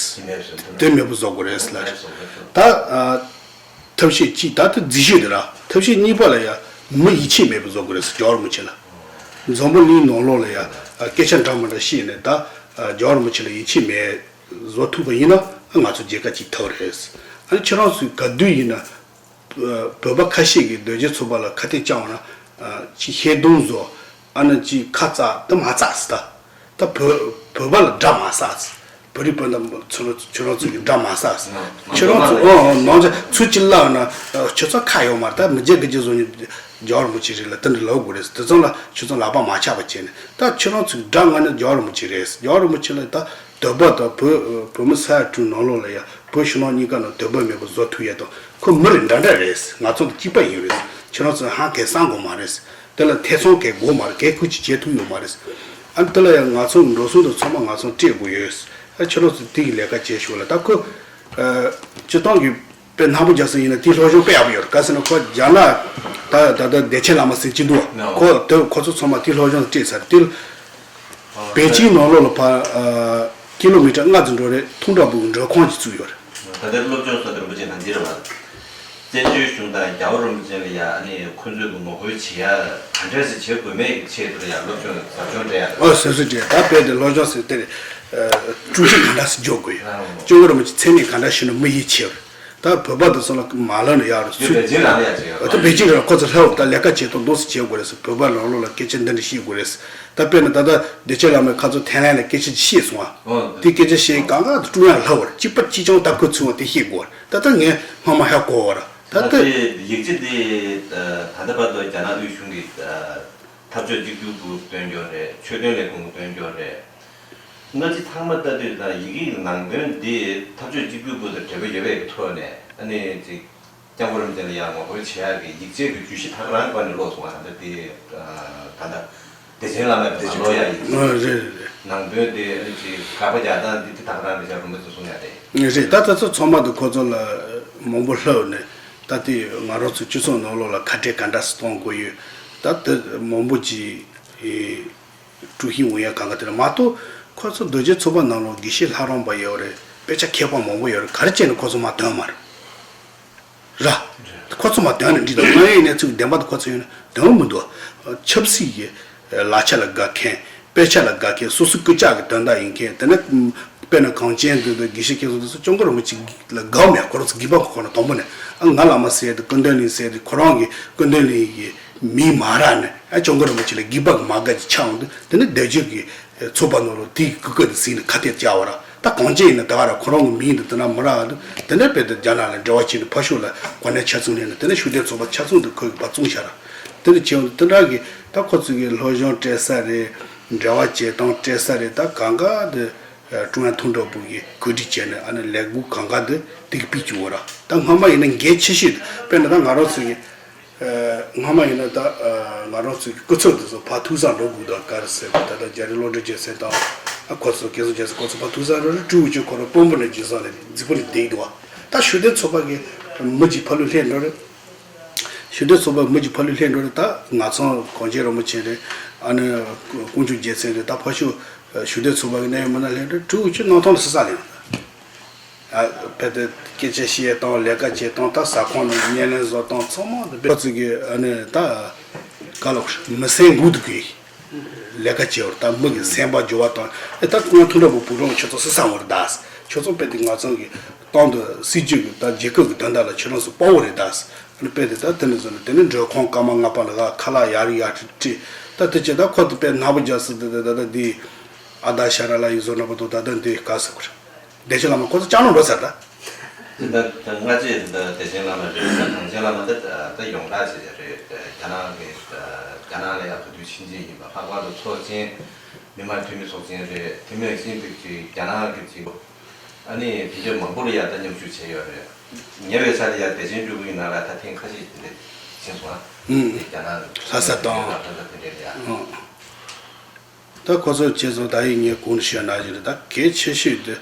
དེ་མེད་པོ་བཟོ་དགོས་རེད་ལ། ད་ཐབས་ཤེས་གཅིག་ད་དེ་རྫིག་ཤོས་དེ་ར། ཐབས་ཤེས་གཉིས་པ་ལ་ཡ་མི་ཡིད་ཆེས་མེད་པོ་བཟོ་དགོས་རེད། རྒྱལ་བ་རིན་པོ་ཆེ་ལ། འཛམ་བུ་གླིང་ནང་ལོགས་ལ་ཡ་སྐད་ཆ་འདྲ་མི་འདྲ་བཤད་ནས་ད་རྒྱལ་བ་རིན་པོ་ཆེ་ལ་ཡིད་ཆེས་མེད་བཟོ་ཐུབ་པ་ཡིན་ན་ང་ཚོ་རྒྱལ་ཁ་ཅིག་ཐོབ་རེད། ཨ་ནི་ཁྱེད་རང་ཚོས་ག་དུས་ཡིན་ན་བོད་པ་ཁ་ཤས་ཀྱིས་དོལ་རྒྱལ་ཚོགས་པ་ལ་ཁ་གཏད་བཅག་པ་ན་ཅིག་ཤེས་རྡུང་བཟོ། ཨ་ནི་ཅིག་ཁ་བཙག་ད་མ་བཙག་ཟེར། ད་ད་བོད་བོད་པ་ལ་དགྲ་མ་བསགས་ཟེར། བོད་རིགས་སྤུན་ཟླ་ཚོ་ལ་ཁྱོད་རང་ཚོ་གི་དགྲ་མ་བསགས་ཟེར། ཁྱོད་རང་ཚོ་ཨོ་ཨོ་ནང་ཆ་ཚུར་ཅིག་བརླག་ན་ཁྱོད་ཚོ་ཁ་ཡོད་མ་རེད། ད་མི་རྒྱ་དགུ་རྒྱ་བཟོ་ནི་རྒྱལ་བ་རིན་པོ་ཆེ་རེད་ལ་དེ་འདྲ་ལབ་དགོས་རེད། དེ་ཚང་ལ་ཁྱོད་ཚོ་ལག་པ་མ་ཆག་པ་བྱས་ནས། ད་ཁྱོད་རང་ཚོའི་དགྲ་ང་ནི་རྒྱལ་བ་རིན་པོ་ཆེ་རེད། རྒྱལ་བ་རིན་པོ་ཆེ་ལ་ད་དོལ་པ་དང་བོད་བོད་མི་ས་ཡ་དྲུག་ནང་ལོགས་ལ་ཡ་བོད་ཕྱི་ནང་གཉིས་ཀ་ནང་དོལ་པ་མེད་པ་བཟོ་ཐུབ་ཡས་དང་། ཁོ་མི་རེ་འདྲ་འདྲ་རེད། ང་ཚོ་དང་གཅིག་པ་ཡིན་རེད། ཁྱོད་རང་ཚོ་ཧང་གས་སང་དགོས་མ་རེད། དེ་ལ་ཐེ་ཚོམ་གས་དགོས་མ་རེད། གས་ཁུར་ཅིག་བྱེད་ཐུབ་ཡོད་མ་རེད། ཨ་ནི་དེ་ལ་ཡང་ང་ཚོ་འགྲོ་སོང་དང་ཚང་མ་ང་ཚོ་སྤྲད་དགོས་ཡོད། ཨ་ཁྱོད་རང་ཚོ་དེ་གི་ལས་ཀ་བྱེད་ཤོག་ལ། ད་ཁོ་སྤྱི་བཏང་གི་དཔེ་སྣང་བ་རྒྱག་ས་ཡིན་ན་དེའི་སློབ་སྦྱོང་དཔེ་ཡག་པོ་ཡོད་རེད། ག་ཟེར་ན་ཁོ་རྒྱ་ནག་ད་ད་ལྟ་བདེ་ཆེན་བླ་མ་ཟེར་གྱི་འདུག་ཁོ་དེ་ཁོ་ཚོ་ཚང་མ་དེའི་སློབ་སྦྱོང་སྤྲད་ཚར། དེ་པེ་ཅིང་ནང་ལོགས་ལ་ཕར་ཀི་ལོ་མི་ཊར་ལྔ་ཙམ་འགྲོ་རེད། ཐུང་དྲག་པོ་གི་མགྲོན་ཁང་ཅིག་བཙུགས་ཡོད་རེད། ད་ལྟའི་སློབ་སྦྱོང་སོགས་དེ་རིན་པོ་ཆེ་ནང་འདི་རེད་བ། བཙན་བྱོལ་གཞུང་དང་རྒྱལ་བ་རིན་པོ་ཆེ་ལ་ཡ་ཨ་ནི་ཁོ་ཚོས་ཀྱི་ངོ་རྒོལ་བྱེད་ཡ་ག་འདྲས་སེ་བྱེད་དགོས་མེད་ཀྱི་ཆེད་དུ་ལ་ཡ་སློབ་སྦྱོང་ཟབ་སྦྱོང་སྤྲད་ཡ་རེད། ཨ་ཟེར་ཟེར་བྱས་ད་བོད་དེ་སློབ་སྦྱོང་ཟེར་དེ་རེད། ཀྲུའུ་ཞི་ག་འདྲས་སེ་འཇོག་དགོས་ཡ། སྐྱབས་མགོན་རིན་པོ་ཆེ་མཚན་ཉིད་ག་འདྲས་ཞུས་ན་མི་ཡིད་ཆེས་རེད། ད་བོད་པ་དེ་ཚོ་ལ་མ་ལབ་ན་ཡག་རེད། ཚུལ་པེ་ཅིང་ལ་ཡ་ཅིག་ད་པེ་ཅིང་ལ་ཁོ་ཚོ་ལྷ་འོ་ད་ལས་ཀ་བྱེད་ཐུབ་འདུག་སེ་བྱེད་དགོས་རེད་ཟེར། བོད་པ་ནང་ལོགས་ལ་སྐད་ཆ་འདི་འདྲ་བཤད་དགོས་རེད་ཟེར། ད་དཔེར་ན་ད་ལྟ་བདེ་ཆེན་བླ་མས་ཁ་ཚོ་ཐའི་ལན་ལ་སྐད་ཆ་ཅིག་བཤད་སོང་ཨ། དེ་སྐད་ཆ་བཤད་གང་ག་དུ་ཀྲུང་དབྱང་ལྷ་འོ་རེད། གཅིག་པ་གཅིག་རྐྱང་ད་ཁོ་ཚོས་འོ་དེ་བཤད་དགོས་རེད། ད་ལྟ་ངས་སྔོན་མ་ཧ་གོ་བ་ར། ད་ད་ལྟ་དེ་ཡིག་ཆ་དེ་ད་ལྟ་བར་དུ་རྒྱ་ནག་དབུས་གཞུང་གིས་འཐབ་ཕྱོགས་གཅིག་གྱུར་པུའུ་སྟོན་རྒྱུ་རེད། ཆོས་དོན་ལས་ཁུངས་སྟོན་རྒྱུ་རེད། སྔ་ཕྱི་ཚང་མ་ལྟ་དུས་ད་ཡི་གེ་གི་ནང་དོན་འདི་འཐབ་ཕྱོགས་གཅིག་གྱུར་པུའུ་དང་འབྲེལ་བ་ཡོད་པའི་ཐོག་ནས་ཨ་ནི་ཅིག་སྐྱབས་མགོན་རིན་པོ་ཆེ་ལ་ཡང་ངོ་རྒོལ་བྱེད་ཡག་གི་ཡིག་ཆའི་གི་བརྗོད་གཞི་ད་ག་རང་སྒང་ནས་ཀློག་སོང་བ། ད་ལྟ་དེ་ད་ལྟ་བདེ་ཆེན་བླ་མས་མ་ཀློག་ཡག་ཡིག་ཆ་རེད་རེད་རེད། ནང་དོན་དེ་ཨ་ནི་ཅིག་དགག་པ་རྒྱག་སྟངས་འདི་དེ་ད་ག་རང་རེད་ཤག་རིན་པོ་ཆེ་གསུང་ཡག་དེ། རེད། ད་ད་ཚོ་ཚང་མ་དུ་ཁོ་ཚོ་ལ་མང་པོ་ལྷོད་ནས་ད་དེ་ང་རང་ཚོ་སྤྱི་ཚོགས་ནང་ལོགས་ལ་ཁ་བྲལ་ག་འདྲ་སེ་གཏོང་དགོས་ཡོད། ད་དེ་མང་པོ་ཅིག་ཀྲུའུ་ཞི་འོང་ཡ་གང་ག་དེ་རེད་མ་གཏོགས། ཁོ་ཚོ་རྡོ་རྗེ་ཚོགས་པ་ནང་ལོགས་དགེ་བཤེས་ལྷ་རམས་པ་ཡོད་རེད། དཔེ་ཆ་མཁས་པ་མང་པོ་ཡོད་རེད། ག་རེ་བྱས་ནས་ཁོ་ཚོ་མར་དོན་མ་རེད་ར། ཁོ་ཚོ་མར་དོན་ནས་འགྲིག་དང་། ང་ཡོད་གནས་ཚུལ་གྱི་བདེན་པ་དང་ཁོ་ཚོ་ཡོད་ན་དོན་མི་འདུག་ཆབ་སྲིད་ཀྱི་ལག་ཆ་ལ་དགའ་མཁན། དཔེ་ཆ་ལ་དགའ་མཁན། སོ་སོ་སྐུ་ཅག་གི་དོན་དག་ཡིན་མཁན། དེ་ནས་དཔེར་ན་གངས་ཅན་དུ་དང་དགེ་བཤེས་མཁན་ཚོ་དེ་ཚོ་སྐྱབས་མགོན་རིན་པོ་ཆེ་ལ་དགའ་བ་མེད། ཁོ་རང་ཚོ་སྒེར་པ་ཁོ་ན་དང་པོ་ནས་ཨ་ང་བླ་མ་ཟེར་དེ་སྐུ་མདུན་གླིང་ཟེར་དེ་ཁོ་རང་གི་སྐུ་མདུན་གླིང་གི་མིང་མ་རག་ནས་ཨ་སྐྱབས་མགོན་རིན་པོ་ཆེ་ལ་སྒེར་པ་གི་མ་དགའ་ཅིག་ཆགས་འོང་དུས། དེ་ནས་སྡེབ་སྦྱོར་གྱི་ཚོགས་པ་ནང་ལ་དེའི་སྐུ་སྐུ་དེ་ཟིན་ནས་ཁ་གཏད་བཅག་པ་ར། ད་གངས་ཅན་ཡིན་ན་ད་ག་ར་ཁོ་རང་གི་མིང་དེ་དེ་ན་མི་རག་འདུག་དེ་ནས་དཔེ་དེ་རྒྱ་ནག་ལ་འབྲེལ་བ་བྱས་ནས་ཕར་ཕྱོགས་ལ་གོ་གནས་ཆ་ཚང་ལེན་ནས། དེ་ནས་ཤུགས་ལྡན་ཚོགས་པ་ཆ་ཚང་དེ་ཁོས་ཕར་བཙོང་བཞག་ར། དེ་ནས་བྱས་འོང་དུས་དེ་འདྲ་གི་ད་ཁོ་ཚོ་གི་སློབ་སྦྱོང་སྤྲད་ས་རེད། འབྲེལ་བ་བྱེད་སྟངས་སྤྲད་ས་རེད། ད་གང་ག་དེ་ཀྲུང་དབྱང་ཐུང་ཀྲོའུ་པུའུ་གིས་གོ་སྒྲིག་བྱས་ནས་ཨ་ནི་ལས་འགུལ་གང་ག་དེ་དེ་གི་སྤེལ་བཅུག་པ་ར། ད་སྔོན་མ་ཡིན་ན་འགན་ཆེ་ཤོས་དེ་དཔེར་ན་ད་ང་རང་ཚོ་གི་སྔ་མ་ཡིན་ན་ད་ང་རང་ཚོའི་སྐུ་ཚབ་དེ་ཚོ་ཕར་ཐུགས་བསམ་འགྲོ་དགོས་དང་ག་རེ་ཟེར་བ། ད་ལྟ་རྒྱ་རི་བློ་གྲོས་རྒྱལ་མཚན་དང་ཁོ་ཚོ་སྐལ་བཟང་རྒྱལ་མཚན་ཁོ་ཚོ་ཕར་ཐུགས་བསམ་འགྲོ་རེད། ཀྲུའུ་ཅུན་ཁོ་རང་དཔོན་པོ་ནས་རྒྱུན་བཟང་ལས་རྫིག་པོ་ནས་བསྡད་འདུག་བ། ད་ཤུགས་ལྡན་ཚོགས་པ་གི་མི་གཅིག་ཕར་ལུས་སླེབས་འགྲོ་རེད། ཞུ་དོན་ཚོགས་པ་མི་གཅིག་ཕར་ལུས་ལྷན་འགྲོ་རེད། ད་ང་ཚང་གངས་ཅན་རིན་པོ་ཆེ་རེད། ཨ་ནི་དཀོན་མཆོག་རྒྱལ་མཚན་རེད། ད་ཕར་ཕྱོགས་ཞུ་དོན་ཚོགས་པ་གི་གནད་ཡོད་མི་སྣ་ལྷན་འགྲོ་དྲུག་ཅུ་གནམ་ཐང་ལ་སི་ས་ལེན། ཨ་ཕེ་དེ་སྐད་ཆ་བཤད་སྟངས། ལས་ཀ་བྱེད་སྟངས། ད་ཟ་ཁང་ནང་བརྙན་ལེན་བཟོ་སྟངས་ཚང་མ་དེ་ཁོ་ཚོ་གི་ཨ་ནི་ད་ག་ལ་མི་སེམས་འགུག་ཐུབ་གི་ལས་ཀ་བྱེད་བར། ད་མི་གི་སེམས་པ་འགྱུར་བ་དང་། ཨེ་ད་སྔོན་ཐུག་འདྲ་པོ་བུ་རོང་ཁྱོད་ཚོ་སི་ས་འོར་ད་ཁྱོད་ཚོ་ཕེ་དེ་ང་ཚང་གི་ཏང་དང་སྲིད་ཇུས་ཀྱི་ད་རྒྱལ་ཁབ་ཀྱི་དོན་དག་ལ་ཁྱོད་རང་ཚོ་དཔའ་བོ་རེད་ད། ཨ་ནི་དཔེ་དེ་ད་དེ་ནི་བཟོ་ནི་དེ་ནི་མགྲོན་ཁང་སྐར་མ་ལྔ་པ་ལ་ག་ཁ་ལག་ཡར་ཡར་ཁྲིད་ཁྲིད། ད་དེ་བྱས་ད་ཁོ་དེ་དཔེ་ནག་པོ་རྒྱག་སྲིད་དེ་དེ་ད་ད་དེ་ཨ་ད་ཤ་ར་ལ་ཡི་བཟོ་འདྲ་པོ་དང་ད་ད་འདི་ག་ཟེར་གོ་རེད། བདེ་ཆེན་བླ་མ་ཁོ་ཚོ་ཅང་ནོར་འགྲོ་ཚར་ད། ད་ད་སྔ་རྗེས་ད་བདེ་ཆེན་བླ་མ་རེད། ད་གངས་ཅན་བླ་མ་ད་ད་ཡོངས་གྲགས་བྱས་རེད། རྒྱ་ནག་གི་རྒྱ་ནག་ལ་ཡང་ག་དུས་ཕྱིན་ཆད་ཡིན་པ། ལྷག་པར་དུ་ཚོགས་ཆེན་མི་དམངས་འཐུས་མི་ཚོགས་ཆེན་རེད། དེ་མིན་ཤིན་ཏུ་ཅིག་རྒྱ་ནག་གི་ཅིག་ཨ་ནི་དེ་འདྲ་མང་པོ་ལ་ཡང་ད་མཉམ་ཞུགས་བྱས་ཡོད་རེད། ཉེ་བའི་ཆར་ལ་ཡང་བདེ་ཆེན་སྤྲུལ་སྐུ་ཡིན་ན་ལ་ད་ཐེངས་ཁ་ཤས་དེ་འདྲ་ཕྱིན་སོང་ཨ། ཨུམ། རྒྱ་ནག་ལྷ་ས་དང་ལྷ་ས་དེ་འདྲ་ལ་ཡང་། ཨུམ། ད་ཁོ་ཚོ་བྱས་ཙང་ད་ཡིན་ངས་གོང་དུ་བཤད་ནང་བཞིན་རེད། ད་གལ་ཆེ་ཤོས་དེ་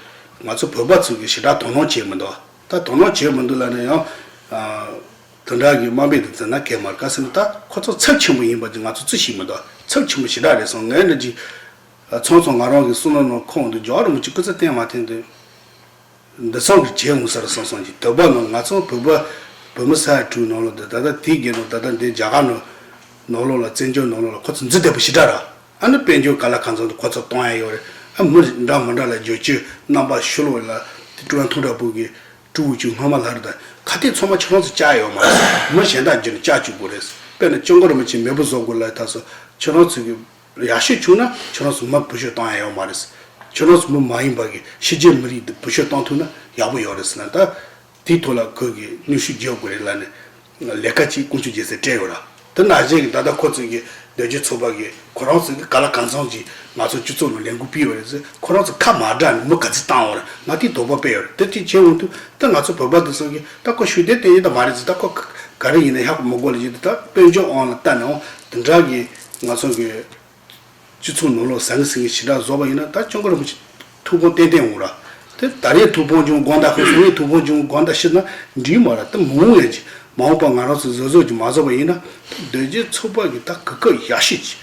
ང་ཚོ་བོད་པ་ཚོ་གི་ཞེ་དྲག་དོ་སྣང་བྱེད་མི་འདུག་ད་དོ་སྣང་བྱེད་མི་འདུག་ལབ་ན་ཡང་ཨ། དེ་འདྲ་གི་དམའ་འབེབས་དེ་བརྩི་ན་གལ་མ་རེད། ག་ཟེར་ན་ད་ཁོ་ཚོ་ཚབས་ཆེན་པོ་ཡིན་པ་ཅིག་ང་ཚོ་རྩིས་ཤེས་མི་འདུག་ཚབས་ཆེན་པོ་ཞེ་དྲག་རེད་སོང་། ངས་འདྲ་ཅིག་ཨ། མཚམས་མཚམས་ང་རང་གི་བསམ་བློ་ནང་ཁོང་དུ་རྒྱ་གར་རིན་པོ་ཆེ་སྐུ་ཚེ་བརྟན་མ་བརྟན་དེ། འདི་ཚང་གི་བྱེད་འོང་ས་རེད་བསམ་བསམ་གྱི། དོགས་པ་ནང་ང་ཚང་བོད་པ་བོད་མི་ས་ཡ་དྲུག་ནང་ལོགས་འདི་ད་ལྟ་དེའི་སྒང་ནང་ད་ལྟ་འདི་རྒྱ་གར་ནང་ནང་ལོགས་ལ་བཙན་བྱོལ་ནང་ལོགས་ལ་ཁོ་ཚོ་འཛིན་བདེ་པོ་ཞེ་དྲག་ར། ཨ་ནི་དཔལ་འབྱོར་ག་ལ་གང་འཚམ་དུ་ཁོ་ཚོ་གཏོང་ཡ་ཡོད་རེད། ཨ་མི་འདྲ་མི་འདྲ་ལ་བསྒྱུར་བཅོས་རྣམ་པ་ཤུ་ལོ་ལ་དེ་ཀྲུའུ་ཐུང་འདྲ་པོ་གི་ཀྲུའུ་ཅུ་སྔོན་མ་ལྷ་རི་དང་ག་དེ་ཚང་མ་ཁྱེད་རང་ཚོ་བཅག་ཡོད་མ་རེད། མི་གཞན་དག་འཇོན་བཅག་བཅུག་དགོས་རེད། དཔེར་ན་སྐྱབས་མགོན་རིན་པོ་ཆེ་མེས་པོ་བཟོ་དགོས་ལ་ད་སོ་ཁྱེད་རང་ཚོ་གི་ཡག་ཤོས་བྱུང་ན་ཁྱོད་རང་ཚོ་མི་བུ་ཤོར་བཏང་ཡ་ཡོད་མ་རེད། ཁྱོད་རང་ཚོ་མི་མ་ཡིན་པ་གི་ཕྱི་རྒྱལ་མི་རིགས་འདི་བུ་ཤོར་བཏང་ཐུབ་ན་ཡག་པོ་ཡོད་རེད་ཟེར་ན། ད་དེའི་ཐོག་ལ་ཁོས་གི་ནུས་ཤུགས་རྒྱག་དགོས་རེད་ལབ་ནས་ལས་ཀ་ཅིག་དཀོན་མཆོག་རྒྱལ་མཚན་སྤྲད་ཡོད་ར། དེ་ནང་བཞིན་གི་ད་ལྟ་ཁོ་ཚོས་གི་སྡོད་རྒྱུ་ཚོགས་པ་གི་ཁོ་རང་ཚོས་གི་ག་ལ་གང་འཚམ་ཅིག་ང་ཚོ་སྤྱི་ཚོགས་ནང་ལས་འགུལ་སྤེལ་ཡོད་རེད་ཟེར། ཁོ་རང་ཚོ་ཁ་མ་བསྒྲགས་ནས་མི་ག་ཚོད་བཏང་ཡོད་རེད། ང་དེའི་དོགས་པ་དཔེ་ཡོད་རེད། དེ་དེ་བྱས་འོང་དུས་ད་ང་ཚོ་བོད་པ་འདི་ཚོ་གི་ད་ཁོ་ཤུགས་ལྡན་དེ་ཡིན་ད་མ་རེད་ཟེར། ད་ཁོ་ག་རེ་ཡིན་ན་ཡག་པོ་མི་དགོས་ལ་ཡིན་དུས་ད་དཔལ་འབྱོར་དབང་ལ་བལྟས་ནའང་དེ་འདྲ་གི་ང་ཚོ་གི་སྤྱི་ཚོགས་ནང་ལོགས་ཟང་ངེ་ཟིང་ངེ་ཞེ་དྲག་བཟོ་བ་ཡིན་ན་ད་སྐྱབས་མགོན་རིན་པོ་ཆེ་ཐུགས་དགོངས་ཏན་ཏན་འོང་ར། དེ་ད་རེས་ཐུགས་དགོངས་ཀྱང་དགོངས་དག་ཁོ་སོང་ངས་ཐུགས་དགོངས་ཀྱང་དགོངས་དག་ཤི་ན་འགྲིག་མ་ར། དེ་མ་འོང་ཡང་ཅི་མ་འོངས་པ་ང་རང་ཚོ་བཟོ་བཟོ་ཅིག་མ་བཟོ་བ་ཡིན་ན་སྡོད་རྒྱུ་ཚོགས་པ་གི་ད་གོ་སྐབས་ཡག་ཤོས་ཅིག་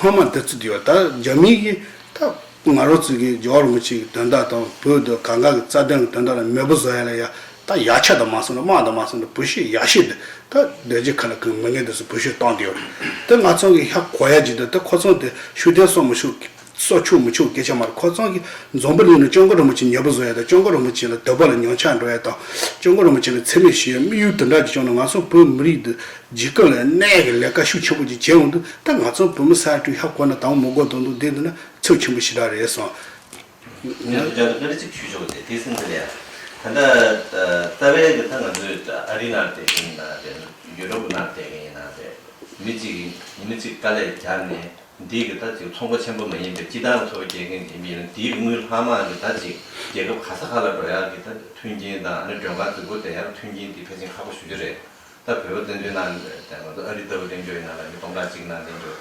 སྔོན་མ་འདི་ཚོ་དེ་བ་ད་རྒྱ་མི་གི་ད་ང་རང་ཚོ་གི་རྒྱལ་བ་རིན་པོ་ཆེ་གི་དོན་དག་དང་བོད་དང་གང་ག་གི་རྩ་དོན་གི་དོན་དག་ལ་མེས་པོ་བཟོ་ཡ་ལ་ཡ། ད་ཡག་ཆ་དང་མ་སོང་ན་དམག་དང་མ་སོང་ན་བུ་ཤོས་ཡག་ཤོས་དེ་ད་སྡོད་རྒྱུ་ཁ་ལ་གང་མི་ངན་དེ་ཚོ་བུ་ཤོས་བཏང་དེ་ཡོད་རེད། དེ་ང་ཚོ་གི་ཧ་གོ་ཡ་ཅིག་དང་དེ་ཁོ་ཚོ་དེ་ཤུགས་ལྡན་སོ་མི་ཤུགས་སོ་ཆོག་མི་ཆོག་སྐད་ཆ་མ་རེད། ཁོ་ཚོ་གི་འཛམ་བུ་གླིང་ནང་སྐྱབས་མགོན་རིན་པོ་ཆེ་མེས་པོ་བཟོ་ཡ་དང་སྐྱབས་མགོན་རིན་པོ་ཆེ་ལ་དད་པ་ལ་ཉམས་ཆག་འགྲོ་ཡ་དང་སྐྱབས་མགོན་རིན་པོ་ཆེ་ལ་མཚན་སྨད་ཞུ་ཡ་དམིགས་ཡུལ་དེ་འདྲ་ཅིག་བྱུང་ན་ང་ཚོ་བོད་མི་རིགས་དེ་རྒྱལ་ཁབ་ལ་གནས་ཀྱི་ལས་ཀ་ཤུགས་ཆེན་པོ་ཅིག་བྱས་འོང་དུས་ད་ང་ཚོ་བོད་མི་ས་ཡ་དྲུག་ཧ་གོ་ན་དང་མི་གོ་དོན་དུ་བསྡད་འདུག་ན་ཚབས་ཆེན་པོ་ཞེ་དྲག་རེད་སོང་། ངས་ལོ་བརྒྱ་དང་ལྔ་བཅུ་ཞུ་ཆོག་དེ་དེ་སྲིད་འདི་ལས་ད་ལྟ་རྩ་བའི་གི་ད་ང་ཚོས་ཨ་རི་ནང་བསྡད་མཁན་ཡིན་ན་རེད། ཡུ་རོབ་ནང་བསྡད་མཁན་ཡིན་ན་རེད། མི་གཅིག་ཡིན་མི་གཅིག་དཀའ་ལས་རྒྱག་ནས་འདི་གི་ད་ཅིག་ཚོང་པ་ཆེན་པོ་མ་ཡིན་པའི་སྤྱི་བཏང་ལ་འཚོ་བ་སྐྱེལ་མཁན་གྱི་མི་ཡིན་ན་འདིའི་དངུལ་ལྷག་མ་གི་ད་ཅིག་རྒྱལ་ཁབ་ག་ས་ག་ལ་འགྲོ་ཡག་གི་ད་མཐུན་རྐྱེན་དང་ཨ་ནི་མགྲོན་ཁང་རྫིག་པོ་བསྡད་ཡག་མཐུན་རྐྱེན་འདི་ཕལ་ཆེར་ཁག་པོ་ཞེ་པོ་ཅིག་རེད། ད་བོད་པ་བཙན་བྱོལ་ནང་ལ་ང་ཚོ་ཨ་རི་ལྟ་བུ་གླེང་རྒྱུ་ཡིན་ན་ལ་མི་སྟོང་ཕྲག་གཅིག་ནང་གླེང་རྒྱུ།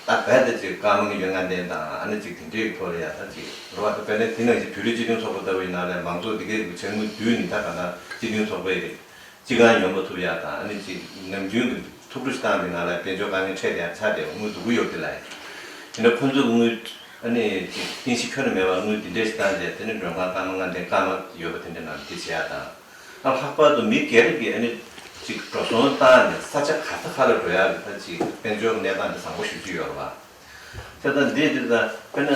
ད་རྦད་དེ་ཅིག་སྐར་མ་ཡོད་ལྔ་ལྡན་དང་ཨ་ནི་ཅིག་དེ་འདྲའི་ཐོག་ལ་ཡ་ད་ཅིག་རོ་བ་ད་དཔེར་ན་དེ་ནང་བཞིན་བོད་རིགས་སྤྱི་མཐུན་ཚོགས་པ་ལྟ་བུ་ཡིན་ན་ལ་མང་ཚོགས་འདི་གའི་བྱ་དངུལ་བསྡུས་ནས་ད་ག་ན་སྤྱི་མཐུན་ཚོགས་པའི་སྤྱི་ཁང་ཡོང་མ་ཐུབ་ཡ་དང་ཨ་ནི་ཅིག་ནམ་རྒྱུན་གྱི་ཐུགས་ཁུར་ཞིག་བཏང་ནས་ནང་ལ་དཔལ་འབྱོར་དཀའ་ངལ་འཕྲད་དེ་ཡང་ཆགས་ཏེ་དངུལ་སྡུག་གུ་ཡོད་དེ་ལ་ཡ། དེ་འདྲ་ཁོ་ཚོས་དངུལ་ཨ་ནི་ཅིག་རྟེན་གཞི་ཁྱོན་ནས་མེད་པ་དངུལ་འདི་འདྲ་ཞིག་བཏང་རྗེས་དེ་ནི་མགྲོན་ཁང་སྐར་མ་ལྔ་ལྡན་སྐར་མ་ཡོད་པ་དེ་འདྲ་ནང་འདི་བྱེད་ཡ་དང་། ཨ་ལྷག་པར་དུ་མི་སྒེར་གྱིས་ཨ་ནི་ཅིག་འགྲོ་སོང་བཏང་ནས་ས་ཆ་ག་ས་ག་ལ་འགྲོ་ཡག་གི་ད་ཅིག་དཔལ་འབྱོར་གནས་སྟངས་འདི་བཟང་པོ་ཞེ་པོ་ཅིག་ཡོད་རེད་བ། དེ་ལྟར་འདི་འདི་ད་དཔེར་ན་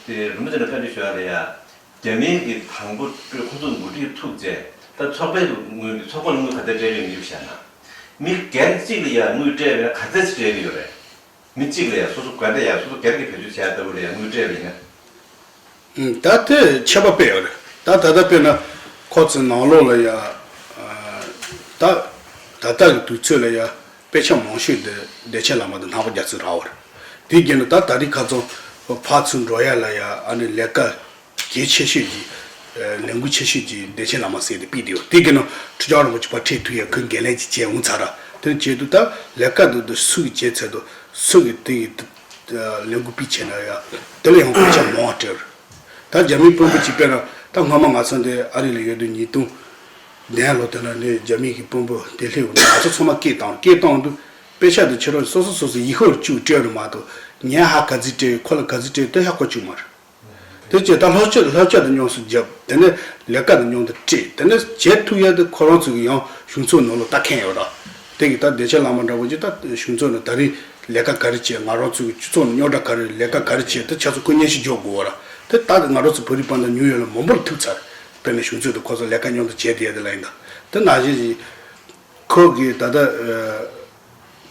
དེ་རིན་པོ་ཆེ་ལ་བཀའ་འདྲི་ཞུ་ཡག་ལ་ཡ། རྒྱ་མིའི་གི་དང་པོ་ཁོ་ཚོ་འགོ་ཁྲིད་ཐུག་རྗེས་ད་ཚོགས་པའི་དངུལ་གི་ཚོགས་པ་ལ་དངུལ་ག་ཚད་སྤྲད་ཀྱི་ཡོད་བཤད་ན། མི་སྒེར་གཅིག་ལ་ཡ་དངུལ་སྤྲད་པ་ཡིན་ན་ག་ཚད་ཅིག་སྤྲད་ཀྱི་ཡོད་རེད། མི་གཅིག་ལ་ཡ་སོ་སོ་སྒེར་ལ་ཡ་སོ་སོ་སྒེར་གྱི་བེད་སྤྱོད་བྱས་ལྟ་བུ་ལ་ཡ་དངུལ་སྤྲད་པ་ཡིན་ན། ཨུམ། ད་དེ་ཁྱད་པར་དཔེ་ཡོད་རེད། ད་ད་ལྟ་དཔེར་ན་ཁོ་ཚོའི་ནང་ལོགས་ལ་ཡ། ཨ། ད་ད་ལྟ་གི་དུས་ཚོད་ལ་ཡ་དཔེ་ཆ་མང་ཤོས་དེ་བདེ་ཆེན་བླ་མ་དང་ནག་པོ་རྒྱ་མཚོ་རག་པ་རེད། དེའི་རྐྱེན་ནི་ད་ད་རེས་ཁ་སང་ཕར་ཚུར་འགྲོ་ཡ་ལ་ཡ་ཨ་ནི་ལས་ཀ་གལ་ཆེ་ཤོས་ཀྱི་ལས་འགུལ་ཆེ་ཤོས་ཀྱི་བདེ་ཆེན་བླ་མ་ཟེར་དེ་ཕུད་དེ་ཡོད། དེའི་རྐྱེན་ནི་ཁྲི་བྱང་རིན་པོ་ཆེ་ཕར་ཁྲིད་ཐུབ་ཡ་ཁོས་འགན་ལེན་ཅིག་བྱས་འོང་ཚར་ར། དེ་ནི་བྱས་དུས་ད་ལས་ཀ་དེ་དེ་སུ་གིས་བྱས་ཚར་དུས་སུ་གིས་དེ་ཡི་ལས་འགུལ་སྤེལ་བྱས་ན་ཡང་དེ་ལ་ཡང་དཔེ་ཆ་མང་བ་སྤྲད་རེད། ད་རྒྱ་མིའི་དཔོན་པོ་གཅིག་དཔེར་ན་ད་སྔོན་མ་ང་ཚོ་འདི་ཨ་རི་ལ་ཡོད་དུས་ཉིས་སྟོང་ གདན་ལོ་དེ་ལ་ནི་རྒྱ་མི་གི་དཔོན་པོ་དེ་སླེབས་འོང་ང་ཚོ་ཚང་མ་སྐད་བཏང་། སྐད་བཏང་དུས་དཔེ་ཆ་དེ་ཁྱེད་རང་སོ་སོ་སོ་སོ་ཡིག་ཧོར་བཅུག་སྤྲད་རུ་མ་གཏོགས་ངས་ཧ་ག་ཚོད་སྤྲད་ཡོད་ཁོ་ལ་ག་ཚོད་སྤྲད་ཡོད་དེ་ཧ་གོ་བཅུག་མ་རེད། དེ་བྱས་ད་ལྷོ་ཕྱོགས་ལྷོ་ཕྱོགས་དེ་མཉམ་དུ་བརྒྱབ། དེ་ནས་ལས་ཀ་དེ་མཉམ་དུ་སྤྲད། དེ་ནས་བྱེད་ཐུབ་ཡ་དེ་ཁོ་རང་ཚོ་གི་ཡང་གཞུང་ཚབ་ནང་ལ་ལྟ་མཁན་ཡོད་ར། དེ་གི་ད་བདེ་ཆེན་བླ་མ་འདྲ་བོ་ཅིག་ད་གཞུང་ཚབ་ནས་ད་རེས་ལས་ཀ་ག་རེ་བྱས། ང་རང་ཚོ་གི་སྤྱི་ཚོགས་ནས་རྙོག་དྲ་ག་རེ་ལས་ཀ་ག་རེ་བྱས། དེ་ཆ་ཚང་ཁོ་སྙན་ཞུ་འཇོག་དགོས་ར། དེ་ད་ང་རང་ཚོ་བོད་རིགས་དཔལ་འབྱོར་ཉུང་ཡོད་ལ་མང་པོ་ལ་ཐུག་ཚར། དཔེར་ན་གཞུང་ཚབ་དེ་ཁོ་ཚོ་ལས་ཀ་མཉམ་དུ་བྱས་བསྡད་དེ་ལ་ཡིན་ད། དེ་ནང་བཞིན་གྱི་ཁོ་གི་ད་ལྟ་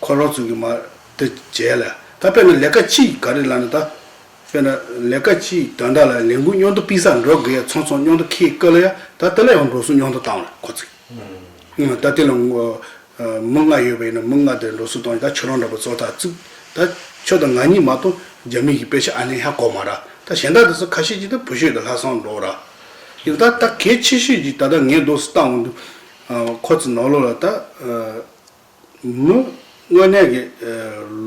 ཁོ་རང་ཚོ་གི་མ་དེ་བྱས་ལ་ད་དཔེར་ན་ལས་ཀ་གཅིག་ག་རེ་ལབ་ན་ད། དཔེར་ན་ལས་ཀ་གཅིག་དོན་དག་ལ་ལས་འགུལ་མཉམ་དུ་སྤེལ་ས་འགྲོ་དགོས་ཡ་ཚང་ཚང་མཉམ་དུ་ཁེལ་སྐབས་ལ་ཡ་ད་དེ་ལ་ཡང་འགྲོ་སོང་མཉམ་དུ་བཏང་བ་རེད་ཁོ་ཚོས། ད་དེ་ལ་ངོ་མི་ལྔ་ཡོད་པ་ཡིན་ན་མི་ལྔ་དེ་འགྲོ་སོང་བཏང་ཡ་ད་ཁྱོད་རང་འདྲ་པོ་ཚོ་ད་བཙུགས་ད་ཁྱོད་དང་ང་གཉིས་མ་གཏོགས་རྒྱ་མི་གི་དཔེ་ཆ་ཨ་ནེ་ཧ་གོ་མ་ར། ད་གཞན་དག་དེ་ཚོ་ཁ་ཤས་ཀྱིས་ད་བུ་ཤོས་དང་ལྷག་བསམ་འགྲོ་ར། ཡིན་ད་ད་གལ་ཆེ་ཤོས་ཀྱི་ད་ལྟ་ངས་འདུག་སེ་བཏང་འོང་དུས་ཁོ་ཚོ་ནང་ལོགས་ལ་ད། མི་དངོས་གནས་ཀྱི་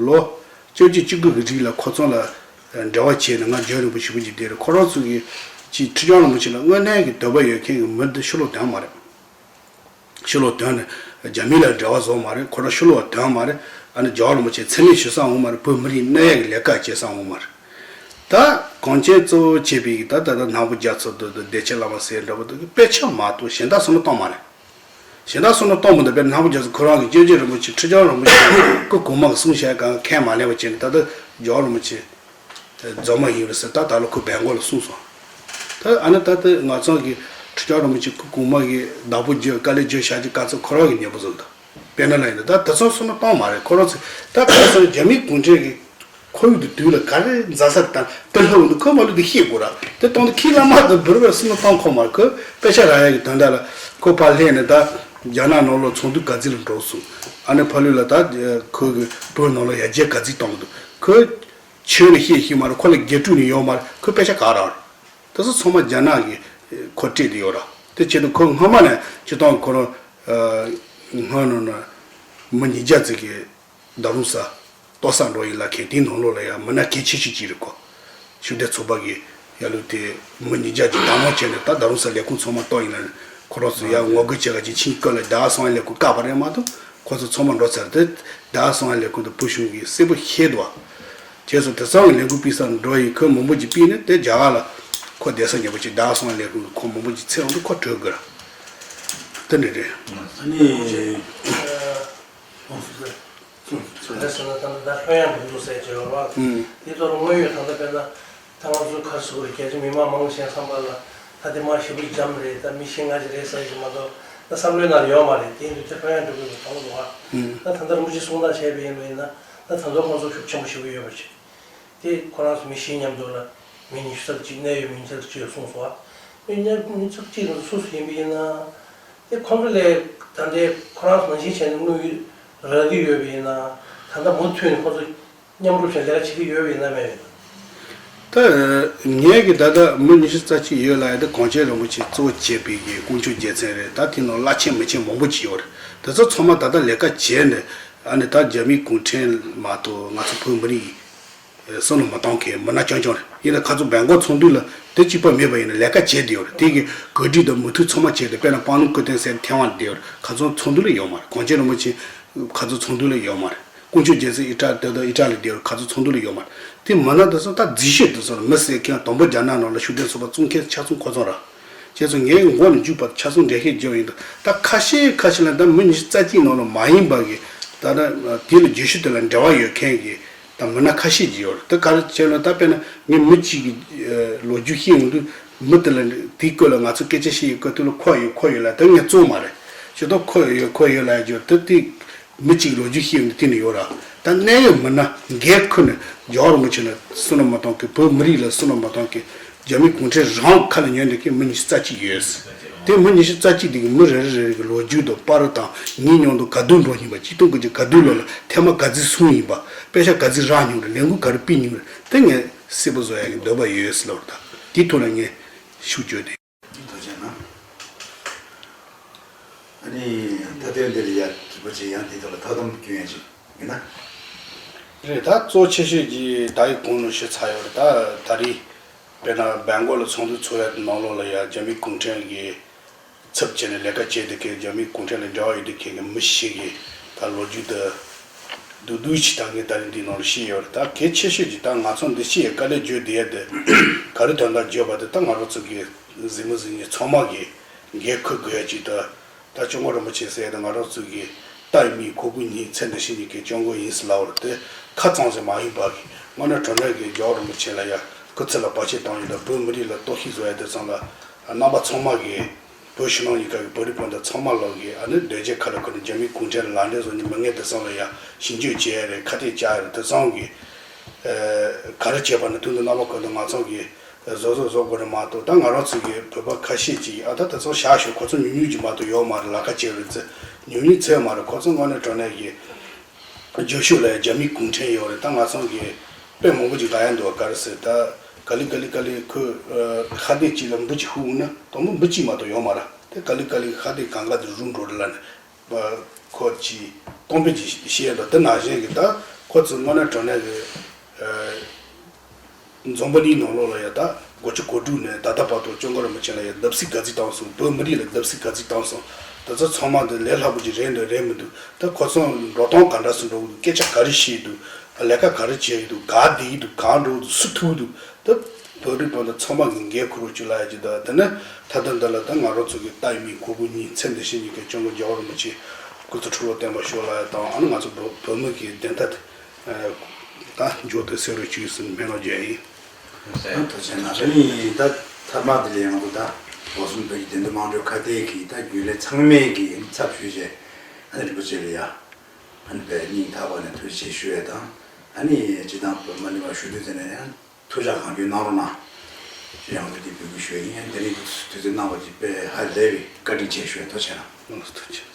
ལོ་བཅོ་བརྒྱད་བཅུ་དགུ་གི་རིང་ལ་ཁོ་ཚོ་ལ་འབྲེལ་བ་བྱས་ནས་ང་རྒྱུན་རིང་པོ་ཞེ་པོ་ཅིག་བསྡད་རེད། ཁོ་རང་ཚོ་གི་ཅིག་ཁྲི་བྱང་རིན་པོ་ཆེ་ལ་དངོས་གནས་ཀྱི་འདོད་པ་ཡོད་མཁན་གྱི་མི་འདི་ཕྱི་ལོགས་དོན་མ་རེད། ཕྱི་ལོགས་དོན་ནས་རྒྱ་མི་ལ་འབྲེལ་བ་བཟོ་མ་རེད། ཁོ་རང་ཕྱི་ལོགས་དོན་མ་རེད། ཨ་ནི་རྒྱལ་བ་རིན་པོ་ཆེ་མཚན་སྨད་ཞུ་ས་འོང་མ་རེད། བོད་མི་རིགས་གནོད་ཡག་གི་ལས་ཀ་བྱེད་ས་འོང་མ་རེད། ད་གངས་ཅན་གཙོ་བོ་བྱས་པའི་ད་ད་ལྟ་ནག་པོ་རྒྱ་མཚོ་དུ་དུ་བདེ་ཆེན་བླ་མ་ཟེར་འདྲ་པོ་དུ་དཔེ་ཆ་མ་གཏོགས་གཞན་དག་བསམ་བློ་གཏོང་མ་རེད། གཞན་དག་བསམ་བློ་གཏོང་མི་འདུག་དཔེར་ན་ནག་པོ་རྒྱ་མཚོ་ཁོ་རང་གི་སྐྱབས་རྗེ་རིན་པོ་ཆེ་ཁྲི་བྱང་རིན་པོ་ཆེ་སྐུ་གོང་མ་གི་གསུང་བཤད་གང་ཁས་མ་ལེན་པ་བྱས་ནས་ད་ལྟ་རྒྱལ་བ་རིན་པོ་ཆེ་རྫོང་མ་ཡིན་རེད་ཟེར། ད་ད་ལོ་ཁོ་བལ་མགོ་ལ་གསུངས་སོང་། ད་ཨ་ནི་ད་ལྟ་ང་ཚང་གི་ཁྲི་བྱང་རིན་པོ་ཆེ་སྐུ་གོང་མ་གི་བདག་པོ་རྒྱུ་དཀའ་ལས་རྒྱུ་བྱ་རྒྱུ་དཀའ་ཚེགས་ཁོ་རང་གི་ཉེ་པོ་བཟོ་འདུག་དཔེར་ན་ལ་ཡིན་ད་ད་དེ་ཚོ་བསམ་བློ་གཏོང་མ་རེད། ཁོ་རང་ཚོ་ད་ག་ཚོད་རྒྱ་མི་གུང་ཁྲན་གི་ཁོར་ཡུག་དེ་དུས་ལ་ག་རེ་མཛའ་ས་དང་དེ་ལྷོད་འདུག་ཁོ་མ་ལུས་དེ་ཤེས་དགོས་ར། དེ་གཏོང་དུ་ཁྱི་བླ་མ་དང་བུར་བའི་སེམས་ལ་གཏོང་ཁོ་མ་ཁོ་དཔེ་ཆ་རག་ཡ་གི་དོན་དག་ལ་ཁོ་ཕར་སླེབས་ནས་ད་རྒྱ་ནག་ནང་ལོགས་ཚོགས་འདུ་ག་ཚོད་ལ་འགྲོ་སོང་། ཨ་ནི་ཕ་ལུས་ལ་ད་ཁོ་གི་བོད་ནང་ལ་ཡར་རྒྱས་ག་ཚོད་གཏོང་གི་འདུག་ཁོ་ཆོས་ནི་ཤེས་ཤེས་མ་རེད། ཁོ་ལ་དགེ་ཕྲུག་ནི་ཡོད་མ་རེད། ཁོ་དཔེ་ཆ་ག་རག་རེད། དེ་ཚོ་ཚང་མ་རྒྱ་ནག་གི་ཁོ་སྤྲད་དེ་ཡོད་ར། དེ་བྱས་ནས་ཁོ་སྔ་མ་ནས་སྤྱི་བཏང་ཁོ་རང་སྔོན་ནང་ན་མི་ཉིས་བརྒྱ་ཙམ་གི་རྡ་རམ་ས་ལྟོ་ས་འགྲོ་ཡིན་ལ་མཁན་དེའི་ནང་ལོགས་ལ་ཡང་མི་སྣ་གལ་ཆེ་ཤོས་ཅིག་རེད་ཁོ། ཤུགས་ལྡན་ཚོགས་པ་གི་ཡ་ལུགས་དེ་མི་ཉིས་བརྒྱ་ཅིག་བདག་དབང་བྱས་ནས་ད་རྡ་རམ་ས་ལས་ཁུངས་ཚང་མ་གཏོར་ཡིན་ལ་ཁོ་རང་ཚོ་ཡང་ངོ་རྒོལ་བྱེད་ག་ཅིག་ཕྱིན་སྐབས་ལ་ཟླ་བ་སང་བའི་ལས་ཁུངས་བཀག་པ་རེད་མ་གཏོགས་ཁོ་ཚོ་ཚང་མ་འགྲོ་ཚར་དེ་ཟླ་བ་སང་བའི་ལས་ཁུངས་དང་བོད་གཞུང་གིས་གསལ་པོ་ཤེས་འདུག་བ། བྱས་ཙང་དེ་ཚང་གི་ལས་ཁུངས་སྤེལ་ས་འགྲོ་ཡིན་ཁོས་མང་པོ་ཅིག་སྤེལ་ནས་དེ་རྒྱ་གར་ལ་ཁོ་བསྡད་ས་ཉེ་པོ་ཅིག་ཟླ་བ་སང་བའི་ལས་ཁུངས་ཁོ་མང་པོ་ཅིག་འཚོལ་འོང་དུས་ཁོ་གྲོལ་དགོས་ར། དེ་འདྲ་རེད། ཨ་ནི། ག་རེ་ཟེར་ན་ད་ལྟ་ལྷོད་ཡངས་འགྲོ་འདུག་ཟེར་གྱི་ཡོད་རེད་བ། ཨུམ། དེ་ཐོག་ལ་དངོས་ཡོད་ད་ལྟ་དཔེར་ན་ད་ང་ཚོའི་ག་རེ་ཟེར་དགོས་རེད། རྒྱ་ཆེ་མི་མང་མང་ཆེ་བསམ་པ་ལ་ད་དེ་མ་ཞེ་པོ་འཇམ་རེད། ད་མི་ཤི་ང་ཅི་རེད་ཟེར་གྱི་མ་གཏོགས་ད་བསམ་བློའི་ནང་ཡོད་མ་རེད། དེ་ཡིན་དུས་དེ་ལྷོད་ཡངས་འགྲོ་དགོས་པའི་དོན་དུ་བ། ཨུམ། ད་ད་ལྟ་རིན་པོ་ཆེ་གསུང་སྟངས་བྱས་པ་ཡིན་པ་ཡིན་ན་ད་ད་ལྟ་ཁོང་ཚོ་ཤུགས་ཆེན་པོ་ཞེ་པོ་ཡོད་པ་ཅིག་དེ་ཁོ་རང་ཚོ་མི་ཤི་མཉམ་དུ་ལ་མི་ཉི་ཤུ་རྩ་གཅིག་གནད་ཡོད་མི་ཉི་ཤུ་རྩ་གཅིག་ཡོད་གསུངས་སོང་བ། མི་ཉི་ཤུ་རྩ་གཅིག་རང་སུ་སུ་ཡིན་པ་ཡིན་ན། དེ་ཁོང་ཚོ་ལས་ད་ལྟའི་ཁོ་རང་ཚོ་ནང་བཞིན་བྱས་ནས་དངུལ་རག་གི་ཡོད་པ་ཡིན་ན་ད་ལྟ་མུ་མཐུད་ནས་ཁོང་ཚོ་མཉམ་རུབ་བྱས་ལས་ཀ་བྱེད་ཀྱི་ཡོད་པ་ཡིན་ན་མེད་པ་ཡིན་ན། ད་ངས་ཀྱི་ད་ལྟ་མི་ཉི་ཤུ་རྩ་གཅིག་ཡོད་ལ་ཡ་ད་གངས་ཅན་རིན་པོ་ཆེ་གཙོ་བོ་བྱས་པའི་གི་དཀོན་མཆོག་རྒྱལ་མཚན་རེད། ད་དེ་ནང་བླ་ཆེན་མི་ཆེན་མང་པོ་ཅིག་ཡོད་རེད། དེ་ཚོ་ཚང་མ་ད་ལྟ་ལས་ཀ་བྱས་ནས་ཨ་ནི་ད་རྒྱ་མིའི་གུང་ཁྲན་མ་གཏོགས་ང་ཚོ་བོད་མི་རིགས་བསམ་བློ་མ་གཏོང་མཁན་མི་སྣ་རྐྱང་རྐྱང་རེད། ཡིན་ན་ཁ་ཚོ་སྦེལ་ཀོབ་ཚོགས་འདུ་ལ་དེ་གཅིག་པ་མེད་པ་ཡིན་ན་ལས་ཀ་བྱས་བསྡད་ཡོད་རེད། དེ་གི་གོ་སྒྲིག་དང་མུ་མཐུད་ཚང་མ་བྱས་ཏེ་དཔེར་ན་པང་ལུང་སྐུ་རྟེན་ཟེར་ཐེ་ཝན་བསྡད་ཡོད་རེད། ཁ་ཚོ་ཚོགས་འདུ་ལ་ཡོད་མ་རེད། གངས་ཅན་རིན་པོ་ཆེ་ཁ་ཚོ་ཚོགས་འདུ་ལ་ཡོད་མ་རེད། དཀོན་མཆོག་རྒྱལ་མཚན་ཨི་ཊ་དེ་དང་ཨི་ཊ་ལི་བསྡད་ཡོད་རེད། ཁ་ཚོ་ཚོགས་འདུ་ལ་ཡོད་མ་རེད། དེ་མི་སྣ་དེ་ཚོ་ད་རྫིག་ཤོས་དེ་ཚོ་རེད། མི་ཟེར་མཁན་དང་པོ་རྒྱ་ནག་ནང་ལ་ཤུགས་ལྡན་ཚོགས་པ་བཙུགས་མཁན་ཆ་ཚང་ཁོ་ཚོ་རེད། ཁྱེད་ཚོ་ངའི་མགོ་ནས་མཇུག་བར་ཆ་ཚང་འགྲེལ་བཤད་རྒྱབ་ཡིན་དུས་ད་ཁ་ཤས་ཁ་ཤས་ལ་ད་མི་ཉི་ཤུ་རྩ་གཅིག་ནང་ལ་མ་ཡིན་པ་གི་ད་ད་དེ་ལ་བརྗོད་གཞི་དེ་ལ་འབྲེལ་བ་ཡོད་མཁན་གྱི་ད་མི་སྣ་ཁ་ཤས་ཀྱི་ཡོད་རེད། དེ་ག་རེ་བྱས་ན་ད་དཔེར་ན་ངས་མི་གཅིག་གི་ལོ་རྒྱུས་ཤེས་ཡོང་དུས་མི་དེ་ལ་དེའི་སྐོར་ལ་ང་ཚོ་སྐད་ཆ་བཤད་ཡོད་སྐབས་དེ་ལ་ཁོ་ཡོད་ཁོ་ཡོད་ལ་དེ་ངས་བཙོང་མ་རེད། ཞེ་ད་ཁོ་ཡོད་ཁོ་ཡོད་ལ་ཡོད་དེ་དེ། མི་གཅིག་ལོ་རྒྱུས་ཤེས་ཡོང་དུས་དེ་ནི་ཡོད་ར། ད་གནད་ཡོད་མི་སྣ་འགན་ཁུར་ནས་རྒྱལ་བ་རིན་པོ་ཆེ་ལ་བསོད་ནམས་མ་གཏོང་གི་བོད་མི་རིགས་ལ་བསོད་ནམས་མ་གཏོང་གི་རྒྱ་མི་གུང་ཁྲན་རང་ཁ་ལ་ཉོན་འདོད་མཁན་མི་ཉི་ཤུ་རྩ་གཅིག་ཡོད། དེ་མི་ཉི་ཤུ་རྩ་གཅིག་དེ་གི་མི་རེ་རེ་རེ་རེ་གི་ལོ་རྒྱུས་དང་པར་དང་ངའི་མཉམ་དུ་ག་དུས་འགྲོ་མྱོང་བ་གཅིག་སྟོང་དགུ་བརྒྱ་ག་དུས་ལོ་ལ་ཐེངས་མ་ག་ཚོད་སོང་ཡིན་པ་དཔེ་ཆ་ག་ཚོད་རག་མྱོང་རེད། ལས་འགུལ་ག་རེ་སྤེལ་མྱོང་རེད། དེ་ངས་གསལ་པོ་བཟོ་ཡ་གི་འདོད་པ་ཡོད་ཟེར་ལབ་རེད། ད་དེའི་ཐོག་ལ་ངས་ཤུགས་བརྗོད་དེ། ཐུགས་རྗེ་གནང་། ཨ་ནི་ད་ལྟའི་འདིར་ཡ་གྲུབ་པ་ཅིག་ཡང་དེ་ཐོག་ལ་ཐག་དམ་སྐྱོན་ཡ་ཅིག་ཡིན་ན། རེད། ད་གཙོ་ཆེ་ཤོས་ཀྱི་ད་ཡི་གོང་ལ་ཞུས་ཚར་ཡོད་རེད། ད་ད་རེས་དཔེར་ན་སྦེལ་ཀོབ་ལ་ཚོགས་འདུ་ཚོགས་ཡ་དེ་ནང་ལོགས་ལ་ཡ་རྒྱ་མི་གུང་ཁྲན་གྱི་ ཚབ་བྱས་ནས་ལས་ཀ་བྱས་དེ་གའི་རྒྱ་མི་གུང་ཁྲན་ལ་འབྲེལ་བ་ཡོད་དེ་གའི་མི་ཞིག་གིས་ད་ལོ་རྒྱུས་དེ་བསྡུས་བསྡུས་ཅིག་ད་ངས་ད་རིང་འདི་ནང་ལ་ཤེས་ཡོད་རེད། ད་གལ་ཆེ་ཤོས་ཀྱི་ད་ང་ཚོ་འདི་ཕྱི་ཡི་དཀའ་ལས་བརྗོད་བསྡད་ཡ་དེ་ག་རེ་དོན་དག་བརྗོད་པ་དེ་ད་ང་རང་ཚོ་གི་གཟིགས་མོ་གཟིགས་མཁན་ཚང་མ་གིས་འགན་འཁུར་དགོས་ཡ་ཅིག་ད། ད་སྐྱབས་མགོན་རིན་པོ་ཆེ་ཟེར་ཡ་དེ་ང་རང་ཚོ་གི་ལྟ་ཡི་མིག་གོ་གི་སྙིང་ཚེ་འདི་ཕྱི་གཉིས་ཀའི་སྐྱབས་མགོན་ཡིན་ཟེར་ལབ་པ་དེ་ཁ་ཙམ་ཞིག་མ་ཡིན་པ་གི་དངོས་གནས་དྲང་གནས་ཀྱི་རྒྱལ་བ་རིན་པོ་ཆེ་ལ་ཡ་སྐུ་ཚེ་ལ་བར་ཆད་བཏང་ཡོད་ད་བོད་མི་རིགས་ལ་གཏོར་བཤིག་བཟོ་ཡ་དེ་ཚང་ལ་རྣམ་པ་ཚང་མ་གི་བོད་ཕྱི་ནང་གཉིས་ཀ་གི་བོད་རིགས་སྤུན་ཟླ་ཚང་མ་ལོག་གི་ཨ་ནི་སྡོད་བྱེད་ཁ་ལ་ཁུར་ནས་རྒྱ་མིའི་གུང་ཁྲན་ལ་ལག་འབྲེལ་བཟོ་ནས་མི་ངན་དེ་ཚང་ལ་ཡ་ཞིབ་འཇུག་བྱེད་ཡ་རེད། ཁ་གཏད་བཅག་ཡ་རེད། དེ་ཚང་གི་ག་རེ་བྱས་པ་ནི་དུས་འདི་རྣམ་པ་ཀུན་ཏུ་ང་ཚོ་གི་བཟོ་བཟོ་བཟོ་དགོས་རེད་མ་གཏོགས། ད་ང་རང་ཚོ་གི་བོད་པ་ཁ་ཤས་ཅིག་ཨ་ད་དེ་ཚོ་བཞག་ཤོག་ཁོ་ཚོ་ཉུང་ཉུང་ཅིག་མ་གཏོགས་ཡོད་མ་རེད། ལས་ཀ་བྱེད་རེད་ཟེར་ཉུང་ཉུང་ཚོད་མ་རེད། ཁོ་ཚོ་དངོས་གནས་དྲང་གནས་ཀྱི་རྒྱབ་ཤོག་ལ་རྒྱ་མིའི་གུང་ཁྲན་ཡོད་རེད། ད་ང་ཚོ་གི་དཔེ་མང་པོ་ཅིག་ལབ་ཡ་འདུག་ག་རེ་ཟེར་ད་ག་ལེ་ག་ལེ་ག་ལེ་ཁོས་ཁ་གཏད་ཅིག་ལ་འབུ་ཅིག་ཧུ་འུ་ན་དང་པོ་འབུ་གཅིག་མ་གཏོགས་ཡོད་མ་རེད། དེ་ག་ལེ་ག་ལེ་ཁ་གཏད་གང་ག་དེ་རུལ་འགྲོ་རེད་ལབ་ནས། ཁོ་ཅིག་སྟོང་པའི་ཅིག་བཤད་འདུག་དེ་ནང་བཞིན་གྱི་ད་ཁོ་ཚོ་དངོས་གནས་དྲང་གནས་ཀྱི་འཛམ་བུ་གླིང་ནང་ལོགས་ལ་ཡ་ད་སྒོ་ཕྱི་སྒོ་དྲུག་ནས་ད་ལྟ་བར་དུ་སྐྱབས་མགོན་རིན་པོ་ཆེ་ལ་ཡ་བརྡབ་གསིག་ག་ཚོད་བཏང་སོང་། བོད་མི་རིགས་ལ་བརྡབ་གསིག་ག་ཚོད་བཏང་སོང་། དེ་ཚོ་ཚང་མ་འདི་ལས་སླ་པོ་ཅིག་རེད་འདུག་རེད་མི་འདུག་ད་ཁོ་ཚོ་འགྲོ་སྟངས་ག་འདྲ་སེ་འགྲོ་གི་འདུག་སྐད་ཆ་ག་རེ་བཤད་འདུག་ལས་ཀ་ག་རེ་བྱེད་ཀྱི་འདུག་ག་བསྡད་ཀྱི་འདུག་གང་འགྲོ་གི་འདུག་སུ་ཐུག་གི་འདུག་ད་བོད་རིགས་བོད་དོན་ཚང་མ་གི་འགན་འཁུར་རོགས་བྱོས་ལབ་ཡ་ཅིག་ད་དེ་ནས་ད་ལྟ་འདི་ལ་ད་ང་རང་ཚོ་གི་ལྟ་ཡི་མིག་གོ་གི་སྙིང་ཚེ་འདི་ཕྱི་གཉིས་ཀའི་སྐྱབས་མགོན་རྒྱལ་བ་རིན་པོ་ཆེ་སྐུ་ཚེ་ཁྲི་ལོ་བརྟན་པར་ཤོག་ལབ་ཡ་དང་། ཨ་ནི་ང་ཚོ་བོད་བོད་མི་གི་བདེན་མཐའ་དེ་ད་མཇུག་ཏུ་གསལ་རོགས་བྱོས་ཟེར་ནས་སྨོན་ལམ་རྒྱག་ཡིན། ཐུགས་རྗེ་གནང་། ཨ་ནི་ད་མཐའ་མ་འདི་ལ་ཡང་ང་ཚོ་ད་འོག་གསུམ་བོད་ཀྱི་བདེན་དོན་དམངས་ཁྲོད་ཁ་གཏད་ཀྱི་ད་རྒྱུན་ལས་ཚང་མས་ཀྱི་ཚབ་ཞུས་བྱས་ཨ་ནི་རིན་པོ་ཆེ་ལ་ཡ་ཨ་ནི་དཔེ་སྙིང་ཐག་པ་ནས་ཐུགས་རྗེ་ཆེ་ཞུ་ཡས་དང་། ཨ་ནི་སྤྱི་བཏང་བོད་མི་ནི་མ་ཞུ་དུས་ཚེ་ནས་ཡང་ཐུགས་ཅག་གང་རྒྱུན་གནང་རོགས་གནང་། ཅེས་ཡང་དུ་འདི་འབོད་སྐུལ་ཞུ་ཡ་ཡིན། དེ་རིང་དུས་ཚོད་གནང་བ་ཅིག་དཔེ་ཧ་ལས་པའི་བཀའ་དྲིན་ཆེ་ཞུ་ཡ། ཐུགས་རྗེ་གནང་། ཐུགས་རྗེ་ཆེ།